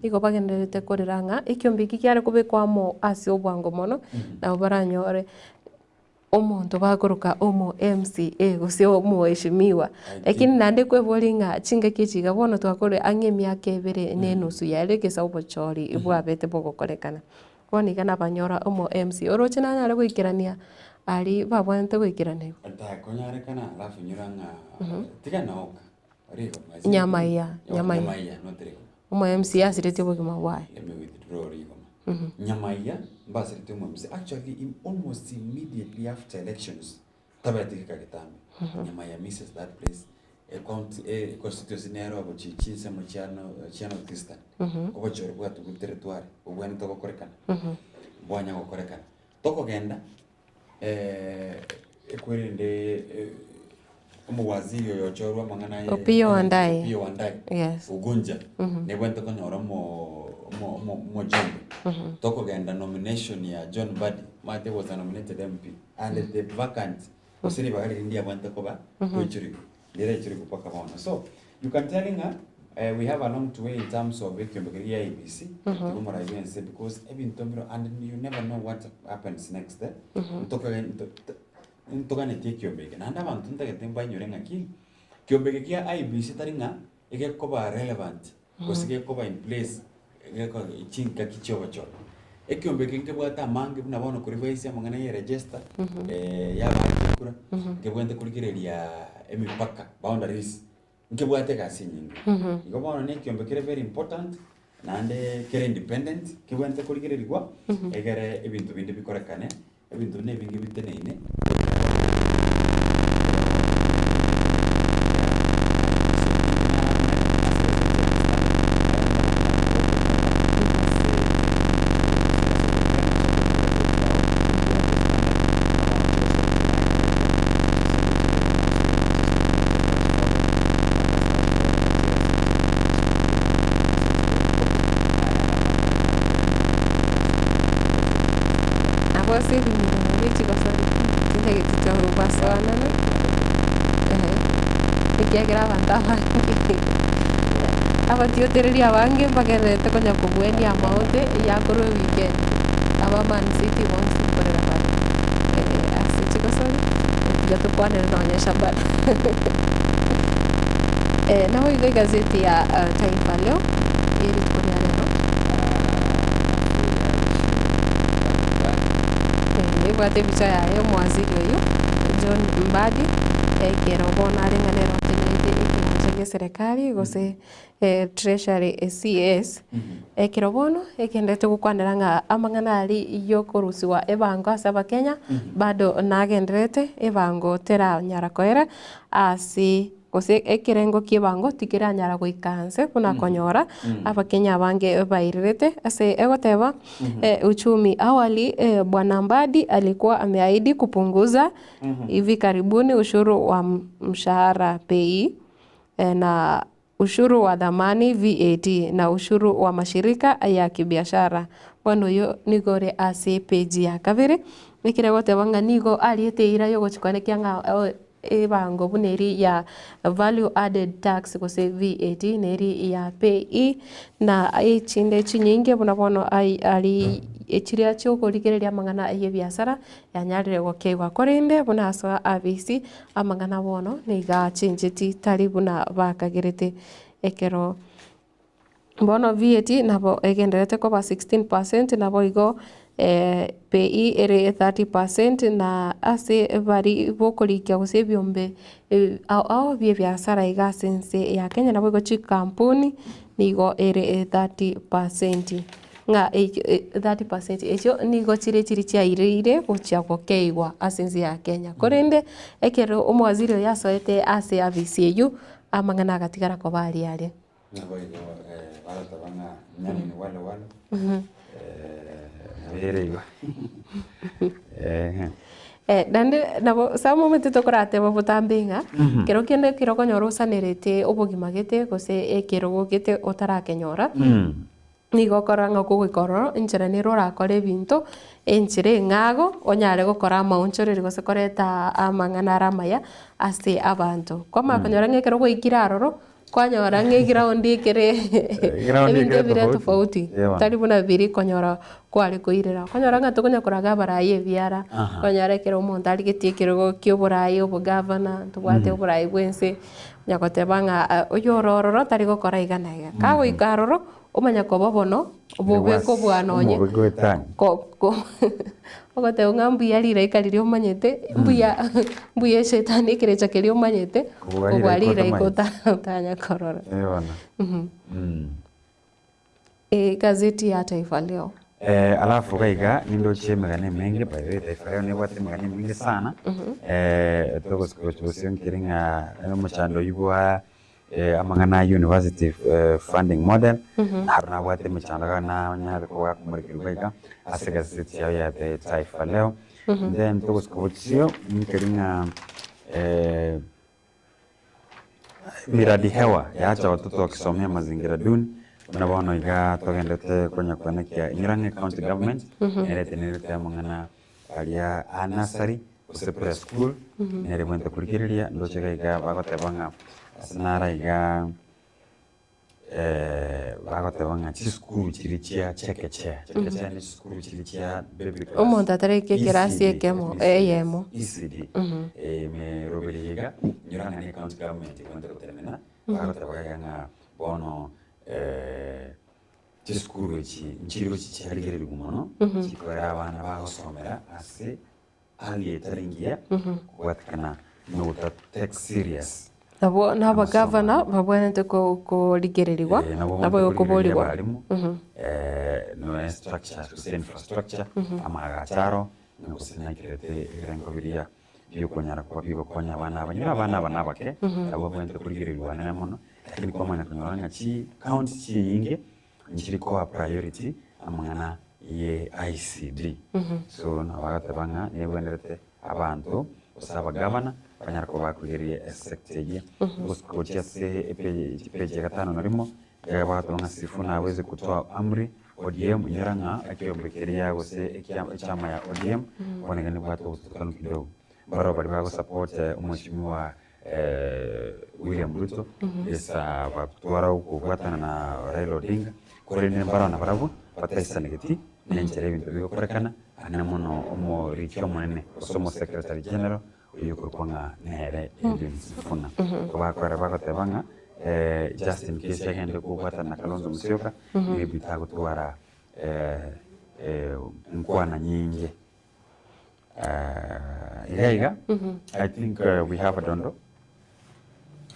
Nigo bagendererete korera ng'a ekiombe eki kiare kobekwa amo ase obwango mono, nabo baranyore omonto bakoroka omo MCA gose omoheshimiwa. Lakini naende kweboria ng'a chingaki echi iga bono twakorire ang'e emiaka ebere na enusu yaerire gesa obochori bwabete bogokorekana. Bono iga nabanyora omo MCA oroche nanyare goikerania aria babwenerete goikeranigwa. Takonyarekana alafu nyora ng'a tiga naoka rigoma Nyamaiya, Nyamaiya. Nyamaiya not rigoma. Omo MCA asiretie obogima bwaye. Let me withdraw rigoma. Nyamaiya mbasirete omo MCA actually im, almost immediately after elections tabete geka getambe. Nyamaiya misses that place. E county e constituency nero ogochi chinsemo chia no chia North Eastern. Obochori bwatuguteretwe are obwenerete gokorekana. Bwanya gokorekana. Tokogenda ekwerende omowaziri oyo ochorwa amang'ana aye Opiyo Wandayi. Opiyo Wandayi. Yes. Ugunja. Nebwenerete konyora omo omo omo omojumbe. Tokogenda nomination ya John Mbadi, omanyete was a nominated MP and the vacant gose ribaga riria ndiabwenerete koba goichorigwa, ndiraichorigwa mpaka bono. So you can tell ng'a we have a long to way in terms of ekiombe keria gia IEBC, tiga omorai bwa ense because ebinto mbiro and you never know what happens next eh. Ntokaga nto ntoganetie ekiombe eke naende abanto ntagete mbainyore ng'aki, kiombe eke kia IEBC tari ng'a egekoba relevant gose gekoba in place geko chingaki chia obochori. Ekiombe eke nkebwate amange buna bono korevise amang'ana ya eregister ya abaanche ekura, nkebwenerete korigereria emipaka, boundaries, nkebwate egasi enyinge. Igo bono na ekiombe kere very important, naende kere independent, kebwenerete korigererigwa, egere ebinto binde bikorekane, ebinto buna ebinge biteneine. Abwo ase ebinyoro bie chigosori tintageti tobasoanane, ehe, ekiagera abanto abange abatiotereri abange mbagendererete konya kobwania amaote yakorwa eweekend, aba Man City bonsi nkorera bare ase chigosori, tiga tokwanere nonye Shabana. Naboigo egazeti ya Taifa Leo ye rituko ria rero, ebwate ebicha yaye omowaziri oyio John Mbadi, ekero bono arenge nere otenenerete ekewancha gie eserekari gose Treasury CS, ekero bono egenderete gokwanera ng'a amang'ana aria yokorusiwa ebango ase abakenya bado nagendererete, ebango teranyara koera ase gose ekerengo ki'ebango tikeranyara goika nse buna konyora abakenya abange bairerete ase egoteba uchumi. Awali Bwana Mbadi alikuwa ameahidi kupunguza hivi karibuni ushuru wa mshahara PAYE na ushuru wa dhamani VAT na ushuru wa mashirika ya kibiashara. Bono oyo nigo ore ase epage ya kabere, ekere goteba ng'a nigo ariete eira yogochia koenekia ng'a ebango buna eria ya value added tax gose VAT na eria ya PAYE na echinde chinyinge buna bono ai aria chiria chiokorigereria amang'ana ya ebiasara yanyarire gokeigwa. Korende buna asoa abisi amang'ana bono nigo achencheti tari buna bakagerete ekero bono VAT nabo egendererete koba 16% naboigo PAYE ere 30% na ase bari bokorikia gose ebiombe ao ao bia ebiasara iga ase ense ya Kenya naboigo chikampuni nigo ere 30%. Ng'a 30% echio nigo chire chiri chiaireire gochia gokeigwa ase ense ya Kenya. Korende ekero omowaziri oyo asoete ase afisi eyio. Amang'ana agatigara koba aria aria. Naboigo bagoteba ng'a nyani ni wale wale, nabo ere igo. Eeh. Naende nabo some omanyete tokorateba botambe ng'a, kero kende ekero okonyora osanerete obogima gete gose ekerogo gete otarakenyora, Nigo okorora ng'a okogoika ororo, enchera nere orakore ebinto, enchera eng'ago, onyare gokora amaonchoreri gose koreta amang'ana are amaya ase abanto. Kwamanya konyora ng'a ekero gwaikire aroro, kwanyora ng'a eground ekere Eground ebinto ekere ebire tofauti. tofauti, Eeh bono. tari buna biria konyora kware koirera. Okonyora ng'a tokonya koraga abarai ebiara, Aha. okonyora ekero omonto arigetie ekerogo kia oborai, obogavana, ntobwate oborai bwa ense, onya goteba ng'a oyo ore ororo tari gokora iga na iga. Kagoika aroro, Omanya koba bono obobe kobua nonye Omobe goetania. ko- ko ogoteba ng'a mbuya riraika riria omanyete, mbuya mbuya eshetani ekerecha keria omanyete, Kobua kobua riraika riraika otamanyeti. ota otanya korora. Eh bono. Egazeti ya Taifa Leo. Eh, alafu iga iga nindoche emegano emenge by the way Taifa Leo nebwate emegano emenge sana eh, togosika gochia bosio nkeri ng'a omochando oyio bwa Amang'ana a university funding model, naro nabwate emechando iga nanyare koba gakomorekerwa iga ase egazeti yao ya The Taifa Leo. Then togosuka bochio nkeri ng'a miradi hewa yaacha watoto wakisomea mazingira duni, buna bono iga togendete konya koenekia inyora ng'a ecounty government nere etenenerete amang'ana aria a nursery gose pre school nere bwente korigereria ndoche iga iga bagoteba ng'a ase naro iga bagoteba ng'a chisukuru chiria chia chekechea, chekechea ne chisukuru chiria chia baby class, Omonto atareki ekerasi ECD, ekemo, eyemo. ECD, emeroberi iga, inyora ng'a ne county government ebwenerete gotenena, bagoteba iga ng'a bono Chisukuru echi nchiri gochia chiarigererigwe mono, chikogera abana bagosomera ase hali etari engiya, kobwatekana na ogota take serious. Nabwo na Amasomo abagavana aya. babwenerete ko- korigererigwa, Eh, nabo nabo babwenerete korigereria okoborigwa. abalimu, nonya structure gose infrastructure, amaagacho aro, na gose naikerete ebirengo biria biokonyara koba bigokonya abana aba. Nyora abana aba nabake, nabo babwenerete korigererigwa anene mono, lakini kwamanya konyora ng'a chicounty chinyinge nchiri koa priority amang'ana ye ICD. So nabo bagateba ng'a nebwenerete abanto gose abagavana banyare koba bakorigereria esector eyio. Gosuka gochia ase epe chipage ya gatano na rimo, iga bagateba ng'a Sifuna hawezi kutoa amri ODM inyora ng'a ekeombe keria gose ekia echama ya ODM bono iga nebwate obotutukanu kidogo. Barabwo baria bagosupport omweshimiwa William Ruto gesa batwara okobwatana na Raila Odinga korende mbarabwo nabarabwo bataisanegeti nenchera ebinto bigokorekana ane mono omoriki omonene gose omosecretary general oyio okorokwa ng'a nere Edwin Sifuna. Bakorera bagoteba ng'a just in case agende kobwatana na Kalonzo Musyoka maybe tagotwara nkwana nyinge. Iga iga I think we have a dondo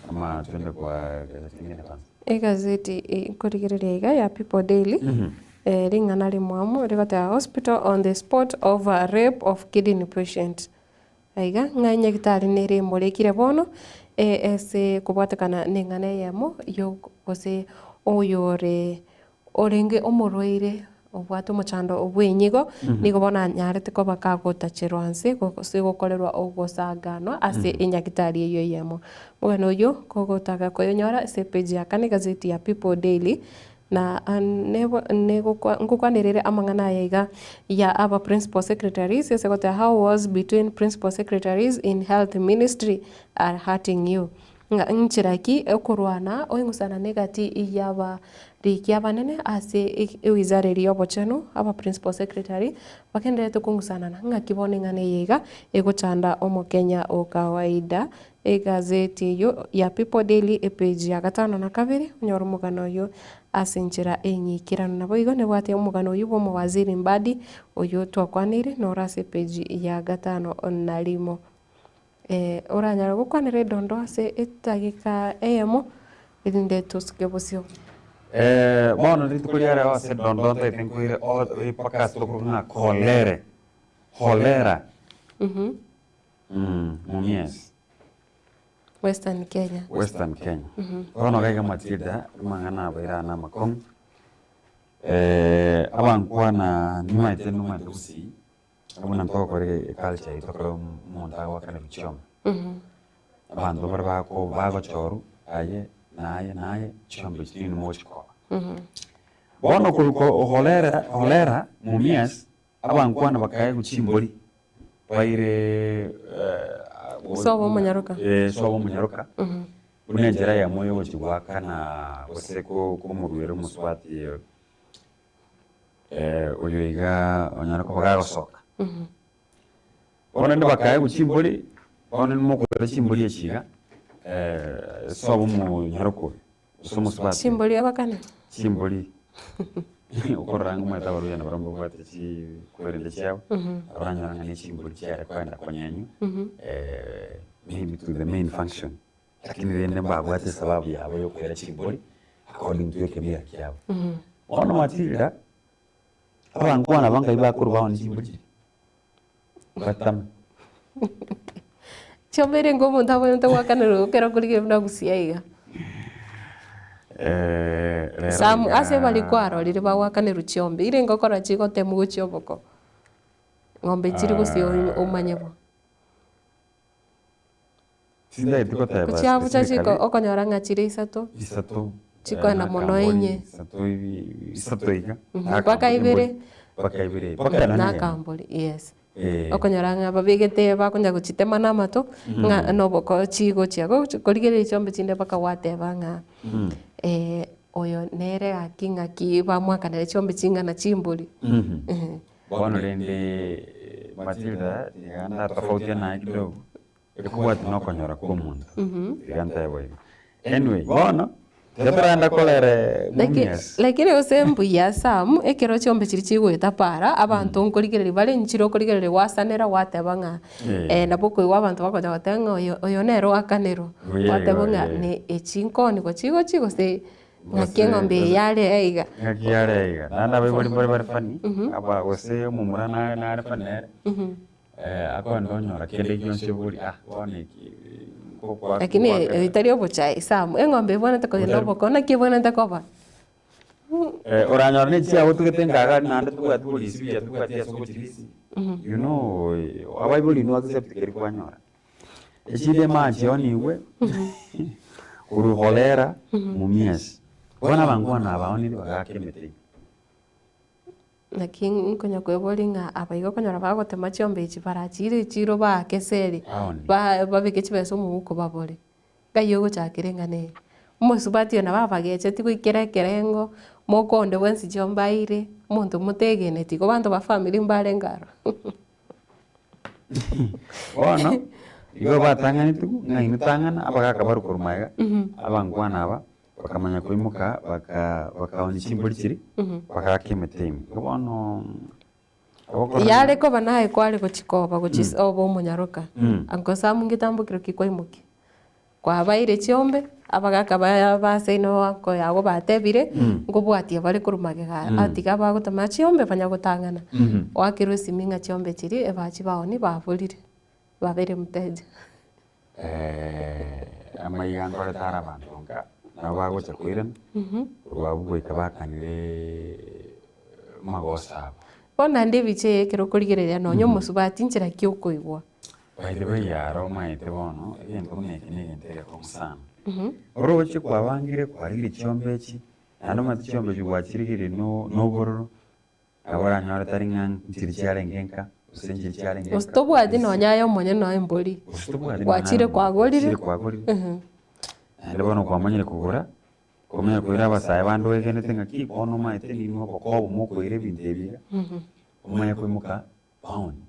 ama twende kwa gazeti ingine kwanza. Egazeti nkorigereria iga ya People Daily, ring'ana rimwamu rigoteba hospital on the spot over rape of kidney patient. Aiga ng'a nyagitari nere emorekire bono ase kobwatekana neng'ana eyemo yo gose oyore orenge omorwaire obwate omochando bw'enyigo, nigo bono anyarete koba kagotacherwa nse gose gokorerwa ogosanganwa ase enyagitari eyio eyemo. Omogano oyio kogotaka koyonyora ase epage ya kane egazeti ya People Daily, Na ngokwanerere amang'ana aya iga ya aba principal secretaries ase goteba how wars between principal secretaries in health ministry are hurting you. Ng'a nchera ki okorwana oing'usanane egati y'abariki abanene ase ewizara eria y'obochenu aba principal secretary bagendererete kong'usanana ng'aki bono eng'ana eye iga egochanda omokenya o kawaida Egazeti eyio ya People Daily epage ya gatano na kabere, onyore omogano oyio ase enchera enyaikeranu. Naboigo nebwate omogano oyio bw'omowaziri Mbadi, oyio twakwaneire noro ase epage ya gatano na rimo. Oranyare gokwanera edondo ase edageka eyemo, erinde tosuke bosio. Bono rituko ria rero ase edondo ntaete nkoire mpaka ase tokorokwa ng'a kolere, holera. Mumias. Western Kenya. Western Kenya. Bono iga iga Matilda, amang'ana abeire aa namakong'u, eh, abankwana nimaete nimaete gusii, buna ntogokora eculture yaito ekero omonto agoakanera chiombe. Abanto baria bako bagochorwa aye naye naye chiombe echi nini mogochikoba. Bono korwa holera holera mumias abankwana bakaegwa chimbori baire Sobo omonyaroka. Sobo omonyaroka buna enchera eyemo ya ogochia goakana gose komoruera omosubati oyo iga onyare koba gagosoka. Bono naende bakaegwa chimbori, bono nimokorera chimbori echi iga, sobo omonyaroka oyo, gose omosubati oyo. Chimbori abakane? Chimbori, okorora ng'a omanyete abaruya nabarabwo mbabwate chikwerende chiabo, oranyore ng'a ne chimbori chiare kogenda konyenywa, maybe to the main function, lakini rende mbabwate esababu yabo ya okoira chimbori according to ekemira kiabo. Bono Matilda, abankwana aba nkai bakorwa baonie chimbori chiria? Batame. Chiombe nigo omonto abwenerete goakanerwa ekero okorigereria buna gusii iga. Eh, rero Some iga- ase baria kwarorire bagoakanerwa chiombe, ire ngokora chigotemu gochia oboko, ng'ombe chiri gusii omanye bo. Tintageti goteba Chiabucha chiko specifically. okonyora ng'a chire isato, Isato. chikoenda mono nakambori, inye. Isato ibi isato iga. Mpaka ibere. Mpaka ibere. Mpaka nonya eyemo. Nakambori, yes. Eh. Okonyora ng'a babegete bakonya gochitema na amato, ng'a noboko chigochia gochi korigereria chiombe chinde mpaka gwateba ng'a oyo nere gaki ng'aki bamwakanere chiombe ching'ana chimbori. Bono rende Matilda tiga ndatofautia naye kidogo, ekobwati nokonyora kwa omonto, tiga ntae boigo. Anyway, bono tiga toragenda korere Mumias. Lakini gose mbuya Sam, ekero chiombe chiria chigoeta para, abanto nkorigereria bare nchire okorigereria gwasanera gwateba ng'a nabo okoigwa abanto bagocha goteba ng'a oyo oyo nere oakanerwa, Buya igo, gwateba ng'a eh. ne echi nkoonigwa chigochi gose Ng'aki eng'ombe eye yare aiga. Ng'aki yare aiga. Naende abaibori mbare bare funny, aba gose omomura nare nare funny nere, akogenda onyora kende gionsi obori ah bono eki ngokwa Lakini ngoakera. oyo tari obochai Sam, eng'ombe ebwenerete kogenda Otari- oboko, naki ebwenerete koba? Oranyora ne chiago otugete engaga aria naende tobwati borisi buya tobwati ase ogochirisia, you know abaibori inwe accept keria kwanyora. Echinde emache onigwe korwa holera mumias. Bono abangwana aba aonire bagaaka emete ime. Naki nkonya kweboria ng'a aba igo okonyora bagotema chiombe echi barachiire echiro baake eseri, Aoni. ba babeke chibesa omohuko babore. Ngai ogochakera eng'ana eye. Omosubati oyo nabo abagecheti goikera ekerengo, moka onde bwensi chiombe aire, omonto motegeneti, igo abanto ba family mbarenge aro. Bono, igo batang'anetwe ng'a inwe tang'ana, abagaka barwe korwa magega, abankwana aba, bakamanya koimoka baka bakaonia chimbori chiria, bakaaka emete ime. Igo bono ogokorora Yare koba naye kware gochikoba gochia obe omonyaroka, Uncle Sam ngetambo kero ki kwaimokia. Kwabaire chiombe, abagaka ba baseino anko yago batebire, nkobwatia bare korwa magega aa, tiga bagotoma chiombe banya gotang'ana. Oakerwe esimi ng'a chiombe chiria ebachi baoni baborire, babeire mteja. Amaiga nkorete are abanto nka, nabo bagocha koirana, korwa abwo goika bakanire amagoso abo. Bono naende ebicha eye ekero okorigereria nonya omosubati nchera ki okoigwa? By the way aro omaete bono egento buna eke negento egekong'u sana. Oroche kwabangire kwarigire chiombe echi, naende omanyete chiombe echi gwachirigirie no nobororo, nabo oranyore tari ng'a nchiri chiarenge nka, gose nchiri chiarenge Gose nka. tobwati nonya aye omonyene nonya embori, Gose tobwati nonya gwachire aye omonyene, kwagorire. gwachire kwagorire. Naende bono kwamanyire kogora, kwamanya koira abasae bande oegenete ng'aki bono omanyete ninwe obokobo mokoira ebinto ebi iga, omanye koimoka baoni.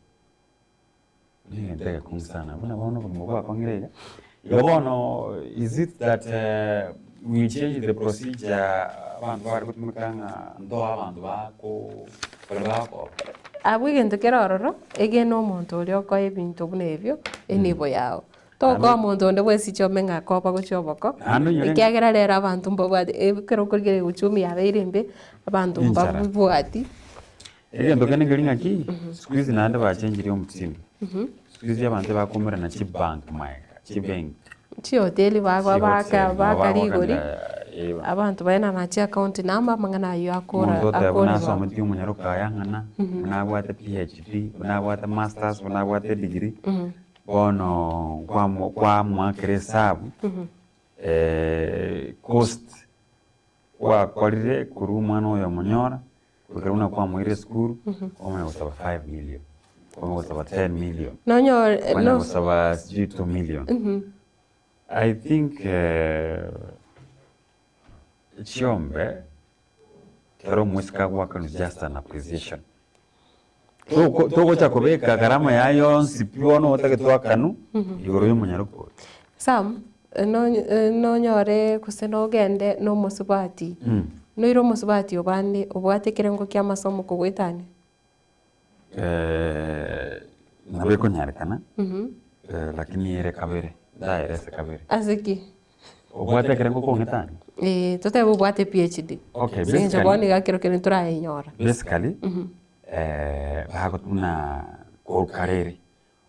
Negento egekong'u sana buna bono obogima bwakong'ire iga. Igo bono is it that we change the procedure abanto bare gotumeka ng'a ntoe abanto bako baria bakoba. Abwo egento kere ororo, egena omonto oria okoa ebinto buna ebio, enibo yao. Tokoa omonto onde bwensi chiombe ng'a akoba gochia oboko, Naende onyore ng'a- ekiagera rero abanto mbabwate ekero okorigereria uchumi yabeire embe, abanto Enchara. mbabibwati. Egento kende nkeri ng'aki, siku hizi naende bachengirie omtindo. Siku hizi abanto ebakoumerana chibank magega, chibenki. Chihoteli bagwa baka baka rigori Eba. abanto baenana chiakaunti namba amang'ana aywo akora Omonto oteba akorerwa nasometi omonyaroka ayang'ana buna abwate PhD buna abwate masters buna abwate degree bono kwamwakera esabu cost gwakorire korwa omwana oyo omonyora goikera buna kwamoire esukuru kwamanya gosaba 5 million kwamanya gosaba 10 million Nonyore kwamanya no gosaba sijui 2 million. I think chiombe kero omosika gwakanu just an appreciation togocha kobeka gharama yaye yonsi pi bono otagete twakanu igoro ya omonyaroko oyo. Sam nonyore gose nogende na omosubati noire omosubati obande obwate ekerengo kia amasomo kogoetania? Nabo ekonyarekana lakini ere kabere ndaerese kabere. Ase ki? Obwate ekerengo kong'etania? Eh, totebe obwate PhD. Okay, Ase eng'encho basically- bono iga kero kende ntorayenyora. Basically buna korwa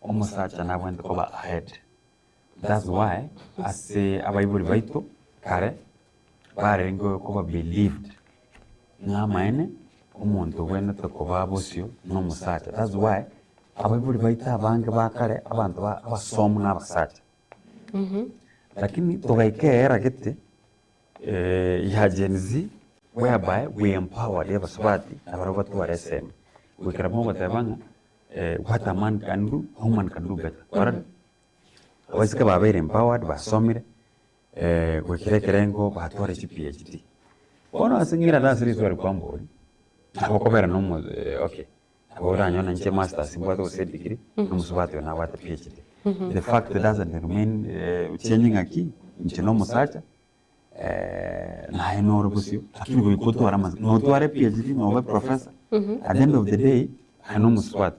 omosacha nabwente koba ahead. That's why ase abaibori baito kare barenge koba believed ng'a amaene omonto obwenerete koba bosio na omosacha. That's why abaibori baito abange ba kare abanto ba abasomu na abasacha. Lakini togaika era gete ya Gen Z whereby we empowered abasubati nabarabwo batware esemi. Goikera mogoteba ng'a what a man can do, a woman can do better. Kwarora? Abaiseke babeire empowered basomire goikera ekerengo batware chi PhD. Bono ase ng'irane ase riswali kwambori, nabo okobera na omo okay, nabo oranyore inche masters mbwate gose degree, na omosubati oyo nabwate PhD. The fact doesn't remain change ng'aki, inche na omosacha naye nore bosio, lakini goika otware amasa notware PhD nobe professor, at the end of the day, aye na omosubati,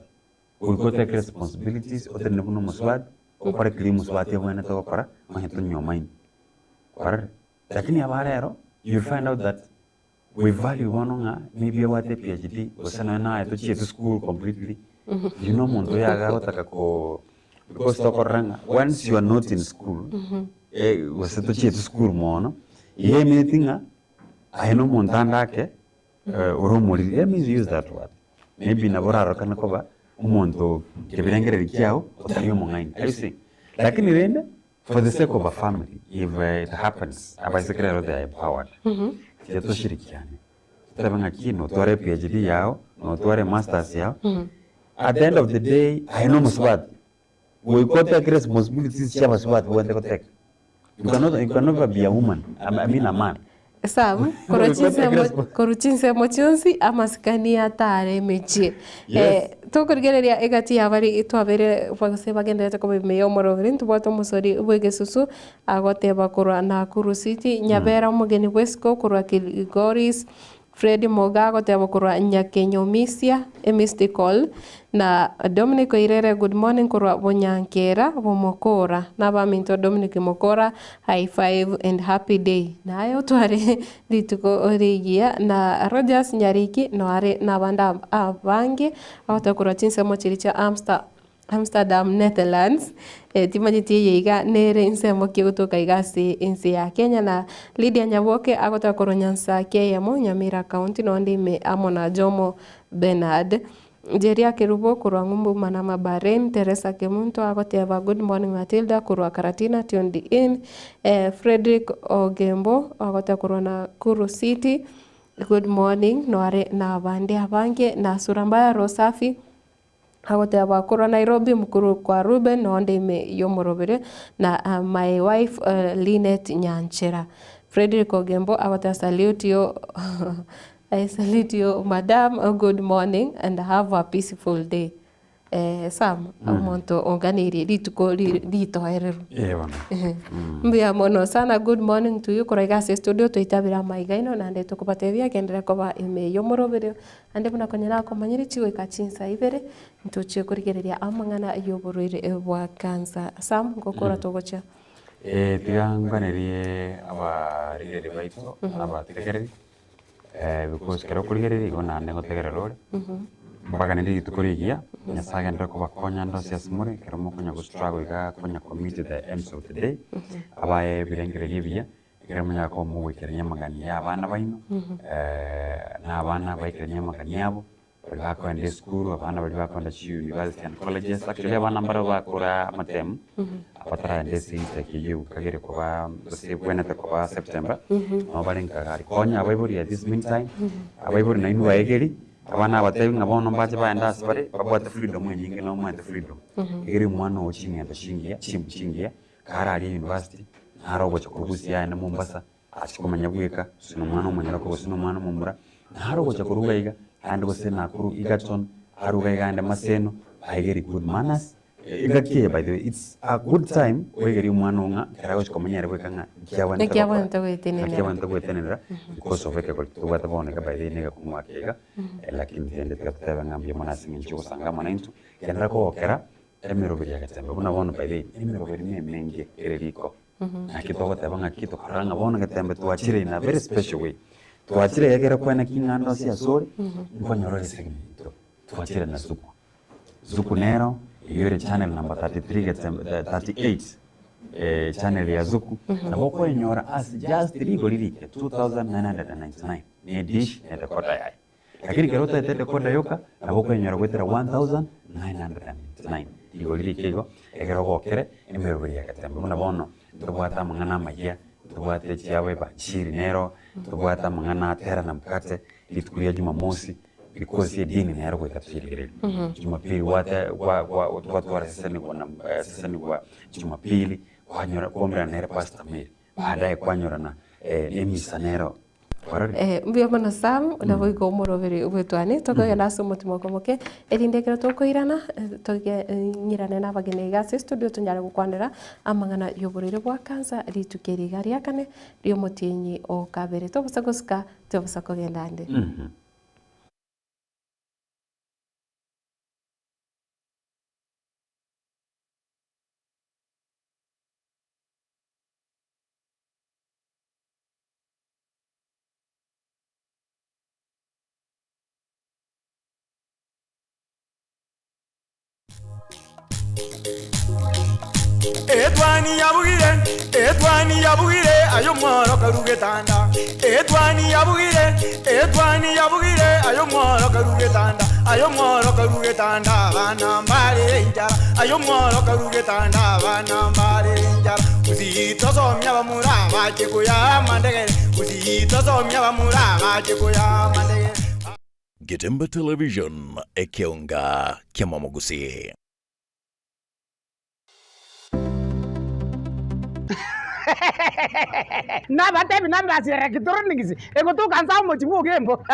goika otake responsibilities, otenene buna omosubati, okore keria omosubati abwenerete gokora, onye tonyomaini. Kwarorire? Lakini aba rero, you'll find out that we value bono ng'a maybe abwate PhD, gose nonya naye tochieti school completely, you know omonto oyo iga agotaka ko because tokorora ng'a once you are not in school, gose tochieti school mono, iga emineti ng'a aye na omonto ande ake ore omoriri, let me use that word, maybe nabo orarorokane koba omonto kebirengererio kiago otari omong'aini, are you seeing? Lakini rende for the sake of a family if it happens abaiseke rero they are empowered, tiga toshirikiane totebe ng'aki notware PhD yago, notware masters yago, at the end of the day aye na omosubati goika otake responsibilities chia abasubati bwente goteka. You cannot, you can never be a woman, I mean a man. Sam, korwa chinsemo korwa chinsemo chionsi amasikani atare emechie. Yes. Tokorigereria egati ya bari twabere gose bagenderete koba ime ya omoroberi ntobwate omosori bwa egesusu agoteba korwa Nakuru City, Nyabera omogeni bwa esiko korwa Kilgoris, Fred Moga agoteba korwa Nyakenyomisia Emystical na Dominic Oirere good morning korwa Bonyankera Bomokora na abaminto Dominic Mokora high five and happy day naye otware rituko rigiya na Rogers Nyariki noare na abande abange agoteba korwa chinsemo chiria chia Amster Amsterdam Netherlands timanyeti eye iga nere ensemo ki egotoka iga ase ense ya Kenya na Lydia Nyaboke agoteba korwa Nyansake eyemo Nyamira county nonde ime amo na Jomo Bernard Jeria Kerubo korwa Ng'umbu Manama Bahrain Teresa Kemunto agoteba good morning Matilda korwa Karatina tuned in Frederick Ogembo agoteba korwa Nakuru City good morning noare na abande abange na Surambaya Rosafi agoteba korwa Nairobi mukuru kwa Ruben nonde ime yomorobere na my wife Linet Nyanchera Frederick Ogembo agoteba salute you I salute you madam good morning and have a peaceful day. Sam omonto onganeirie rituko ritoereru. Eh bono. Mbuya mono sana good morning to you korwa iga ase studio toitabire amaiga ino naende tokobatebia genderera koba ime yomorobere ande buna konya nakomanyire chigoika chinsa ibere ntochie korigereria amang'ana ya oborwaire bwa cancer. Sam ngokora togochia. Tiga ngwanerie abarigereria baito abategereri because kero okorigereria igo naende ngotegerera ore. Mbaganere rituko rigiya, Nyasae agenderere kobakonya ande onsi ase more, ekero mokonya go struggle iga konya ko meet the ends of the day, abae ebirengererio ebiya, ekero monyare koba mogoikerania amagani ya abana baino, na abana baikeranie amagani abo, baria bakoenda esukuru, abana baria bakoenda chi university and colleges, actually abana mbare bakora amatemu, abataraenda ase intake eyio ekagere koba gose ebwenerete koba September, nabo bare nka gari. Konya abaibori at this meantime, abaibori nainwe baegeri, Abana abatebi ng'a bono mbache bagende ase bare, babwate freedom enyinge nabo omanyete freedom. Ekero omwana oo ching'endo chingiya, chimbu chingiya, kare aria university, naro ogocha korwa Gusii aende Mombasa, ache komenya bweka, gose na omwana omonyaroka gose na omwana omomura, naro ogocha korwa iga iga, aende gose Nakuru, Egerton, arwe iga iga aende Maseno, baegeri good manners, Engaki eye by the way it's a good time oegerie omwana oo ng'a ekero agochia komenya ere bweka ng'a nki abwenerete Naki gokora, abwenerete goetenenera. naki abwenerete goetenenera because of ekegori tobwate bono iga by the way niga kong'u ake iga lakini rende tiga totebe ng'a mbuya mono ase eng'encho yogosanga amo naintwe, genderera kogokera emeroberi ya Getembe buna bono by the way emeroberi na emenge ere riko naki togoteba ng'aki tokarora ng'a bono Getembe twachire in a very special way, twachire iga ekero kwene ki ng'a ande onsi ase ore nkonyora ore esegment yaito twachire na suku. Zuku nero eyio ere channel number 33 Getembe 38 eh, channel ya Zuku nabo okoenyora ase just rigori rike 2999 ne dish ne decoder yaye. Lakini kero otaete decoder yoka nabo okoenyora goetera 1999 rigori rike igo ekero ogokere emeroberi ya Getembe buna bono ntobwate amang'ana amayia, ntobwate chiabo ebanchiri nero, ntobwate amang'ana atera na mkate rituko ria jumamosi. Because edini nero goika toyerigererie. Jumapili gwate gwa gwa twatwara sesenigwa na sesenigwa Jumapili, kwanyora kwaumerana nere Pastor Mary, baadaye kwanyorana nemisa nero kwarorire? Mbuya mono Sam, naboigo omoroberi bw'etwani, tokogenda ase omotimoko omoke, erinde ekero tokoirana, toge ng'irane na abageni iga ase estudio tonyare gokwanera amang'ana y'oborwaire bwa cancer rituko eri iga ria kane ri'omotienyi o kabere. Tobosa gosika, tobosa kogenda ande. Etwani yabugire, etwani yabugire, aye omworo karu getanda. Etwani yabugire, etwani yabugire, aye omworo karu getanda. Aye omworo karu getanda, abana mbarere enchara. Aye omworo karu getanda, abana mbarere enchara. Gusii tosomia abamura bache koyaa amandegere. Gusii tosomia abamura bache koyaa amandegere. Getembe Television, ekeonga ki'amamogusii. Nabatebi nambasi electronics egotoka nsa omochi bwa Ogembo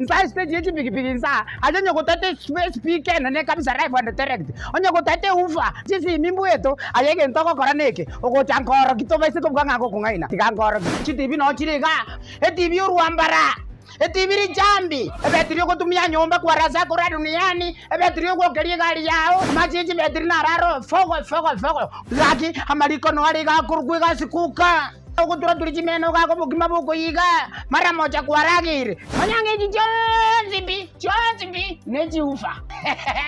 nsa estage ye chipikipiki nsa aye onye gotete espeaker enene kabisa live and direct onye gotete woofer chisimi mbweto aye egento ogokora neke ogocha nkoroki tobaise kobuga ng'a ngokong'aina tiga nkoroki chitibi noo chire igaa etibi orwambara. Etibi richambi, ebetiri ogotumia nyomba kwarasa korwa duniani, ebetiri ogwokeria egari yao, amache ye chibetiri nararo fogo fogo fogo. Gaki amariko noare iga akorokwa egasi kuka, ogotura-turia chimeno gaka obokima bokoyiga, mara mocha kwarageire. Manya ng'a echi chionsi pi, chionsi pi, nechiufa.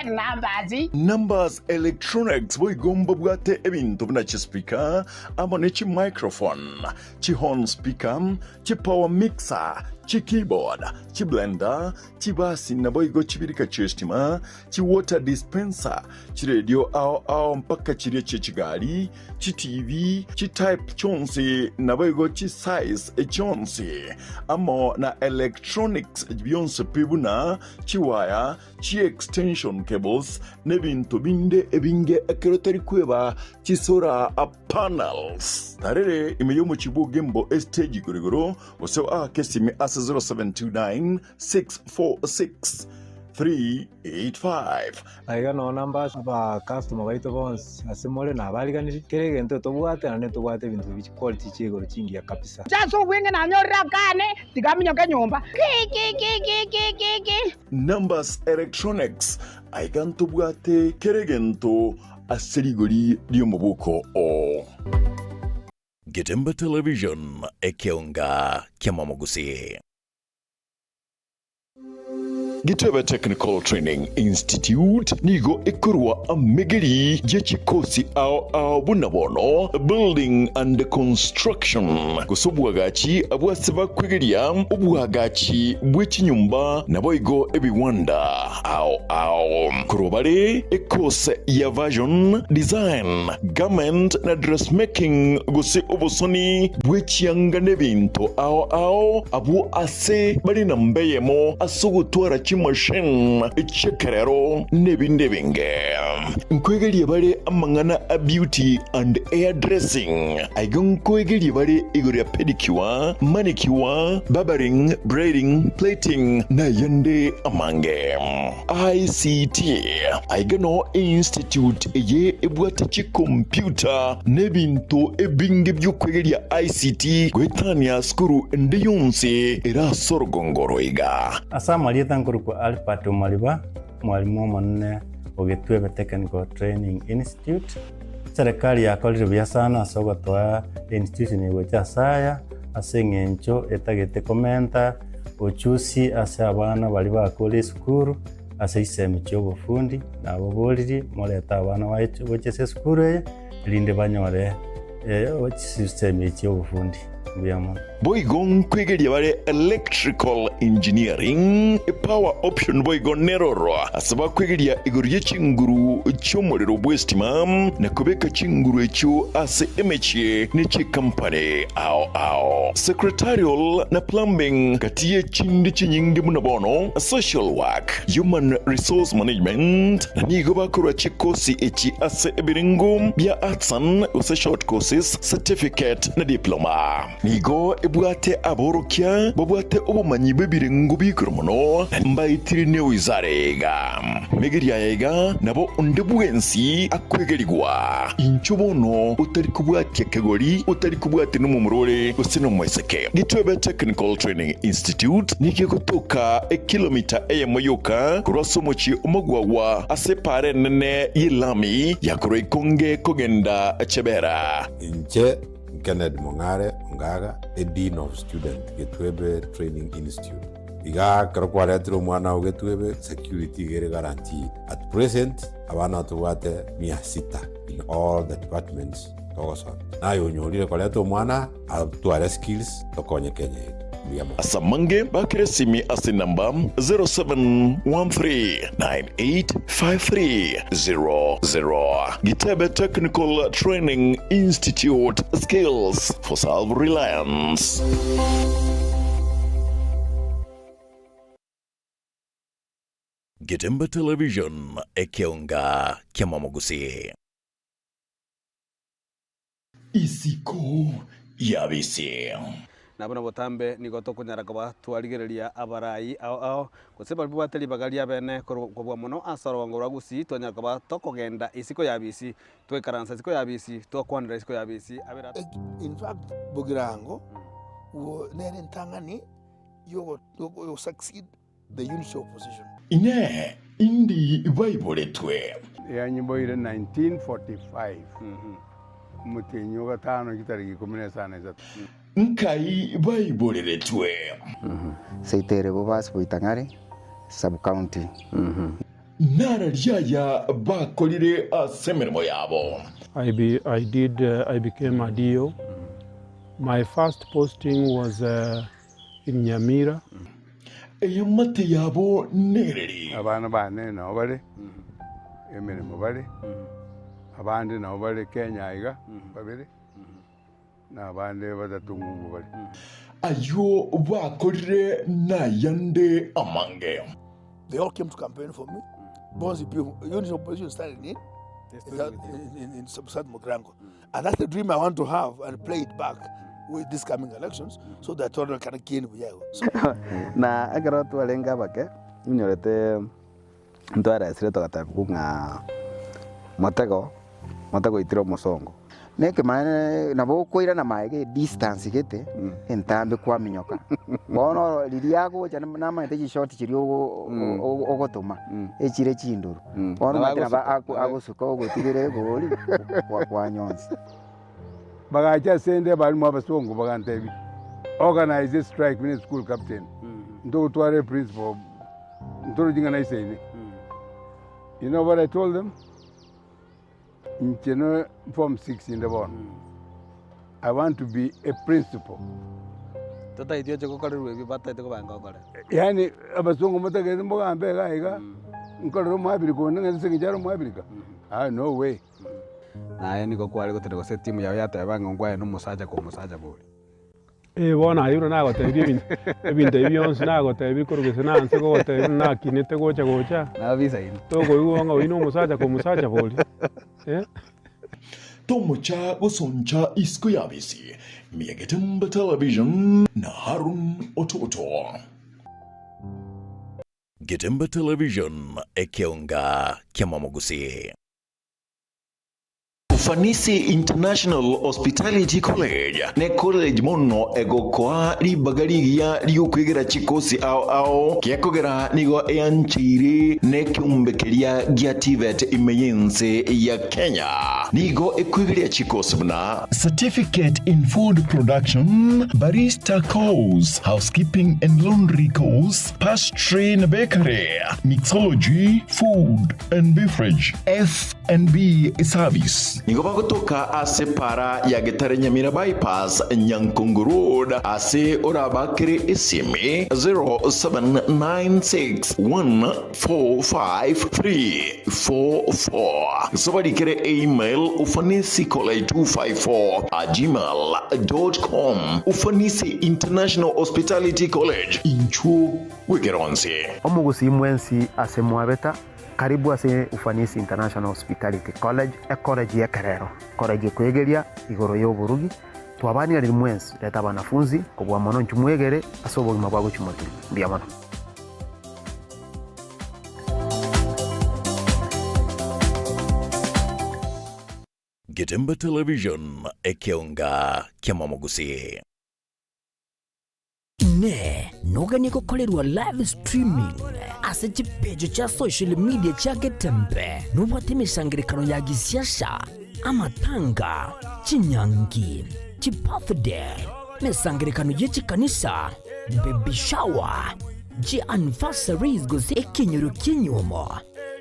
Numbers. Numbers Electronics boigo mbabwate ebinto buna chispeaker amo ne chimicrophone, chihorn speaker, Chipower mixer, chikeyboard, chiblender, chibasi naboigo chibirika chi'estima, chiwater dispenser, chiredio ao ao mpaka chiria chi'echigari, chiTV, chitype chionsi naboigo chisize chionsi, amo na electronics bionsi pi buna chiwaya, chiextension cables, nebinto binde ebinge ekero tari kweba chisolar Panels. Tarere ime y'omochie bw'Ogembo estage igoro igoro, gose oake esimi ase 0729 646 385. Aiga noo namba ase abakastoma baito bonsi ase more nabariganirie, kera egento tobwate naende ntobwate ebinto bi chiquality chia igoro chingiya kabisa. Inche ase obweng'e nanyorire akane, tiga aminyoke nyomba. Ki-ki-ki-ki-ki-ki-ki. Numbers Electronics, aiga ntobwate kera egento Ase rigori ri'omobuko oo. Getembe Television, ekeonga ki'amamogusii. Gitebe Technical Training Institute nigo ekorwa amegeri ye chikosi ao ao buna bono Building and Construction gose obwagachi abwase bakwegeria obwagachi bwe chinyomba naboigo ebiwanda ao ao. Korwa bare ekose ya Version, Design, Garment na Dressmaking gose obosoni bwe chianga nebinto ao ao abwo ase bare namba eyemo ase ogotwara chimachine chi'ekerero nebinde ebinge. Nkoegeria bare amang'ana a beauty and hair dressing. Aiga nkoegeria bare igoro ya pedicure, manicure, barbering, braiding, plaiting na ayande amange. ICT, Aiga noo einstitute eye ebwate chikompyuta na ebinto ebinge bi'okwegeria ICT goetania sukuru ende yonsi ere ase orogongo oro iga. Ase amarieta nkorokwa Albert Omariba, mwalimu omonene o Getwebe Technical Training Institute. Serikali yakorire buya sana ase ogotoa einstitution eye gocha ase aya, ase eng'encho etagete komenta ochusi ase abana baria bakure esukuru ase chisemi chia obofundi, nababoririe morete abana baye gocha ase esukuru eye, erinde banyore chisemi echi chia obofundi. Mbuya mono. Boigo nkwegeria bare electrical engineering, power option boigo neroro ase bakwegeria igoro ye chinguru chi'omorero bw'estima na kobeka chinguru echio ase emechie ne chikampani ao ao. Secretarial na plumbing gati ye chinde chinyinge buna bono social work, human resource management na nigo bakorwa chikosi echi ase ebirengo bia arts and gose short courses, certificate na diploma. Nigo ebwate aborokia babwate obomanyi bw'ebirengo bi'igoro mono, na mbaetire newizara iga. Megeria aya iga nabo onde bwensi akwegerigwa. Inchuo bono otari kobwatia kegori, otari kobwatia nomomura ore gose nomoiseke. Gitwebe Technical Training Institute nigo egotoka ekilomita eyemo yoka korwa ase omochie omogwagwa ase epaara enene y'elami ya korwa Ikonge kogenda Chebera. Inche Kennedy Mong'are Ongaga, a Dean of Student, Getwebe Training Institute. Iga ekero kwaretire omwana oo Getwebe, security iga ere guaranteed. At present, abana tobwate mia sita in all the departments togosomia. Naye onyorire koreta omwana atware skills tokonye Kenya yaito. Mbuya mono. Ase amange bakere esimi ase enamba 0713985300. Gitebe Technical Training Institute, Skills for Self-Reliance. Getembe Television, ekeonga ki'amamogusii. Isiko y'abisi. Na buna botambe nigo tokonyara koba twarigereria abarai ao ao, gose baria babwate ribaga riabene korwa kobua mono ase orogongo rwa Gusii, twanyara koba tokogenda isiko y'abisi, twaikaransa isiko y'abisi, twakwanera isiko y'abisi, abere. In fact, Bogirango nere entang'ani yogo succeed the unity of opposition. Inee! Indi baiboretwe? Yanyiboire 1945, omotienyi o gatano chitariki ikomi na isano na isato. Nkai baiboreretwe? Seito ere Bobasi Boitang'are Sub-county. Nara riaya bakorire ase emeremo yabo. I, be, I did I became a DO. My first posting was in Nyamira. Eamate yabo nereri. Abana bane nao bare emeremo bare, abande nao bare Kenya iga babere, na abande batato ng'umbu bare. Ayio bakorire nayande amange. They all came to campaign for me. Bonzi people, unity opposition started in, in South Mugirango. And that's the dream I want to have and play it back with these coming elections so that Tono can gain Buyago. So, Na ekero twarenge abake, inyorete ntwaresire togatebigwa ng'a motego, motego oitire omosongo. Na ekemanyererio nabo okoirana maega edistance gete, entambe kwaminyoka. Bono riria agocha namanyete chishoti chiria ogo- ogo- ogotoma, echire chindoro. Bono Nabo omanyete nabo agosuka. agosuka ogotigera egori, kwanyonsi. Bagacha ase 'nde abalimu abasongo bagantebia, Organise a strike buna eschool captain, ntogotwara eprinciple. Ntorochi ng'a naisaine. You know what I told them? Inche ne form six inde bono. I want to be a principal. Totaeti oche gokorerwa ebio bataete kobanga okore. Yaani abasongo motagete mbogambe iga iga, nkorere omoabirika onde ng'a ase eng'encho are omoabirika? Ah no way. Naye nigo kware gotera gose etimu yao yateba ng'a nkwaye na omosacha kwa omosacha bori. Eh bono aye buna nagotebirie ebinto ebinto ebi bionsi nagotebirie korwa gese nanse gogotebia buna nakinete gocha gocha, Nabisaine. tokoigwa ng'a oyio na omosacha kwa omosacha bori eh. Tomocha gosoncha isiko y'abisi, Miagetembe Television na Harun Ototo. Getembe Television, ekeonga ki'amamogusii. Ufanisi International Hospitality College ne college mono egokoa ribaga rigiya riokwegera chikosi ao ao, gekogera nigo eancheire nekeombe keria gia TVET ime y'ense ya Kenya. Nigo ekwegeria chikosi buna. Certificate in Food Production, Barista Course, Housekeeping and Laundry Course, Pastry and Bakery, Mixology, Food and Beverage, F&B Service. Nigo bagotoka ase para ya Getare Nyamira Bypass, Nyankongo Road, ase orabakere esimi 0796145344. Gose obarikere email ufanisicollege254@gmail.com. Ufanisi International Hospitality College, inchuo bw'ekeronsi. Omogusii mwensi ase mwabeta, Karibu ase Ufanisi International Hospitality College, ecollege y'ekerero, college ekoegeria igoro y'oborugi. Twabaniarire mwensi, reta abanafunzi, kobua mono inchuo mwegere ase obogima bwa gochia motwe. Mbuya mono. Getembe Television, ekeonga ki'amamogusii. Inee! Noganie gokorerwa live streaming ase chipeji chia social media chia Getembe? Nobwate emesangererekano ya gisiasa, amatanga, chinyangi, chibirthday, emesangererekano ye chikanisa, baby shower, chianniversaries gose ekenyoro ki'enyuomo,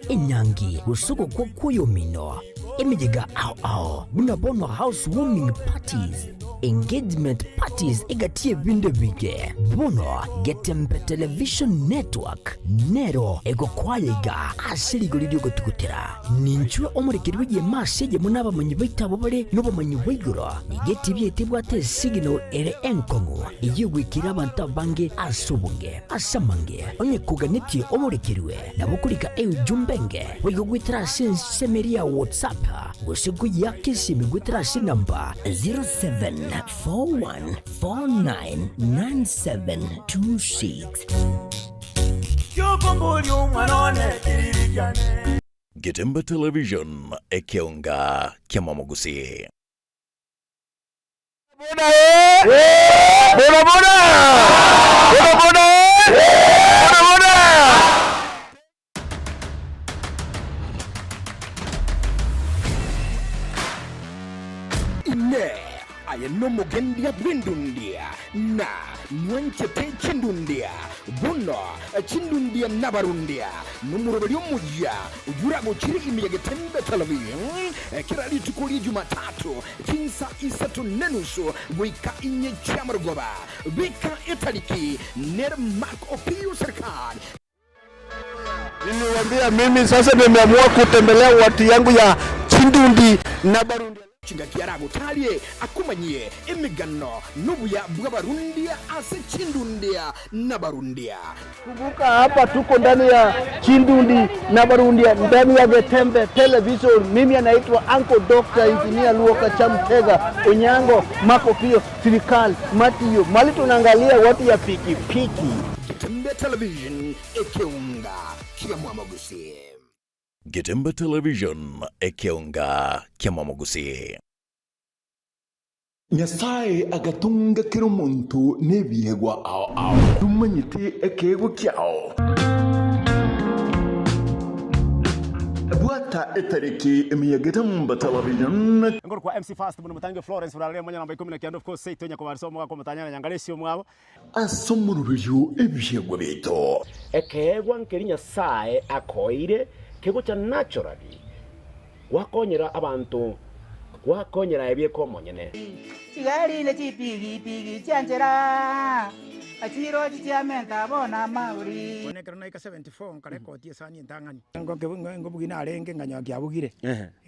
enyangi gose ogokwa kw'oyomino, emeyega ao ao buna bono house warming parties, engagement parties egati y'ebinto ebinge. Bono Getembe Television Network nero egokoaya iga ase rigori ri'ogotugutera. Ninchwe omorekeri bw'egeema ase eyemo n'abamanyi baito abwo bare nobomanyi bwa igoro. Nigo etibi yaito ebwate esignal ere enkong'u eyio egoikera abanto abange ase obonge. Ase amange, onye koganetie omorekerwe, nabo okorika eujumbe enge boigo goetera ase ensemo eria ya WhatsApp gose koyiaka esimi goetera ase enamba 0741499726. Kiokomboria omwana one kiriri kiane. Getembe Television, ekeonga ki'amamogusii. Boda Boda boda! Boda boda! Boda boda! Inee! Aye nomogendia bw'endundia, na nwanchete chindundia? Bono chindundia nabarundia, nomoroberi omuya oyio oragochire ime ya Getembe Television kera rituko ria Jumatatu chinsa isato nenusu goika inye chi'amarogoba. Beka etariki nere Mark Opiyo Serikali. Niliwaambia mimi sasa nimeamua kutembelea watu yangu ya Chindundi na Barundi. Chingaki aragotarie akomanyie emegano nobuya bw'Abarundia ase Chindundia na Barundia. Kumbuka hapa tuko ndani ya Chindundi na Barundia ndani ya Getembe Television. Mimi anaitwa Uncle Dr. Engineer Luoka Chamtega Onyango Makopio Sirikal Matiyo. Mali tunaangalia watu ya pikipiki. Getembe Television ekeunga kia Mwamagusi. Getembe Television, ekeonga ki'amamogusii. Nyasae agatonga kera omonto nebiegwa ao ao. Tomanyete ekeegwa kiao? Bwata etariki ime ya Getembe Television. Ngorokwa MC Fast buna mutangi Florence burarire monya namba 19 of course seito nyakobarisa omogaka omotanyana nyangaresi omwabo. Ase omoroberio ebiegwa biaito. Ekeegwa nkeri Nyasae akoeire kegocha naturally gwakonyera abanto gwakonyera aye bieka omonyene. Chigari ne chipigipigi chianchera, chirochi chiamenta bono amauri. Bono ekero naika 74 nkarekoti esani entang'ani. Ngobugia narenge nganyora kiabugire,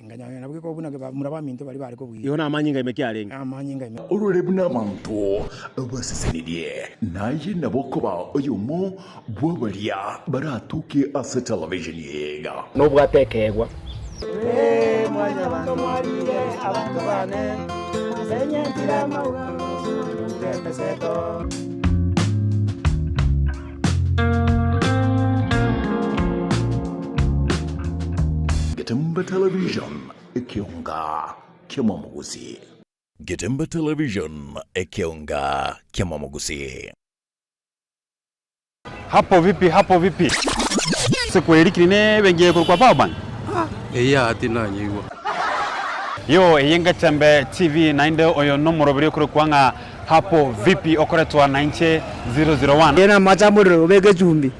nganyora nabo gekobua buna bamura baminto baria bare kobugia. Igo namanyinga ime kiarenge. Amanyinga ime. Orore buna abanto basesenirie, naye nabo okoba oyomo bw'abaria baratuke ase television eye iga. Nobwate ekeegwa. Ee, mwanyabanto mwarire abanto bane, mwasenyentire amauga gose mwanyure emeseto. Getembe Television, ekeonga ki'omomogusi. Getembe Television, ekeonga ki'omomogusi. Hapo vipi hapo vipi? Sekwerikiri ne ebenki eye korokwa Power Bank? Eya tinanyeigwa. Yo eye Ngachembe TV naende oyo nomoroberi okorokwa ng'a Hapo vipi okoretwa nainche 001. Genda amache amorero obeke echumbi,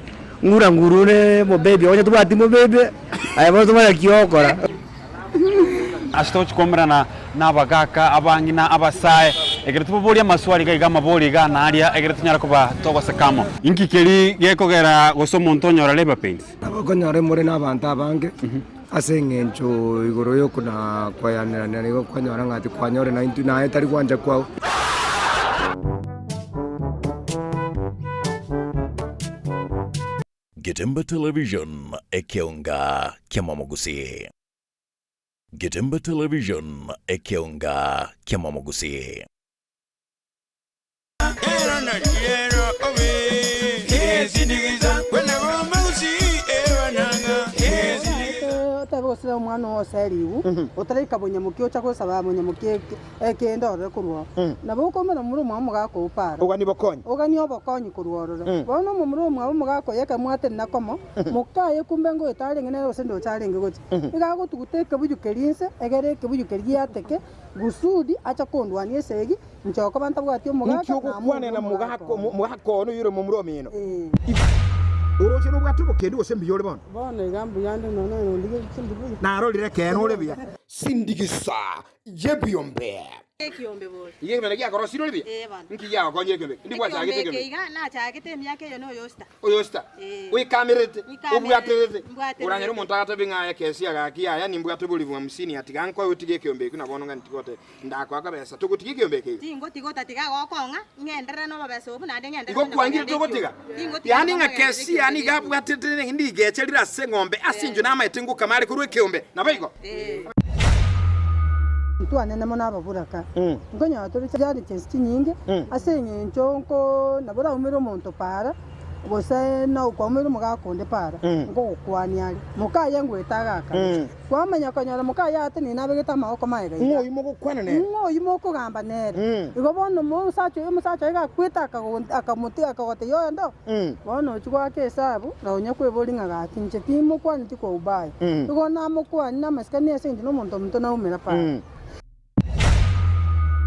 ng'ura nguru ne mobebi, onye tobwati mobebi, aye bono tomanye ki ogokora. Ase togochia koumerana nabagaaka, abang'ina, abasae, ekero tobaborie amaswali iga iga amabori iga na aria, ekero tonyare koba togoseka amo. Inki keria gekogera gose omonto onyora labour pains? Nabo okonyora more nabanto abange, ase eng'encho igoro y'okona koyanerana nigo kwanyora ng'a tikwanyore naintwe naye tari gwancha kwao. Getembe Television, ekeonga ki'amamogusii. Getembe Television, ekeonga ki'amamogusii. Otebe gose omwana oo oserigwe, otaraika bonyamokia ocha gosaba bonyamokia ekende orore korwa oo. Nabo okoumera momura omwabo omogaka oo para. Oganie obokonyi. Oganie obokonyi korwa ororo. Bono omomura omwabo omogaka oye ekero mwatenena komo, mokaye kumbe ngoeta arenge nere gose ndoche arenge gocha. Iga agotuguta ekebuyu keria inse, egere ekebuyu keria giateke, gusudi ache kondwania esegi, Inche okoba ntabwati omogaka, Ninki ogokwana namoorire na omogaka mogaka one. omogaka one oyore momura omino? Oroche nobwate obokendu gose mbuya ore bono? Bono iga mbuya nde nonya nondigeretie mbuya. Narorire ekeene ore buya. Sindigisa y'ebiombe. Ekiombe bori. Iga ekiombe giakorosirie ore buya? Ee bono. Nki giagokonyire ekiombe eke? Ndi Ekiombe gwachagete eke ekiombe eke? iga nachagete emiaka eye noyosita. Oyosita? Ee. Oikamererete? Nkamererete. Obwatererete? Mbwatererete. Oranyore omonto agatebe ng'a aye kesia gaki yaya nimbwate oborimo hamsini atiga nkoe otige ekiombe ekio na bono ng'a ntigote Ndakoa akabesa, togotiga ekiombe eke iga. Tingotiga otatiga agokong'a, ng'enderere nobobesa obwo, naende ng'enderere Igo konya kwangire kogenda togotiga? ekiombe. Tingotiga Yaani ng'a nigo nkogenda Kesia ekiombe nigo abwatete rigecha rire ase eng'ombe ase inchwe namaete ngokama are korwa ekeombe. Naboigo? Ntwanene mono ababuraka, nkonyora tore challenges chinyinge ase eng'encho nko nabo oraumere omonto para. Gose nokwaumera omogaka onde para, nkogokwania are, Mokaye ngwete agakare. Kwamanya konyora mokaye atenene nabegete amaboko magega iga. Ng'o oyio mogokwana nere? Ng'o oyio mokogamba nere? Igo bono omosacha oyo omosacha oye gakwete akamotiga akagotebia oyonde oo, bono ochia goaka esabu na onya kweboria ng'a gaki inche timokwaneti kwa ubaya. Igo namokwanie namasikani ase eng'encho nomonto ominto naumera para.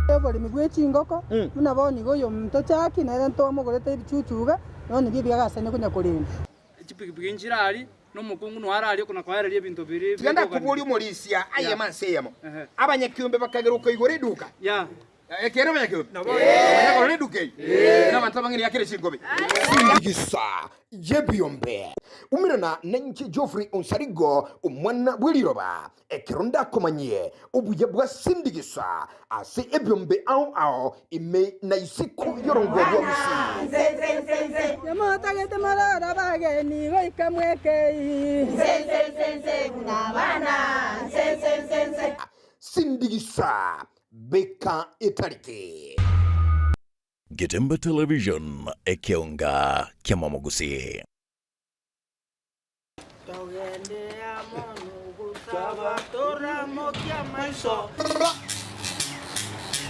Oboremi bwe chingoko, buna bono iga oyominto Jackie nere ntwamogorete ebichuchu iga, bono nibio ebiagasani konya korenda. Chipigipigi nchire aria, na omokungu noyo are aria okona-koereria ebinto biria Tiga ndakoborie omorisia ayemo ase eyemo. Abanyakiombe bakageroka igoro eduka. Ekeene abanyakiombe? Banya korora eduka eye. Na abanto abang'ina yakire chinkobi. Sindigisa y'ebiombe. Umerana nainche Geoffrey Onsarigo, omwana bw'eriroba. Ekero ndakomanyie obuya bwa sindigisa ase ebiombe ao ao ime na isiko y'orongo rwa Gusii. Yamotagete mororo abageni goika mwekei. Sindigisa beka etariki. Getembe Television, ekeonga ki'amamogusii. Togende amo nogosaba toramokie amaiso.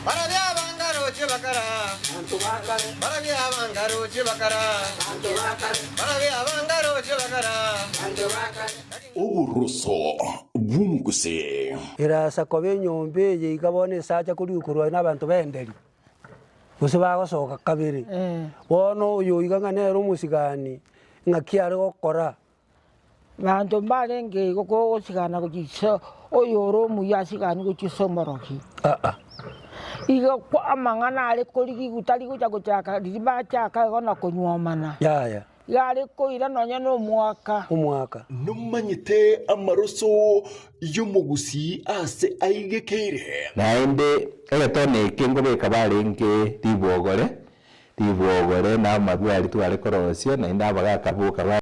Barabia abangaroche bakara, barabia abangaroche bakara, barabia abangaroche. bangaroche bakara. Oboroso bw'omogusii. Erasa koba enyomba eye iga bono esacha korigwa korwa na abanto b'enderi, gose bagosoka kabere. Bono oyo iga ng'a nere omosigani, ng'aki are gokora. Banto mbarenge igo kogosigana gochia iso, oyore omuya asigani gochia ase omorogi. Igo kwa amang'ana are korigigwa tari gocha gochaka riria bachaka igo na konyuomana. Yaya. Iga are koira nonya na omwaka. Omwaka. Nomanyete amaroso y'omogusii ase aigekeire? Naende egetone eke nkobeka barenge ribwogore, ribwogore na amabwe aria tware korosia, naende abagaka boka ba.